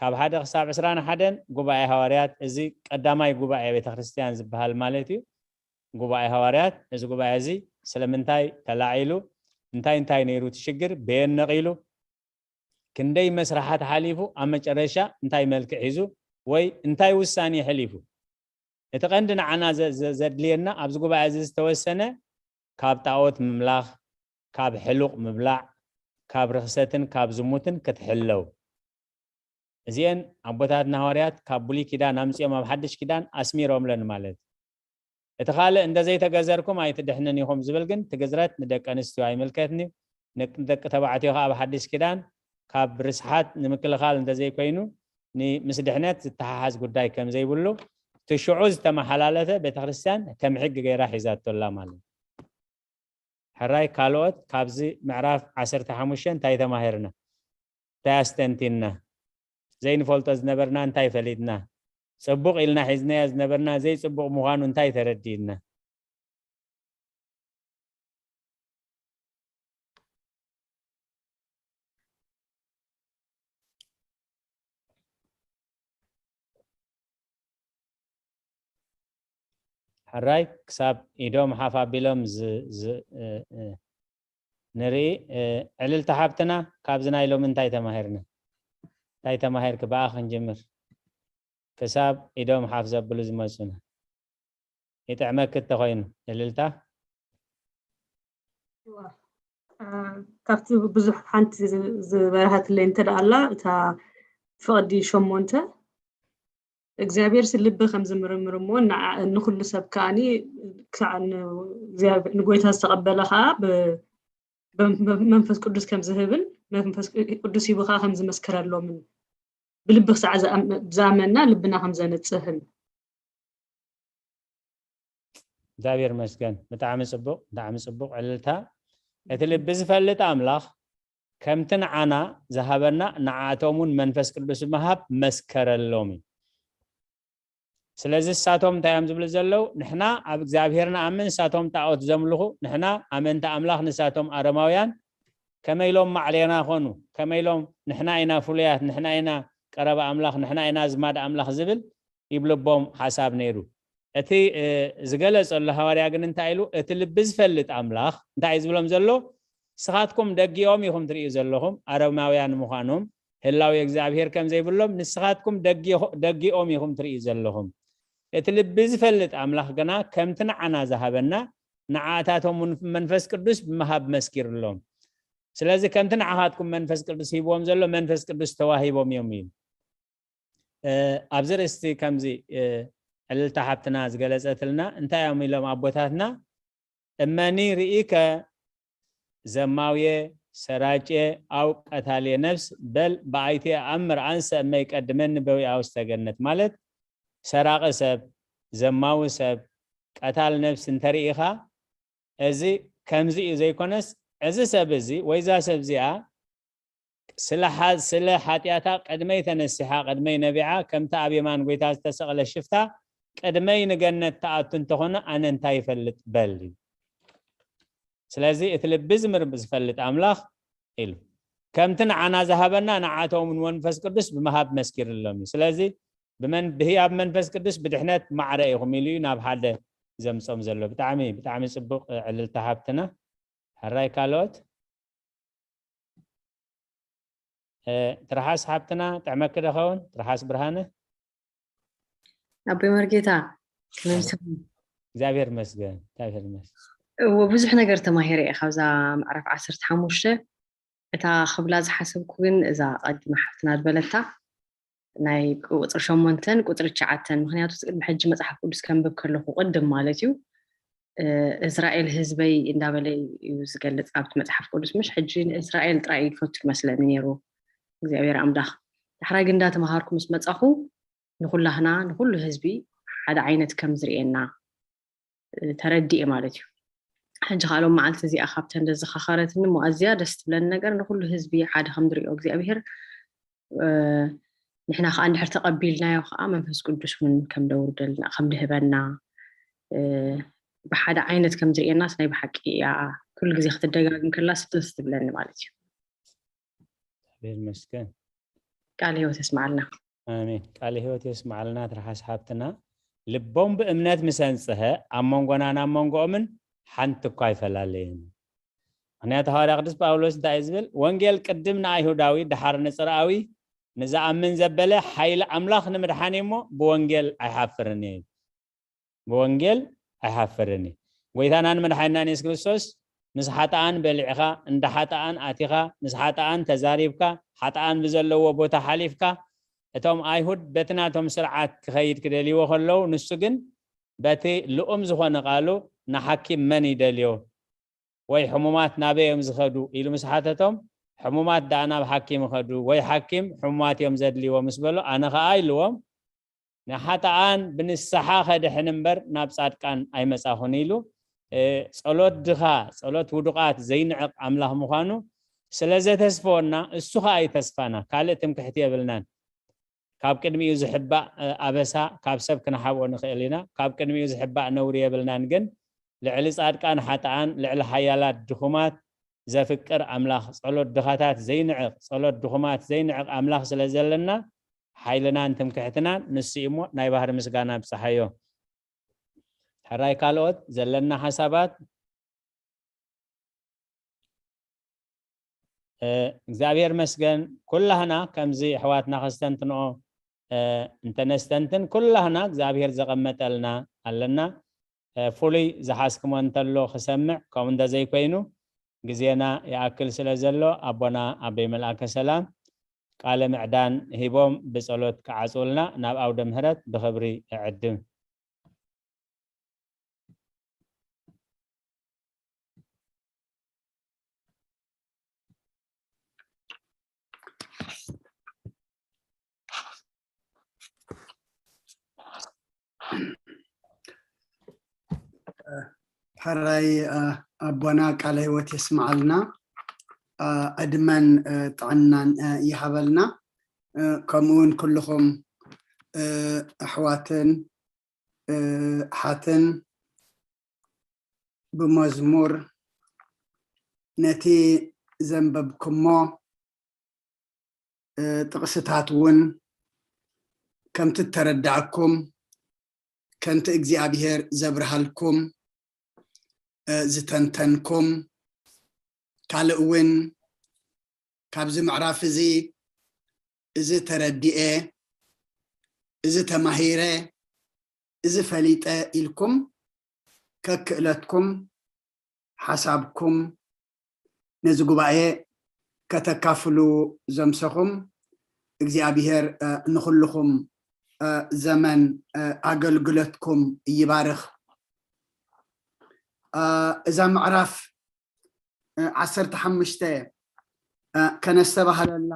ካብ ሓደ ክሳብ ዕስራን ሓደን ጉባኤ ሃዋርያት፣ እዚ ቀዳማይ ጉባኤ ቤተ ክርስቲያን ዝበሃል ማለት እዩ። ጉባኤ ሃዋርያት፣ እዚ ጉባኤ እዚ ስለምንታይ ተላዒሉ፣ እንታይ እንታይ ነይሩ እቲ ሽግር፣ በየን ነቒሉ፣ ክንደይ መስራሓት ሓሊፉ፣ ኣብ መጨረሻ እንታይ መልክዕ ሒዙ ወይ እንታይ ውሳኔ ሕሊፉ። እቲ ቀንዲ ንዓና ዘድልየና ኣብዚ ጉባኤ እዚ ዝተወሰነ ካብ ጣዖት ምምላኽ፣ ካብ ሕሉቕ ምብላዕ፣ ካብ ርኽሰትን ካብ ዝሙትን ክትሕለው። እዚአን ኣቦታትና ሃዋርያት ካብ ብሉይ ኪዳን ኣምጺኦም ኣብ ሓድሽ ኪዳን ኣስሚሮምለን ማለት እዩ። እቲ ካልእ እንደ ዘይተገዘርኩም ኣይትድሕንን ኢኹም ዝብል ግን ትግዝረት ንደቂ ኣንስትዮ ኣይምልከትን እዩ። ንደቂ ተባዕትዮ ከዓ ኣብ ሓድሽ ኪዳን ካብ ርስሓት ንምክልኻል እንተዘይኮይኑ ምስ ድሕነት ዝተሓሓዝ ጉዳይ ከም ዘይብሉ እቲ ሽዑ ዝተመሓላለፈ ቤተክርስትያን ከም ሕጊ ገይራ ሒዛቶ ኣላ ማለት እዩ። ሕራይ ካልኦት ካብዚ ምዕራፍ ዓሰርተ ሓሙሽተ እንታይ ተማሂርና? እንታይ ኣስተንቲንና? ዘይንፈልጦ ዝነበርና እንታይ ፈሊጥና? ጽቡቕ ኢልና ሒዝናዮ ዝነበርና ዘይጽቡቕ ምዃኑ እንታይ ተረዲእና? ሕራይ ክሳብ ኢዶም ሓፍ ኣቢሎም ንርኢ። ዕልልቲ ሓብትና ካብዚ ናይ ሎሚ እንታይ ተማሂርና? እንታይ ተማሂርኪ? ብኣ ክንጅምር። ክሳብ ኢዶም ሓፍ ዘብሉ ዝመፁና። ይጥዕመኪ እንተኾይኑ ዕልልታ። ካብቲ ብዙሕ ሓንቲ ዝበርሃትለይ እንተ ደኣ ኣላ እታ ፍቕዲ ሸሞንተ እግዚኣብሔር ልቢ ከም ዝምርምር እሞ ንዓ- ንኹሉ ሰብ ከኣኒ ክሳዕ ን- እግዚኣብሔር- ንጎይታ ዝተቐበለ ከዓ ብ- ብ- መንፈስ ቅዱስ ከም ዝህብን መንፈስ ቅዱስ ሂቡ ከዓ ከም ዝመስክረሎምን ብልቢ ክሳዕ ዝኣም- ዝኣመና ልብና ከም ዘንጽህን እግዚኣብሔር መስገን። ብጣዕሚ ጽቡቕ፣ ብጣዕሚ ጽቡቕ ዕልልታ። እቲ ልቢ ዝፈልጥ ኣምላኽ ከምቲ ንዓና ዝሃበና ንዓኣቶም እውን መንፈስ ቅዱስ ብምሃብ መስከረሎም እዩ። ስለዚ ንሳቶም እንታይ እዮም ዝብሉ ዘለዉ? ንሕና ኣብ እግዚኣብሔር ንኣምን፣ ንሳቶም ጣዖት ዘምልኹ፣ ንሕና ኣመንቲ ኣምላኽ፣ ንሳቶም ኣረማውያን፣ ከመይ ኢሎም ማዕሌና ኾኑ? ከመይ ኢሎም ንሕና ኢና ፍሉያት፣ ንሕና ኢና ቀረባ ኣምላኽ፣ ንሕና ኢና ኣዝማድ ኣምላኽ ዝብል ይብልቦም ሓሳብ ነይሩ። እቲ ዝገለጸሉ ሃዋርያ ግን እንታይ ኢሉ? እቲ ልቢ ዝፈልጥ ኣምላኽ እንታይ እዩ ዝብሎም ዘሎ? ንስኻትኩም ደጊኦም ኢኹም ትርእዩ ዘለኹም ኣረማውያን ምዃኖም፣ ህላዊ እግዚኣብሔር ከም ዘይብሎም ንስኻትኩም ደጊኦም ኢኹም ትርእዩ ዘለኹም። እቲ ልቢ ዝፈልጥ ኣምላኽ ግና ከምቲ ንዓና ዝሃበና ንዓታቶም መንፈስ ቅዱስ ብምሃብ መስኪርሎም። ስለዚ ከምቲ ንዓኻትኩም መንፈስ ቅዱስ ሂብዎም ዘሎ መንፈስ ቅዱስ ተዋሂቦም እዮም እዩ። ኣብዚ ርእስቲ ከምዚ ዕልልታ ሓብትና ዝገለጸትልና እንታይ እዮም ኢሎም ኣቦታትና? እመኒ ርኢከ ዘማውየ ሰራጭየ ኣው ቀታልየ ነፍስ በል ብኣይቴ ኣምር ኣንሰ እመ ይቀድመኒ በዊኣ ውስተ ገነት ማለት ሰራቂ ሰብ፣ ዘማዊ ሰብ፣ ቀታል ነፍሲ እንተርኢኻ፣ እዚ ከምዚ እዩ ዘይኮነስ፣ እዚ ሰብ እዚ ወይ እዛ ሰብ እዚኣ ስለ ሓ-፣ ስለ ሓጢኣታ ቅድመይ ተነሲሓ፣ ቅድመይ ነቢዓ፣ ከምቲ ኣብ የማን ጎይታ ዝተሰቕለ ሽፍታ ቅድመይ ንገነት ትኣቱ እንተኾነ፣ ኣነ እንታይ ይፈልጥ በል እዩ። ስለዚ እቲ ልቢ ዝምር ዝፈልጥ ኣምላኽ ኢሉ፣ ከምቲ ንዓና ዝሃበና ንዓቶም እውን መንፈስ ቅዱስ ብምሃብ መስኪርሎም እዩ። ስለዚ ብመን-፣ ብህያብ መንፈስ ቅዱስ ብድሕነት ማዕረ ኢኹም ኢሉ እዩ ናብ ሓደ ዘምጾም ዘሎ። ብጣዕሚ፣ ብጣዕሚ ጽቡቕ ዕልልታ ሃብትና። ሕራይ ካልኦት? እ፣ ትርሓስ ሓብትና፣ ጥዕመኪ ዶ ኸውን? ትርሓስ ብርሃነ? ኣቦይ መርጌታ፣ ከመይ ኣሜን። ይሰማዕ? እግዚኣብሔር ይመስገን፣ እግዚኣብሔር ይመስገን። እዎ፣ ብዙሕ ነገር ተማሂረ እየ ካብዛ ምዕራፍ ዓሰርተ ሓሙሽተ። እታ ክብላ ዝሓሰብኩ ግን እዛ ቀዲማ ሓፍትና ዝበለታ ናይ ቁፅሪ ሸሞንተን ቁፅሪ ትሽዓተን፣ ምኽንያቱ ቅድሚ ሕጂ መፅሓፍ ቅዱስ ከንብብ ከለኹ ቅድም ማለት እዩ፣ እ፣ "እስራኤል ህዝበይ" እንዳበለ እዩ ዝገልፅ ኣብቲ መፅሓፍ ቅዱስ። ምሽ ሕጂ ንእስራኤል ጥራይ እዩ ዝፈቱ ይመስለኒ ነይሩ እግዚኣብሔር ኣምላኽ። ዳሕራይ ግን እንዳተምሃርኩ ምስ መፃኹ ንኹላህና፣ ንኹሉ ህዝቢ ሓደ ዓይነት ከም ዝርእየና፣ እ፣ ተረዲኤ ማለት እዩ። ሕጂ ከዓ ሎም መዓልቲ እዚኣ ካብተን ዘዘኻኸረትኒ እሞ ኣዝያ ደስ ትብለኒ ነገር ንኹሉ ህዝቢ ሓደ ከም ዝርእዮ እግዚኣብሔር፣ እ፣ ንሕና ከዓ እንድሕር ተቐቢልናዮ ከዓ መንፈስ ቅዱስ እውን ከም ደውርደልና፣ ከም ድህበና፣ እ፣ ብሓደ ዓይነት ከም ዝርእየናስ ናይ ብሓቂ እያ ኩሉ ግዜ ክትደጋግም ከላስ ደስ ትብለኒ ማለት እዩ። እግዚኣብሔር ይመስገን። ቃል ህይወት የስምዓልና። ኣሜን። ቃል ህይወት የስምዓልና ትርሓስ ሓብትና። ልቦም ብእምነት ምስ ኣንጽሀ ኣብ መንጎናን ኣብ መንጎኦምን ሓንቲ እኳ ኣይፈላለየን። ምኽንያቱ ሃዋርያ ቅዱስ ጳውሎስ እንታይ እዩ ዝብል? "ወንጌል ቅድም ንኣይሁዳዊ፣ ደሓር ንጽርኣዊ፣ ንዝኣምን ዘበለ ሓይሊ ኣምላኽ ንምድሓን እዩ እሞ፣ ብወንጌል ኣይሓፍርን እየ" ይብል። ብወንጌል ኣይሓፍርን እየ። ጎይታናን መድሓኒናን የሱስ ክርስቶስ ምስ ሓጥኣን በሊዕኻ፣ እንዳ ሓጥኣን ኣቲኻ፣ ምስ ሓጥኣን ተዛሪብካ፣ ሓጥኣን ብዘለዎ ቦታ ሓሊፍካ፣ እቶም ኣይሁድ በቲ ናቶም ስርዓት ክኸይድ ክደልይዎ ከለዉ፣ ንሱ ግን በቲ ልኡም ዝኾነ ቃሉ ንሓኪም መን ይደልዮ? ወይ ሕሙማት ናበይ እዮም ዝኸዱ? ኢሉ ምስ ሓተቶም፣ ሕሙማት ደኣ ናብ ሓኪም ይኸዱ፣ ወይ ሓኪም ሕሙማት እዮም ዘድልይዎ ምስ በሎ፣ ኣነ ኸኣ ኢልዎም፣ ንሓጥኣን ብንስሓ ኸድሕን እምበር ናብ ጻድቃን ኣይመጻኹን ኢሉ፣ እ፣ ጸሎት ድኻ፣ ጸሎት ውዱቓት ዘይንዕቕ ኣምላኽ ምዃኑ ስለ ዘተስፈወና፣ እሱ ኸኣ እዩ ተስፋና። ካልእ ትምክሕቲ የብልናን። ካብ ቅድሚኡ ዝሕባእ፣ እ፣ ኣበሳ ካብ ሰብ ክንሓብኦ ንኽእል ኢና። ካብ ቅድሚኡ ዝሕባእ ነውሪ የብልናን። ግን ልዕሊ ጻድቃን ሓጥኣን፣ ልዕሊ ሓያላት ድኹማት ዘፍቅር ኣምላኽ፣ ጸሎት ድኻታት ዘይንዕቕ፣ ጸሎት ድኹማት ዘይንዕቕ ኣምላኽ ስለ ዘለና፣ ሓይልናን ትምክሕትናን ንሱ እዩ እሞ፣ ናይ ባህሪ ምስጋና ብጽሓዮ። ሕራይ ካልኦት ዘለና ሓሳባት? እ፣ እግዚኣብሔር መስገን፣ ኩላህና ከምዚ ኣሕዋትና ከስተንትንኦ፣ እ፣ እንተነስተንትን፣ ኩላህና እግዚኣብሔር ዘቐመጠልና ኣለና። እ፣ ፍሉይ ዝሓዝክሞ እንተሎ ክሰምዕ፣ ከምኡ እንተዘይኮይኑ፣ ግዜና ይኣክል ስለ ዘሎ፣ ኣቦና ኣበይ መልኣከ ሰላም ቃለ ምዕዳን ሂቦም ብጸሎት ክዓጽውልና ናብ ኣውደ ምህረት ብኽብሪ እዕድም። ሕራይ፣ እ፣ ኣቦና ቃለ ህይወት የስምዓልና፣ እ፣ ዕድመን፣ እ፣ ጥዕናን፣ እ፣ ይሃበልና። እ፣ ከምኡ እውን ኩልኹም፣ እ፣ ኣሕዋትን፣ እ፣ ኣሓትን ብመዝሙር ነቲ ዘንበብኩሞ፣ እ፣ ጥቕስታት እውን ከምቲ እተረዳእኩም፣ ከምቲ እግዚኣብሔር ዘብርሃልኩም፣ እ፣ ዝተንተንኩም፣ ካልእ እውን ካብዚ ምዕራፍ እዚ፣ እዚ ተረዲኤ፣ እዚ ተማሂረ፣ እዚ ፈሊጠ ኢልኩም ከክእለትኩም ሓሳብኩም ነዚ ጉባኤ ከተካፍሉ ዘምሰኹም እግዚኣብሔር፣ እ፣ ንኹልኹም፣ እ፣ ዘመን፣ እ፣ ኣገልግሎትኩም ይባርኽ። እ፣ እዛ ምዕራፍ፣ እ፣ ዓሰርተ ሓሙሽተ፣ እ፣ ከነስተባህለላ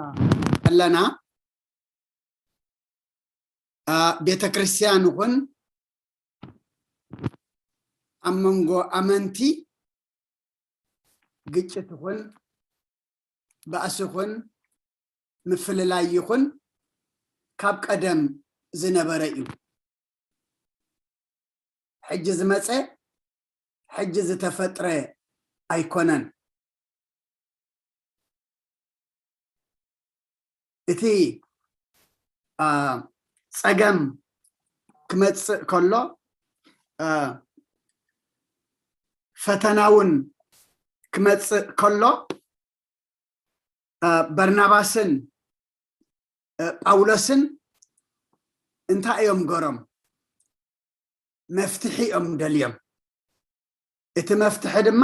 ከለና፣ እ፣ ቤተ ክርስቲያን ይኹን ኣብ መንጎ ኣመንቲ ግጭት ይኹን ባእሲ ይኹን ምፍልላይ ይኹን ካብ ቀደም ዝነበረ እዩ። ሕጂ ዝመፀ ሕጂ ዝተፈጥረ ኣይኮነን። እቲ ጸገም ክመጽእ ከሎ ፈተና እውን ክመጽእ ከሎ በርናባስን ጳውሎስን እንታይ እዮም ገሮም? መፍትሒ እዮም ደልዮም። እቲ መፍትሒ ድማ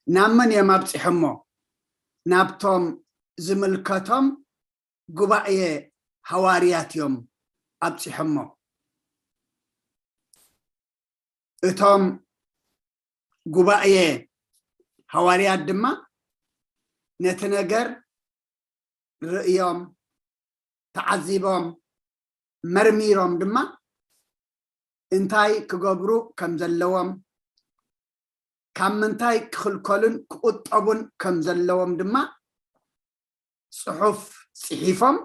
ናብ መን እዮም ኣብፂሖሞ? ናብቶም ዝምልከቶም ጉባኤ ሃዋርያት እዮም ኣብፂሖሞ። እቶም ጉባኤ ሃዋርያት ድማ ነቲ ነገር ርእዮም፣ ተዓዚቦም፣ መርሚሮም ድማ እንታይ ክገብሩ ከም ዘለዎም፣ ካብ ምንታይ ክኽልከሉን ክቑጠቡን ከም ዘለዎም ድማ ጽሑፍ ጽሒፎም፣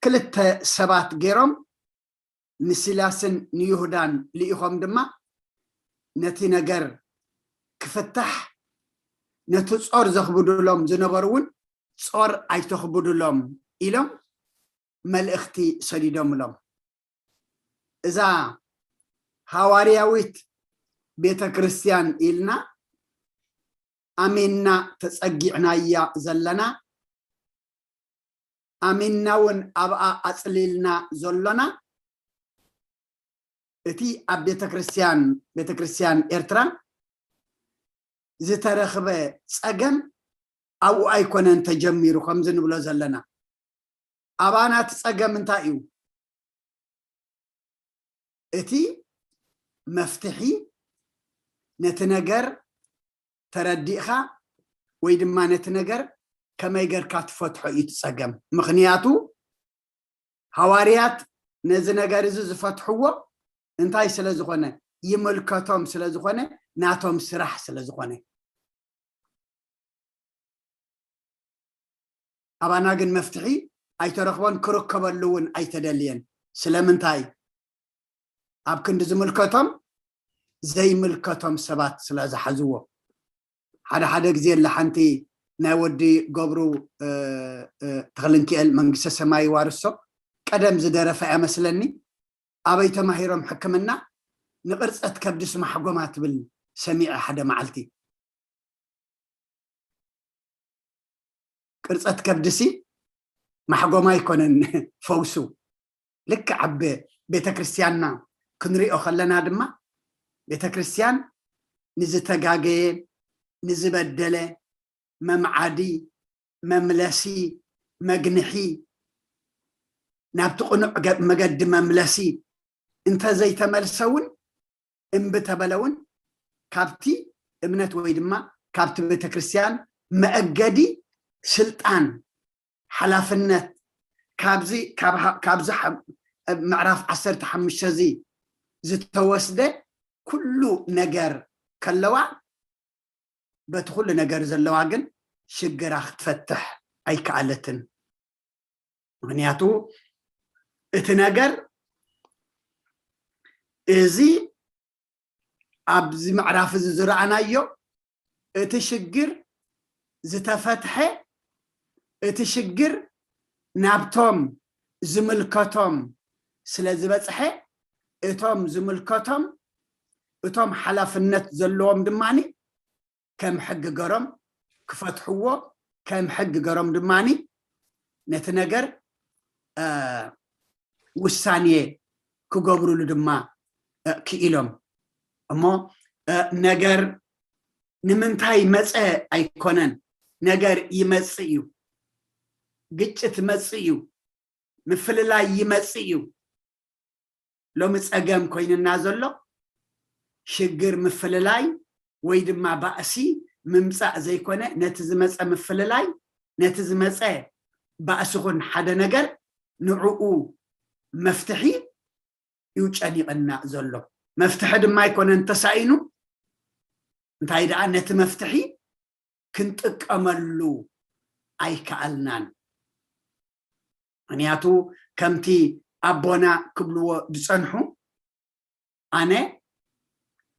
ክልተ ሰባት ገይሮም ንሲላስን ንይሁዳን ልኢኾም ድማ ነቲ ነገር ክፍታሕ ነቲ ጾር ዘኽብዱሎም ዝነበሩ እውን ጾር ኣይተኽብዱሎም ኢሎም መልእኽቲ ሰዲዶምሎም። እዛ ሃዋርያዊት ቤተ ክርስቲያን ኢልና ኣሚንና ተጸጊዕናያ ዘለና ኣሚንና እውን ኣብኣ ኣጽሊልና ዘሎና እቲ ኣብ ቤተክርስትያን ቤተክርስትያን ኤርትራ ዝተረኽበ ጸገም ኣብኡ ኣይኮነን ተጀሚሩ ከምዚ ንብሎ ዘለና። ኣባና እቲ ጸገም እንታይ እዩ? እቲ መፍትሒ ነቲ ነገር ተረዲእኻ ወይ ድማ ነቲ ነገር ከመይ ገርካ ትፈትሖ እዩ እቲ ጸገም። ምኽንያቱ ሃዋርያት ነዚ ነገር እዚ ዝፈትሕዎ እንታይ ስለ ዝኾነ፣ ይምልከቶም ስለ ዝኾነ፣ ናቶም ስራሕ ስለ ዝኾነ። ኣባና ግን መፍትሒ ኣይተረኽቦን፣ ክርከበሉ እውን ኣይተደልየን። ስለምንታይ? ኣብ ክንዲ ዝምልከቶም ዘይምልከቶም ሰባት ስለ ዝሓዝዎ። ሓደ ሓደ ግዜ ኣላ ሓንቲ ናይ ወዲ ገብሩ ተኽልንኪኤል መንግስተ ሰማይ ይዋርሶ ቀደም ዝደረፈ እያ መስለኒ። ኣበይ ተማሂሮም ሕክምና ንቕርፀት ከብድስ ማሕጎማ ትብል ሰሚዐ ሓደ መዓልቲ። ቅርፀት ከብድሲ ማሕጎማ ኣይኮነን ፈውሱ። ልክዕ ኣብ ቤተክርስትያንና ክንሪኦ ከለና ድማ ቤተክርስትያን ንዝተጋገየ ንዝበደለ መምዓዲ መምለሲ መግንሒ ናብቲ ቅኑዕ መገዲ መምለሲ እንተዘይተመልሰ እውን እምቢ ተበለ እውን ካብቲ እምነት ወይ ድማ ካብቲ ቤተክርስትያን መእገዲ ስልጣን ሓላፍነት ካብዚ ምዕራፍ ዓሰርተ ሓሙሽተ እዚ ዝተወስደ ኩሉ ነገር ከለዋ በቲ ኩሉ ነገር ዘለዋ ግን ሽግራ ክትፈትሕ ኣይከኣለትን። ምክንያቱ እቲ ነገር እዚ ኣብዚ ምዕራፍ እዚ ዝረኣናዮ እቲ ሽግር ዝተፈትሐ እቲ ሽግር ናብቶም ዝምልከቶም ስለ ዝበፅሐ እቶም ዝምልከቶም እቶም ሓላፍነት ዘለዎም ድማ ከም ሕጊ ገሮም ክፈትሕዎ ከም ሕጊ ገሮም ድማ ነቲ ነገር ውሳኔ ክገብሩሉ ድማ ክኢሎም እሞ ነገር ንምንታይ መፀ ኣይኮነን። ነገር ይመፅእ እዩ። ግጭት መፅእ እዩ። ምፍልላይ ይመፅእ እዩ። ሎሚ ፀገም ኮይንና ዘሎ ሽግር ምፍልላይ ወይ ድማ ባእሲ ምምፃእ ዘይኮነ ነቲ ዝመፀ ምፍልላይ ነቲ ዝመፀ ባእሲ ኹን ሓደ ነገር ንዕኡ መፍትሒ እዩ ጨኒቕና ዘሎ። መፍትሒ ድማ ኣይኮነን ተሳኢኑ። እንታይ ደኣ፣ ነቲ መፍትሒ ክንጥቀመሉ ኣይከኣልናን። ምኽንያቱ ከምቲ ኣቦና ክብልዎ ዝጸንሑ፣ ኣነ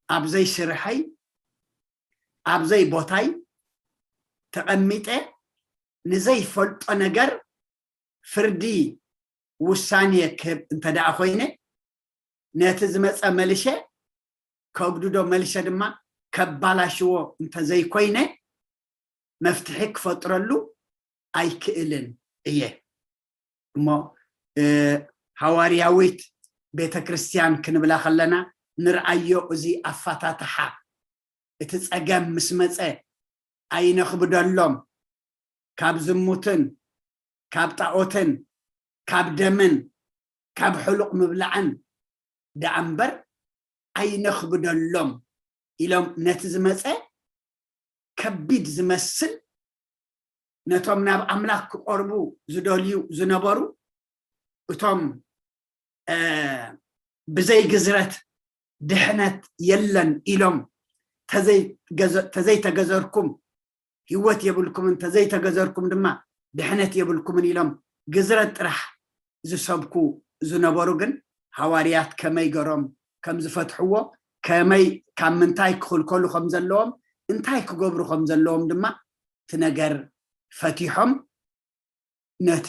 ኣብ ዘይስርሐይ፣ ኣብ ዘይቦታይ ተቐሚጠ ንዘይፈልጦ ነገር ፍርዲ፣ ውሳኔ ክህብ እንተ ደኣ ኮይነ፣ ነቲ ዝመጸ መልሸ ከግድዶ፣ መልሸ ድማ ከባላሽዎ እንተ ዘይኮይነ፣ መፍትሒ ክፈጥረሉ ኣይክእልን እየ። እሞ፣ እ፣ ሃዋርያዊት ቤተ ክርስቲያን ክንብላ ከለና ንርኣዮ፣ እዚ ኣፋታትሓ፣ እቲ ጸገም ምስ መጸ ኣይነኽብደሎም፣ ካብ ዝሙትን ካብ ጣኦትን ካብ ደምን ካብ ሕሉቕ ምብላዕን ደኣ እምበር ኣይነኽብደሎም ኢሎም ነቲ ዝመጸ ከቢድ ዝመስል፣ ነቶም ናብ ኣምላኽ ክቐርቡ ዝደልዩ ዝነበሩ፣ እቶም፣ እ፣ ብዘይ ግዝረት ድሕነት የለን ኢሎም፣ ተዘይገዘ-፣ ተዘይተገዘርኩም ህይወት የብልኩምን፣ ተዘይተገዘርኩም ድማ ድሕነት የብልኩምን ኢሎም ግዝረት ጥራሕ ዝሰብኩ ዝነበሩ ግን፣ ሃዋርያት ከመይ ገሮም ከም ዝፈትሕዎ፣ ከመይ፣ ካብ ምንታይ ክኽልከሉ ከም ዘለዎም፣ እንታይ ክገብሩ ከም ዘለዎም ድማ እቲ ነገር ፈቲሖም፣ ነቲ፣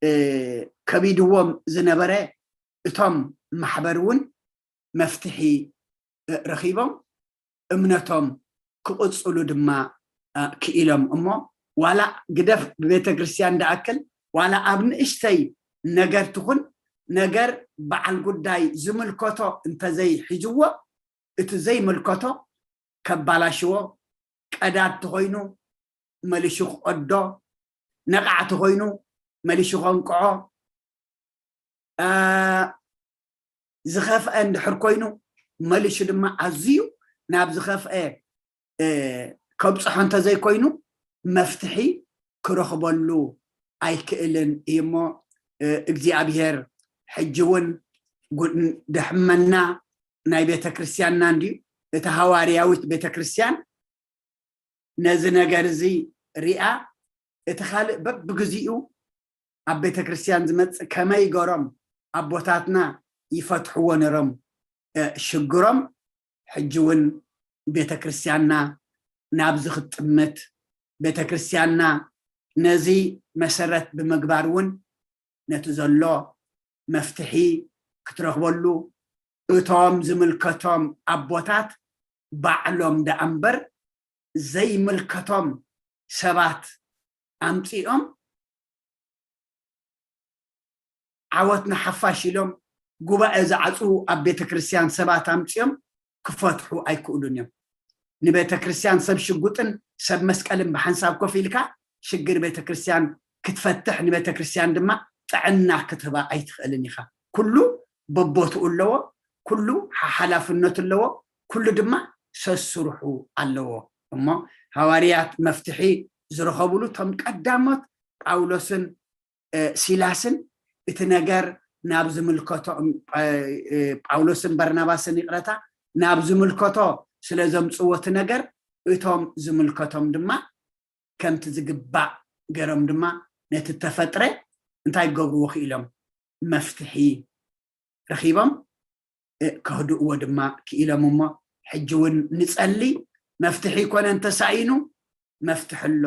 እ፣ ከቢድዎም ዝነበረ እቶም ማሕበር እውን መፍትሒ፣ እ፣ ረኺቦም እምነቶም ክቕጽሉ ድማ፣ እ፣ ክኢሎም። እሞ ዋላ ግደፍ ብቤተ ክርስቲያን ደኣክል፣ ዋላ ኣብ ንእሽተይ ነገር ትኹን ነገር በዓል ጉዳይ ዝምልከቶ እንተዘይሒዝዎ፣ እቲ ዘይምልከቶ ከባላሽዎ፣ ቀዳድ ተኾይኑ መሊሹ ክቐዶ፣ ነቓዕ ተኾይኑ መሊሹ ከንቅዖ፣ እ፣ ዝኸፍአ እንድሕር ኮይኑ መሊሹ ድማ ኣዝዩ ናብ ዝኸፍአ፣ እ፣ ከብጽሖ እንተዘይኮይኑ መፍትሒ ክረኽበሉ ኣይክእልን እዩ። እሞ፣ እ፣ እግዚኣብሔር ሕጂ እውን ጉ-፣ ድሕመና ናይ ቤተ ክርስቲያንና እንድዩ። እቲ ሃዋርያዊት ቤተ ክርስቲያን ነዚ ነገር እዚ ሪኣ፣ እቲ ካልእ በብግዚኡ ኣብ ቤተ ክርስቲያን ዝመጽእ ከመይ ገሮም ኣቦታትና ይፈትሕዎ ነሮም፣ እ፣ ሽግሮም፣ ሕጂ እውን ቤተ ክርስቲያንና ናብዚ ክትጥምት፣ ቤተ ክርስቲያንና ነዚ መሰረት ብምግባር እውን ነቲ ዘሎ መፍትሒ ክትረኽበሉ እቶም ዝምልከቶም ኣቦታት ባዕሎም ደኣ እምበር ዘይምልከቶም ሰባት ኣምጺኦም ዓወት ንሓፋሽ ኢሎም ጉባኤ ዝዓጽዉ ኣብ ቤተ ክርስቲያን ሰባት ኣምጺኦም ክፈትሑ ኣይክእሉን እዮም። ንቤተ ክርስቲያን ሰብ ሽጉጥን ሰብ መስቀልን ብሓንሳብ ኮፍ ኢልካ ሽግር ቤተ ክርስቲያን ክትፈትሕ፣ ንቤተ ክርስቲያን ድማ ጥዕና ክትህባ ኣይትኽእልን ኢኻ። ኩሉ በቦትኡ ኣለዎ፣ ኩሉ ሓ-፣ ሓላፍነቱ ኣለዎ፣ ኩሉ ድማ ሰስርሑ ኣለዎ። እሞ ሃዋርያት መፍትሒ ዝረኸብሉ እቶም ቀዳሞት ጳውሎስን፣ እ፣ ሲላስን እቲ ነገር ናብ ዝምልከቶ፣ እ፣ እ፣ ጳውሎስን በርናባስን፣ ይቕረታ፣ ናብ ዝምልከቶ ስለ ዘምጽዎ እቲ ነገር፣ እቶም ዝምልከቶም ድማ ከምቲ ዝግባእ ገሮም ድማ ነቲ ተፈጥረ እንታይ ክገብርዎ ክኢሎም? መፍትሒ ረኺቦም፣ እ፣ ከህድእዎ ድማ ክኢሎም። እሞ ሕጂ እውን ንጸሊ። መፍትሒ ይኮነ እንተሳኢኑ መፍትሒ ኣሎ፣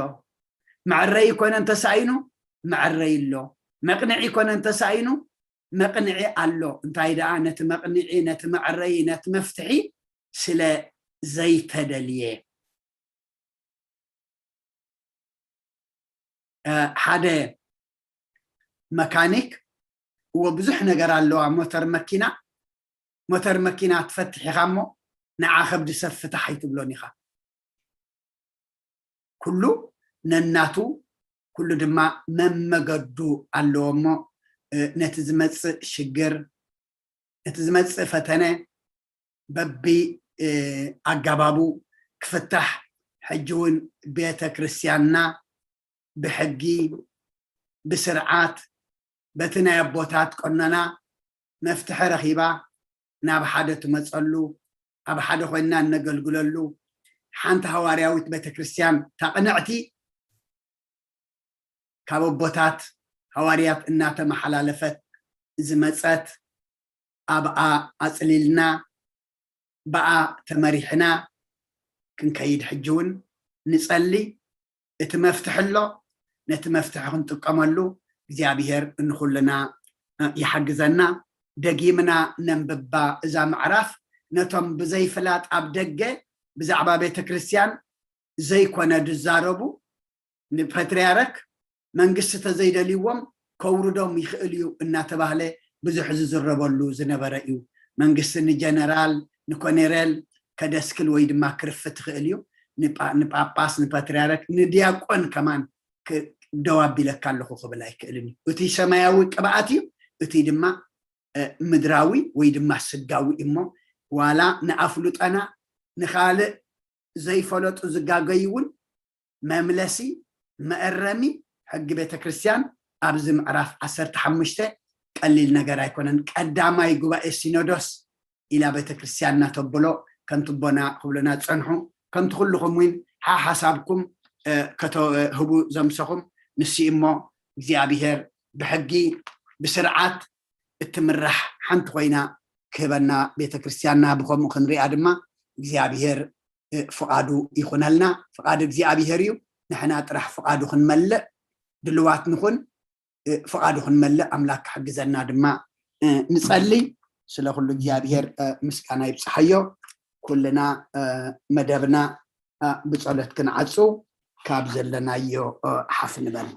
መዕረይ ይኮነ እንተሳኢኑ መዕረይ ኣሎ፣ መቕንዒ ይኮነ እንተሳኢኑ መቕንዒ ኣሎ። እንታይ ደኣ፣ ነቲ መቕንዒ፣ ነቲ መዕረይ፣ ነቲ መፍትሒ ስለ ዘይተደልየ። እ፣ ሓደ መካኒክ፣ እዎ ብዙሕ ነገር ኣለዋ ሞተር መኪና፣ ሞተር መኪና ትፈትሕ ኢኻ እሞ ንዓ ከብዲ ሰብ ፍታሕ ኣይትብሎን ኢኻ። ኩሉ ነናቱ፣ ኩሉ ድማ መመገዱ ኣለዎ እሞ፣ እ፣ ነቲ ዝመጽእ ሽግር፣ ነቲ ዝመጽእ ፈተነ በቢ፣ እ፣ ኣጋባቡ ክፍታሕ ሕጂ እውን ቤተ ክርስቲያንና ብሕጊ፣ ብስርዓት፣ በቲ ናይ ኣቦታት ቀኖና መፍትሒ ረኺባ፣ ናብ ሓደ ትመፀሉ፣ ኣብ ሓደ ኮይንና እነገልግለሉ፣ ሓንቲ ሃዋርያዊት ቤተክርስትያን፣ እታ ቅንዕቲ፣ ካብ ኣቦታት ሃዋርያት እናተመሓላለፈት ዝመፀት፣ ኣብኣ ኣፅሊልና፣ ብኣ ተመሪሕና ክንከይድ ሕጂ እውን ንፀሊ። እቲ መፍትሒ ኣሎ። ነቲ መፍትሒ ክንጥቀመሉ እግዚኣብሔር ንኹልና ይሓግዘና። ደጊምና ነንብባ እዛ ምዕራፍ። ነቶም ብዘይፍላጥ ኣብ ደገ ብዛዕባ ቤተ ክርስቲያን ዘይኮነ ዝዛረቡ፣ ንፓትርያርክ መንግስቲ ተዘይደልይዎም ከውርዶም ይኽእል እዩ እናተባህለ ብዙሕ ዝዝረበሉ ዝነበረ እዩ። መንግስቲ ንጀነራል፣ ንኮኔሬል ከደስክል ወይ ድማ ክርፍት ይኽእል እዩ። ንጳ-፣ ንጳጳስ፣ ንፓትርያርክ፣ ንዲያቆን ከማን ክ-፣ ደው ኣቢለካ ኣለኹ ክብል ኣይክእልን እዩ። እቲ ሰማያዊ ቅብኣት እዩ፣ እቲ ድማ፣ እ፣ ምድራዊ ወይ ድማ ስጋዊ እሞ፣ ዋላ ንኣፍልጦና ንኻልእ ዘይፈለጡ ዝጋገዩ እውን መምለሲ፣ መእረሚ ሕጊ ቤተ ክርስቲያን ኣብዚ ምዕራፍ ዓሰርተ ሓሙሽተ ቀሊል ነገር ኣይኮነን። ቀዳማይ ጉባኤ ሲኖዶስ ኢላ ቤተ ክርስቲያንና ተብሎ ከምቲ ኣቦና ክብሉና ዝጸንሑ፣ ከምቲ ኩልኹም እውን ሓሓሳብኩም፣ እ፣ ከተህቡ ዘምሰኹም፣ ንሱ እሞ እግዚኣብሔር ብሕጊ ብስርዓት እትምራሕ ሓንቲ ኮይና ክህበና ቤተ ክርስቲያንና፣ ብኸምኡ ክንሪኣ ድማ እግዚኣብሔር፣ እ፣ ፍቓዱ ይኹነልና። ፍቓድ እግዚኣብሔር እዩ። ንሕና ጥራሕ ፍቓዱ ክንመልእ ድልዋት ንኹን፣ እ፣ ፍቓዱ ክንመልእ ኣምላክ ክሕግዘና ድማ፣ እ፣ ንጸሊ። ስለ ኩሉ እግዚኣብሔር፣ እ፣ ምስጋና ይብጽሓዮ። ኩልና፣ እ፣ መደብና፣ እ፣ ብጸሎት ክንዓጹ ካብ ዘለናዮ፣ እ፣ ሓፍ ንበል።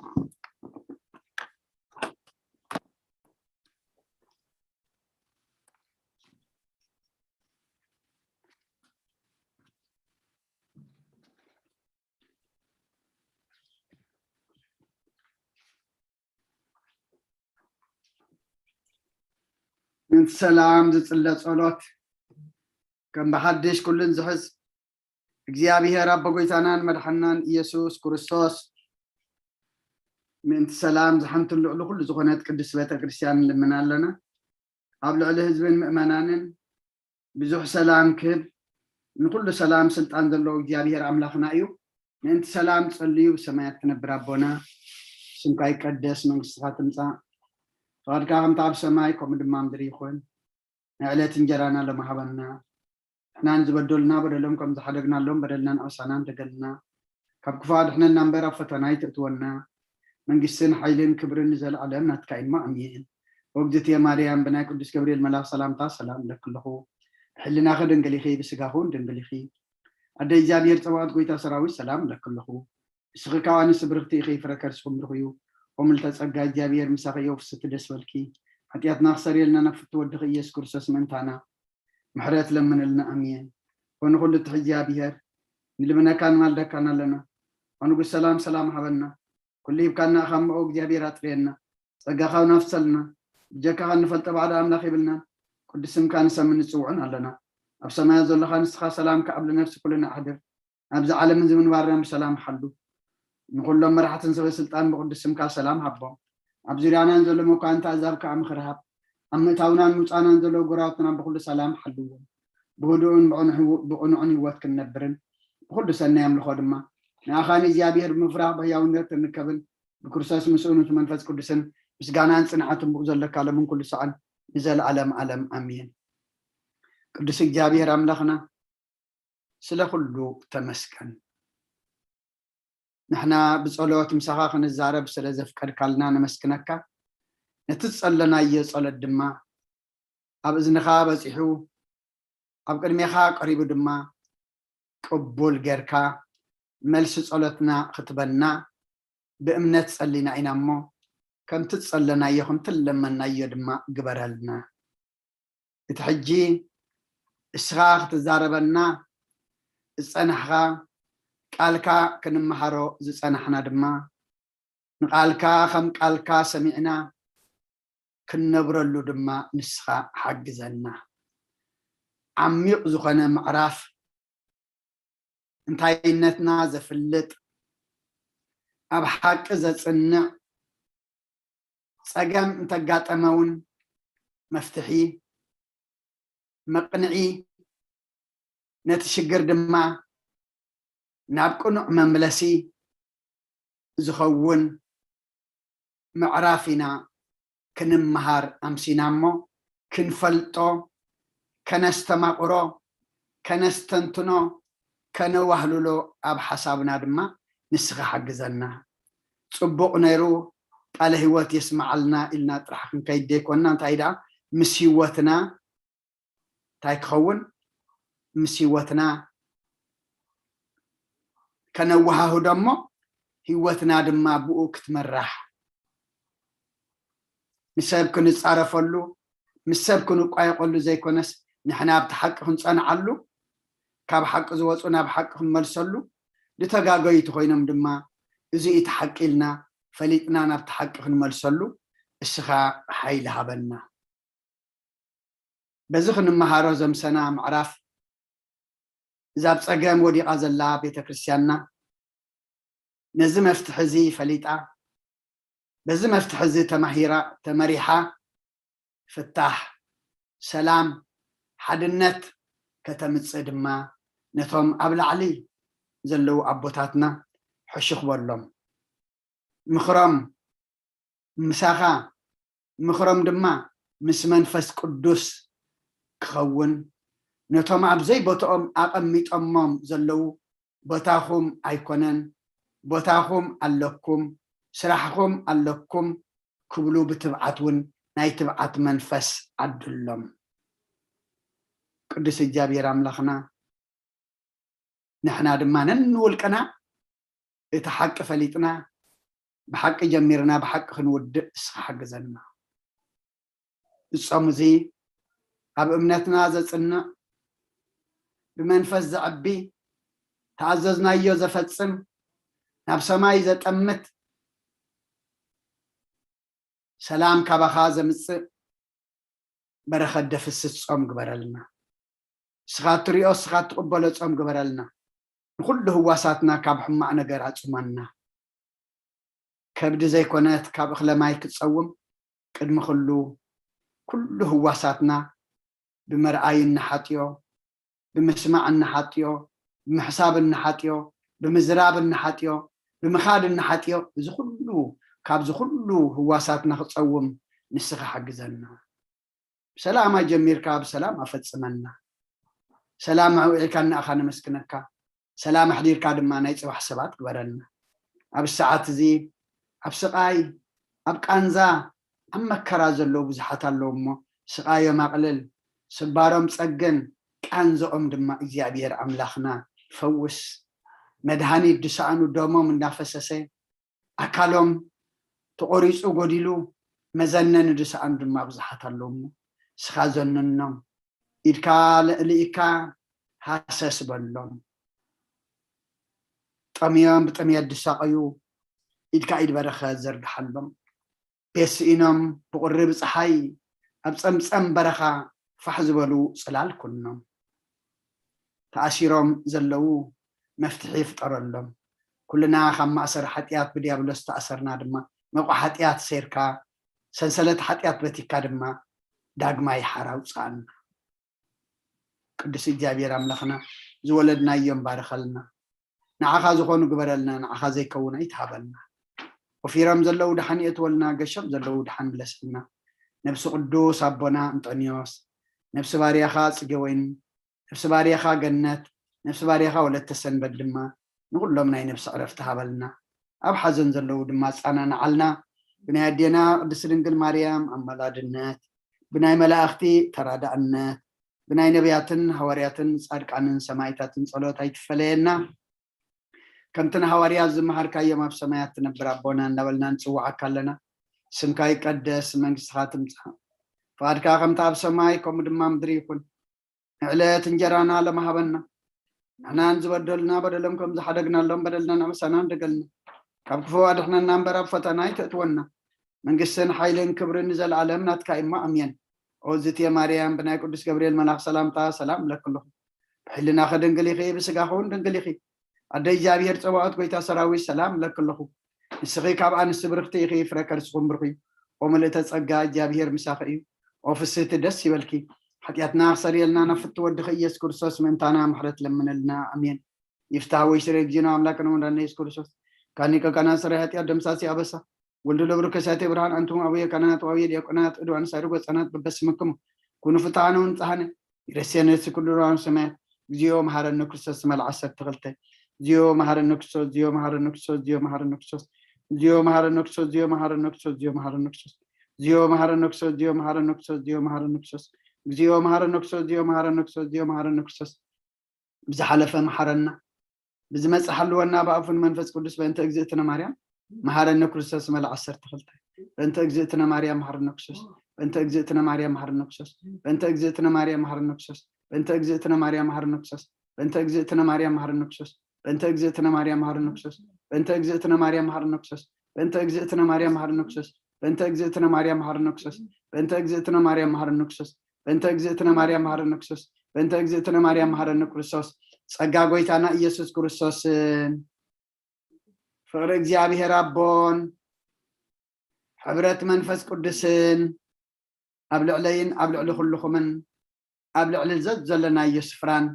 ምእንቲ ሰላም ዝጽለ ጸሎት፣ ከም ብሓድሽ ኩሉን ዝሕዝ እግዚኣብሔር ኣቦ ጎይታናን መድሓናን ኢየሱስ ክርስቶስ፣ ምእንቲ ሰላም ዝሓንትን ልዕሊ ኩሉ ዝኾነት ቅድስት ቤተ ክርስቲያን ንልምን ኣለና። ኣብ ልዕሊ ህዝብን ምእመናንን ብዙሕ ሰላም ክህብ፣ ንኩሉ ሰላም ስልጣን ዘለዎ እግዚኣብሔር ኣምላኽና እዩ። ምእንቲ ሰላም ጸልዩ፣ ብሰማያት ትነብር ኣቦና፣ ስምካ ይቀደስ፣ መንግስትኻ ትምጻእ፣ ፍቓድካ ከምቲ ኣብ ሰማይ ከምኡ ድማ ምድሪ ይኹን። ናይ ዕለት እንጀራና ሎሚ ሃበና፣ ንሕና ንዝበደሉና በደሎም ከም ዝሓደግናሎም በደልናን ዓሳናን ደገልና፣ ካብ ክፉእ ኣድሕነና እምበር ኣብ ፈተና ኣይተእትወና። መንግስትን ሓይልን ክብርን ንዘለዓለም ናትካ እዩ እሞ፣ ኣሜን። ወግዝእትየ ማርያም፣ ብናይ ቅዱስ ገብርኤል መልኣኽ ሰላምታ ሰላም እለኪ ኣለኹ። ብሕልናኺ ድንግል ኢኺ፣ ብስጋኺ እውን ድንግል ኢኺ። ኣደ እግዚኣብሔር ጸባኦት፣ ጎይታ ሰራዊት፣ ሰላም እለኪ ኣለኹ። ንስኺ ከኣ ኣንስቲ ብርኽቲ ኢኺ፣ ፍረ ከርስኺ ብሩኽ እዩ። ኦ ምልዕተ ጸጋ፣ እግዚኣብሔር ምሳኺ እዩ፣ ፍስሕቲ ደስ በልኪ። ሓጢኣትና ክሰርየልና ናብ ፍትው ወድኺ ኢየሱስ ክርስቶስ ምእንታና ምሕረት ለምንልና፣ ኣሜን። ኦ ንኹሉ እትሕዝ እግዚኣብሔር፣ ንልምነካ ንማልደካን ኣለና። ኦ ንጉስ ሰላም፣ ሰላም ሃበና። ኩሉ ሂብካና ኢኻ እሞ፣ ኦ እግዚኣብሔር ኣጥርየና። ጸጋኻ እውን ኣፍሰልና። ብጀካኻ እንፈልጦ ባዕሉ ኣምላኽ የብልናን። ቅዱስ ስምካ ንሰምን ንጽውዕን ኣለና። ኣብ ሰማያት ዘለኻ ንስኻ ሰላምካ ኣብ ነፍሲ ኩልና ኣሕድር። ኣብዚ ዓለምን እዚ ምንባርናን ብሰላም ሓሉ። ንኹሎም መራሕትን ሰበ ስልጣን ብቅዱስ ስምካ ሰላም ሃቦም። ኣብ ዙርያናን ዘሎ መኳንንቲ ኣዛብ ከኣ ምኽሪ ሃብ። ኣብ ምእታውናን ምውጻእናን ዘለዉ ጎረባብትና ብኹሉ ሰላም ሓልዎም። ብህዱእን ብቕኑዕ-፣ ብቕኑዕን ህይወት ክንነብርን ብኹሉ ሰናይ ኣምልኾ ድማ ንኣኻ ንእግዚኣብሔር ብምፍራህ ብሕያውነት እንከብን ብክርስቶስ ምስኡን እቲ መንፈስ ቅዱስን ምስጋናን ጽንዓትን ብኡ ዘለካ ሎምን ኩሉ ሰዓን ንዘለዓለም ዓለም ኣሜን። ቅዱስ እግዚኣብሔር ኣምላኽና ስለ ኩሉ ተመስገን። ንሕና ብጸሎት ምሳኻ ክንዛረብ ስለ ዘፍቀድካልና ነመስግነካ። ነቲ ዝጸለናዮ ጸሎት ድማ ኣብ እዝንኻ በጺሑ፣ ኣብ ቅድሜኻ ቀሪቡ ድማ ቅቡል ጌርካ መልሲ ጸሎትና ክትበና ብእምነት ጸሊና ኢና እሞ፣ ከምቲ ዝጸለናዮ፣ ከምቲ ዝለመናዮ ድማ ግበረልና። እቲ ሕጂ እስኻ ክትዛረበና ዝጸናሕኻ፣ ቃልካ ክንመሃሮ ዝጸናሕና ድማ፣ ንቃልካ ከም ቃልካ ሰሚዕና ክንነብረሉ ድማ ንስኻ ሓግዘና። ዓሚቕ ዝኾነ ምዕራፍ፣ እንታይነትና ዘፍልጥ፣ ኣብ ሓቂ ዘጽንዕ፣ ጸገም እንተጋጠመ እውን መፍትሒ፣ መቕንዒ፣ ነቲ ሽግር ድማ ናብ ቅኑዕ መምለሲ ዝኸውን ምዕራፍ ኢና ክንመሃር ኣምሲና እሞ፣ ክንፈልጦ፣ ከነስተማቕሮ፣ ከነስተንትኖ፣ ከነዋህልሎ ኣብ ሓሳብና ድማ ንስኻ ሓግዘና። ጽቡቕ ነይሩ፣ ቃለ ህይወት የስምዓልና ኢልና ጥራሕ ክንከይድ ዘይኮንና፣ እንታይ ደኣ ምስ ህይወትና እንታይ ክኸውን፣ ምስ ህይወትና ከነወሃህዶ እሞ፣ ህይወትና ድማ ብኡ ክትመራሕ፣ ንሰብ ክንጻረፈሉ፣ ምስ ሰብ ክንቋየቐሉ ዘይኮነስ፣ ንሕና ኣብቲ ሓቂ ክንጸንዓሉ፣ ካብ ሓቂ ዝወጹ ናብ ሓቂ ክንመልሰሉ፣ ዝተጋገዩ እንተኾይኖም ድማ፣ እዚ እቲ ሓቂ ኢልና ፈሊጥና ናብቲ ሓቂ ክንመልሰሉ፣ እስኻ ሓይሊ ሃበና። በዚ ክንመሃሮ ዘምሰና ምዕራፍ፣ እዛ ኣብ ጸገም ወዲቓ ዘላ ቤተ ክርስቲያንና፣ ነዚ መፍትሒ እዚ ፈሊጣ፣ በዚ መፍትሒ እዚ ተማሂራ፣ ተመሪሓ፣ ፍታሕ፣ ሰላም፣ ሓድነት ከተምጽእ ድማ፣ ነቶም ኣብ ላዕሊ ዘለዉ ኣቦታትና ሕሹኽ በሎም። ምኽሮም ምሳኻ፣ ምኽሮም ድማ ምስ መንፈስ ቅዱስ ክኸውን፣ ነቶም ኣብ ዘይቦትኦም ኣቐሚጦሞም ዘለዉ፣ "ቦታኹም ኣይኮነን፣ ቦታኹም ኣለኩም፣ ስራሕኹም ኣለኩም" ክብሉ ብትብዓት እውን ናይ ትብዓት መንፈስ ዓድሎም። ቅዱስ እግዚኣብሔር ኣምላኽና፣ ንሕና ድማ ነንውልቅና እቲ ሓቂ ፈሊጥና፣ ብሓቂ ጀሚርና ብሓቂ ክንውድእ እስኻ ሓግዘና። እጾም እዚ ኣብ እምነትና ዘጽንዕ፣ ብመንፈስ ዘዕቢ፣ ተኣዘዝናዮ ዘፈጽም፣ ናብ ሰማይ ዘጠምት፣ ሰላም ካባኻ ዘምጽእ፣ በረኸት ደፍስስ ጾም ግበረልና። እስኻ እትሪኦ፣ እስኻ እትቕበሎ ጾም ግበረልና። ንኹሉ ህዋሳትና ካብ ሕማቕ ነገር ኣጽመና። ከብዲ ዘይኮነት ካብ እኽለ ማይ ክትጸውም፣ ቅድሚ ኩሉ፣ ኩሉ ህዋሳትና ብምርኣይ እንሓጥዮ፣ ብምስማዕ እንሓጥዮ፣ ብምሕሳብ እንሓጥዮ፣ ብምዝራብ እንሓጥዮ፣ ብምኻድ እንሓጥዮ፣ እዚ ኩሉ፣ ካብዚ ኩሉ ህዋሳትና ክጸውም ንስኻ ሓግዘና። ብሰላም ኣጀሚርካ ብሰላም ኣፈጽመና። ሰላም ኣውዒልካ እናኣኻ ነመስግነካ። ሰላም ኣሕዲርካ ድማ ናይ ጽባሕ ሰባት ግበረና። ኣብ ሰዓት እዚ ኣብ ስቓይ፣ ኣብ ቃንዛ፣ ኣብ መከራ ዘለዉ ብዙሓት ኣለዉ እሞ፣ ስቓዮም ኣቕልል፣ ስባሮም ጸግን፣ ቃንዝኦም ድማ እግዚኣብሔር ኣምላኽና ፈውስ። መድሃኒት ዝሰኣኑ ደሞም እንዳፈሰሰ፣ ኣካሎም ተቖሪጹ ጎዲሉ፣ መዘነኒ ዝሰኣኑ ድማ ብዙሓት ኣለዉ እሞ፣ ንስኻ ዘንኖም። ኢድካ ልእካ ሃሰስ በሎም። ጠምዮም ብጥምየት ዝሳቐዩ፣ ኢድካ ኢድ በረኸት ዘርግሓሎም። ቤት ስኢኖም ብቑሪ ብጸሓይ ኣብ ጸምጸም በረኻ ፋሕ ዝበሉ ጽላል ኩኖም። ተኣሲሮም ዘለዉ መፍትሒ ፍጠረሎም። ኩልና ካብ ማእሰር ሓጢኣት ብዲያብሎስ ተኣሰርና ድማ፣ መቑ ሓጢኣት ሰይርካ፣ ሰንሰለት ሓጢኣት በቲካ ድማ ዳግማይ ሓራ ኣውጽኣና። ቅዱስ እግዚኣብሔር ኣምላኽና፣ ዝወለድናዮም ባርኸልና። ንዓኻ ዝኾኑ ግበረልና፣ ንዓኻ ዘይከውን ኣይትሃበልና። ወፊሮም ዘለዉ ደሓን የእትወልና፣ ገሾም ዘለዉ ደሓን ምለሰልና። ነብሲ ቅዱስ ኣቦና እንጦንዮስ፣ ነብሲ ባርያኻ ጽጌ ወይን፣ ነብሲ ባርያኻ ገነት፣ ነብሲ ባርያኻ ወለተ ሰንበት ድማ ንኹሎም ናይ ነብሲ ዕረፍቲ ሃበልና። ኣብ ሓዘን ዘለዉ ድማ ኣጸናንዓልና። ብናይ ኣዴና ቅድስቲ ድንግል ማርያም ኣማላድነት፣ ብናይ መላእኽቲ ተራዳእነት፣ ብናይ ነቢያትን ሃዋርያትን ጻድቃንን ሰማዕታትን ጸሎት ኣይትፈለየና። ከምቲ ንሃዋርያት ዝመሃርካዮም ኣብ ሰማያት ትነብር ኣቦና እናበልና ንጽውዓካ ኣለና። ስምካ ይቀደስ፣ መንግስትኻ ትምጻእ፣ ፍቓድካ ከምቲ ኣብ ሰማይ ከምኡ ድማ ምድሪ ይኹን። ንዕለት እንጀራና ሎም ሃበና። ንሕናን ዝበደሉና በደሎም ከም ዝሓደግናሎም በደልና ምሳና ንደገልና። ካብ ክፉ ኣድሕነና እምበር ኣብ ፈተና ኣይተእትወና። መንግስትን ሓይልን ክብርን ንዘለኣለም ናትካ እሞ ኣሜን። ኦ ዝትየ ማርያም፣ ብናይ ቅዱስ ገብርኤል መልኣኽ ሰላምታ ሰላም እብለኪ ኣለኹ። ብሕልናኺ ድንግል ኢኺ፣ ብስጋኺ እውን ድንግል ኢኺ። ኣደ እግዚኣብሔር ጸባኦት፣ ጎይታ ሰራዊት፣ ሰላም እብለኪ ኣለኹ። ንስኺ ካብ ኣንስቲ ብርኽቲ ኢኺ፣ ፍረ ከርስኹም ብሩኽ እዩ። ኦ ምልእተ ጸጋ፣ እግዚኣብሔር ምሳኺ እዩ። ኦ ፍስህቲ፣ ደስ ይበልኪ። ሓጢኣትና ክሰርየልና ናብ ፍቱ ወድኸ ኢየሱስ ክርስቶስ ምእንታና ምሕረት ለምነልና። ኣሜን። ይፍታህ ወይ ስረ ጊዜና ኣምላክና ወዳና ኢየሱስ ክርስቶስ ካኒቀ ካና ስረ ሓጢኣት ደምሳሲ ኣበሳ ወልዱ ለብሩ ከሳቴ ብርሃን ኣንቱም ኣቡየ ካህናት ወአቡየ ዲያቆናት እድዋን ሳድጎ ጸናት በበስምክሙ ኩኑ ፍትሓነ ወንጽሓነ ይረሴነ ኩሉ ራን ሰማያት። እግዚኦ መሐረነ ክርስቶስ መልዓ ዓሰርተ ክልተ። እግዚኦ መሐረነ ክርስቶስ፣ እግዚኦ መሐረነ ክርስቶስ፣ እግዚኦ መሐረነ ክርስቶስ፣ እግዚኦ መሐረነ ክርስቶስ፣ እግዚኦ መሐረነ ክርስቶስ፣ እግዚኦ መሐረነ ክርስቶስ፣ እግዚኦ መሐረነ ክርስቶስ፣ እግዚኦ መሐረነ ክርስቶስ፣ እግዚኦ መሐረነ ክርስቶስ፣ እግዚኦ መሐረነ ክርስቶስ፣ እግዚኦ መሐረነ ክርስቶስ፣ እግዚኦ መሐረነ ክርስቶስ። ብዝሓለፈ መሓረና፣ ብዝመጽእ ሓልወና ብኣፉን መንፈስ ቅዱስ በእንተ እግዝእትነ ማርያም መሓረነ ክርስቶስ መለ ዓሰርተ ክልተ። በእንተ እግዝእትነ ማርያም መሓረነ ክርስቶስ በእንተ እግዝእትነ ማርያም መሓረነ ክርስቶስ በእንተ እግዝእትነ ማርያም መሓረነ ክርስቶስ በእንተ እግዝእትነ ማርያም መሓረነ ክርስቶስ በእንተ እግዝእትነ ማርያም መሓረነ ክርስቶስ በእንተ እግዝእትነ ማርያም መሓረነ ክርስቶስ በእንተ እግዝእትነ ማርያም መሓረነ ክርስቶስ በእንተ እግዝእትነ ማርያም መሓረነ ክርስቶስ በእንተ እግዝእትነ ማርያም መሓረነ ክርስቶስ በእንተ እግዝእትነ ማርያም መሓረነ ክርስቶስ በእንተ እግዝእትነ ማርያም መሓረነ ክርስቶስ በእንተ እግዝእትነ ማርያም መሓረነ ክርስቶስ። ጸጋ ጎይታና ኢየሱስ ክርስቶስን ፍቕሪ እግዚኣብሔር ኣቦን ሕብረት መንፈስ ቅዱስን ኣብ ልዕለይን ኣብ ልዕሊ ኩልኹምን ኣብ ልዕሊ ዘዘለናዮ ስፍራን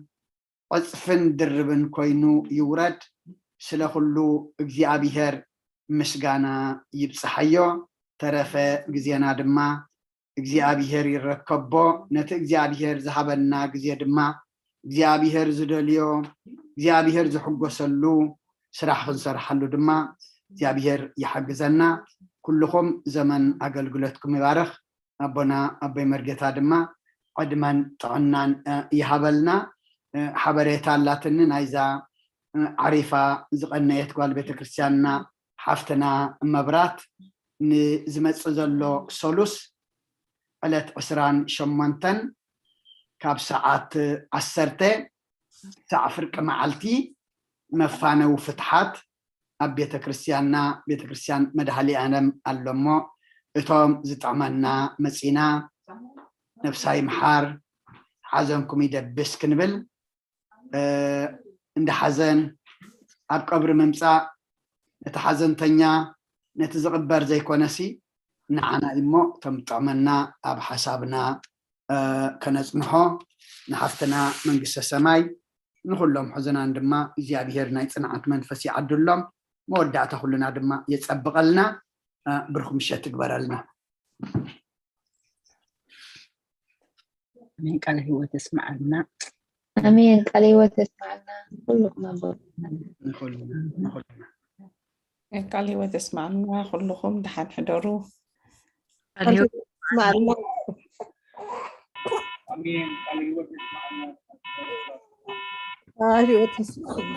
ዕጽፍን ድርብን ኮይኑ ይውረድ። ስለ ኩሉ እግዚኣብሔር ምስጋና ይብጽሓዮ። ተረፈ ግዜና ድማ እግዚኣብሔር ይረከቦ። ነቲ እግዚኣብሔር ዝሃበና ግዜ ድማ እግዚኣብሔር ዝደልዮ እግዚኣብሔር ዝሕጎሰሉ ስራሕ ክንሰርሓሉ ድማ እግዚኣብሔር ይሓግዘና። ኩልኹም ዘመን ኣገልግሎትኩም ይባርኽ። ኣቦና ኣቦይ መርጌታ ድማ ዕድመን ጥዕናን ይሃበልና። ሓበሬታ ኣላትኒ ናይዛ ዓሪፋ ዝቐነየት ጓል ቤተክርስትያንና ሓፍትና መብራት ንዝመጽእ ዘሎ ሰሉስ ዕለት ዕስራን ሸሞንተን ካብ ሰዓት ዓሰርተ ክሳዕ ፍርቂ መዓልቲ መፋነዊ ፍትሓት ኣብ ቤተክርስትያንና ቤተክርስትያን መድሃሊ ኣለም ኣሎ እሞ እቶም ዝጥዕመና መጺና ነብሳ ይምሓር ሓዘንኩም ይደብስ ክንብል እንደ ሓዘን ኣብ ቀብሪ ምምፃእ ነቲ ሓዘንተኛ ነቲ ዝቕበር ዘይኮነሲ ንዓና እሞ እቶም ዝጥዕመና ኣብ ሓሳብና ከነፅንሖ ንሓፍትና መንግስተ ሰማይ ንኩሎም ሕዘናን ድማ እግዚኣብሔር ናይ ፅንዓት መንፈስ ይዓድሎም። መወዳእታ ኩልና ድማ የፀብቐልና። ብርኩ ምሸት ትግበረልና። ኣሜን። ቃለ ህይወት የስምዓልና። ኣሜን። ቃለ ህይወት የስምዓልና። ኩልኩም ኣቦ ንኹልና ንኹልና ቃል ህይወት የስማዕና። ኩልኹም ደሓን ሕደሩ። ቃል ህይወት የስማዕልና። ኣሜን። ቃል ህይወት የስማዕልና። ቃል ህይወት የስማዕልና።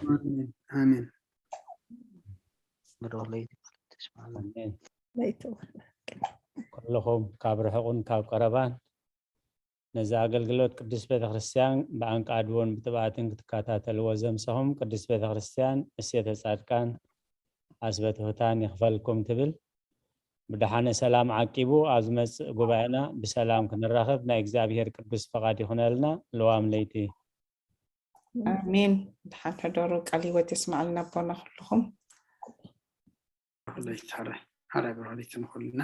ኣሜን። ኣሜን። ምድሪ ለይቲ ማለት ተስማዕልና። ለይቲ ኩልኹም ካብ ርሑቕን ካብ ቀረባን ነዚ ኣገልግሎት ቅድስት ቤተ ክርስቲያን ብኣንቃድቦን ብትብኣትን ክትከታተልዎ ዘምሰኹም ቅድስት ቤተ ክርስቲያን እሴተ ጻድቃን ኣስበ ትሑታን ይኽፈልኩም ትብል። ብደሓነ ሰላም ዓቂቡ ኣብ ዝመጽእ ጉባኤና ብሰላም ክንራኸብ ናይ እግዚኣብሔር ቅዱስ ፈቓድ ይኹነልና። ልዋም ለይቲ። ኣሜን። ደሓን ሕደሩ። ቃል ህይወት የስማዕልና ኣቦና ኩልኹም። ለይቲ ሓራይ ሓራይ ብርሃን ለይቲ ንኹልና።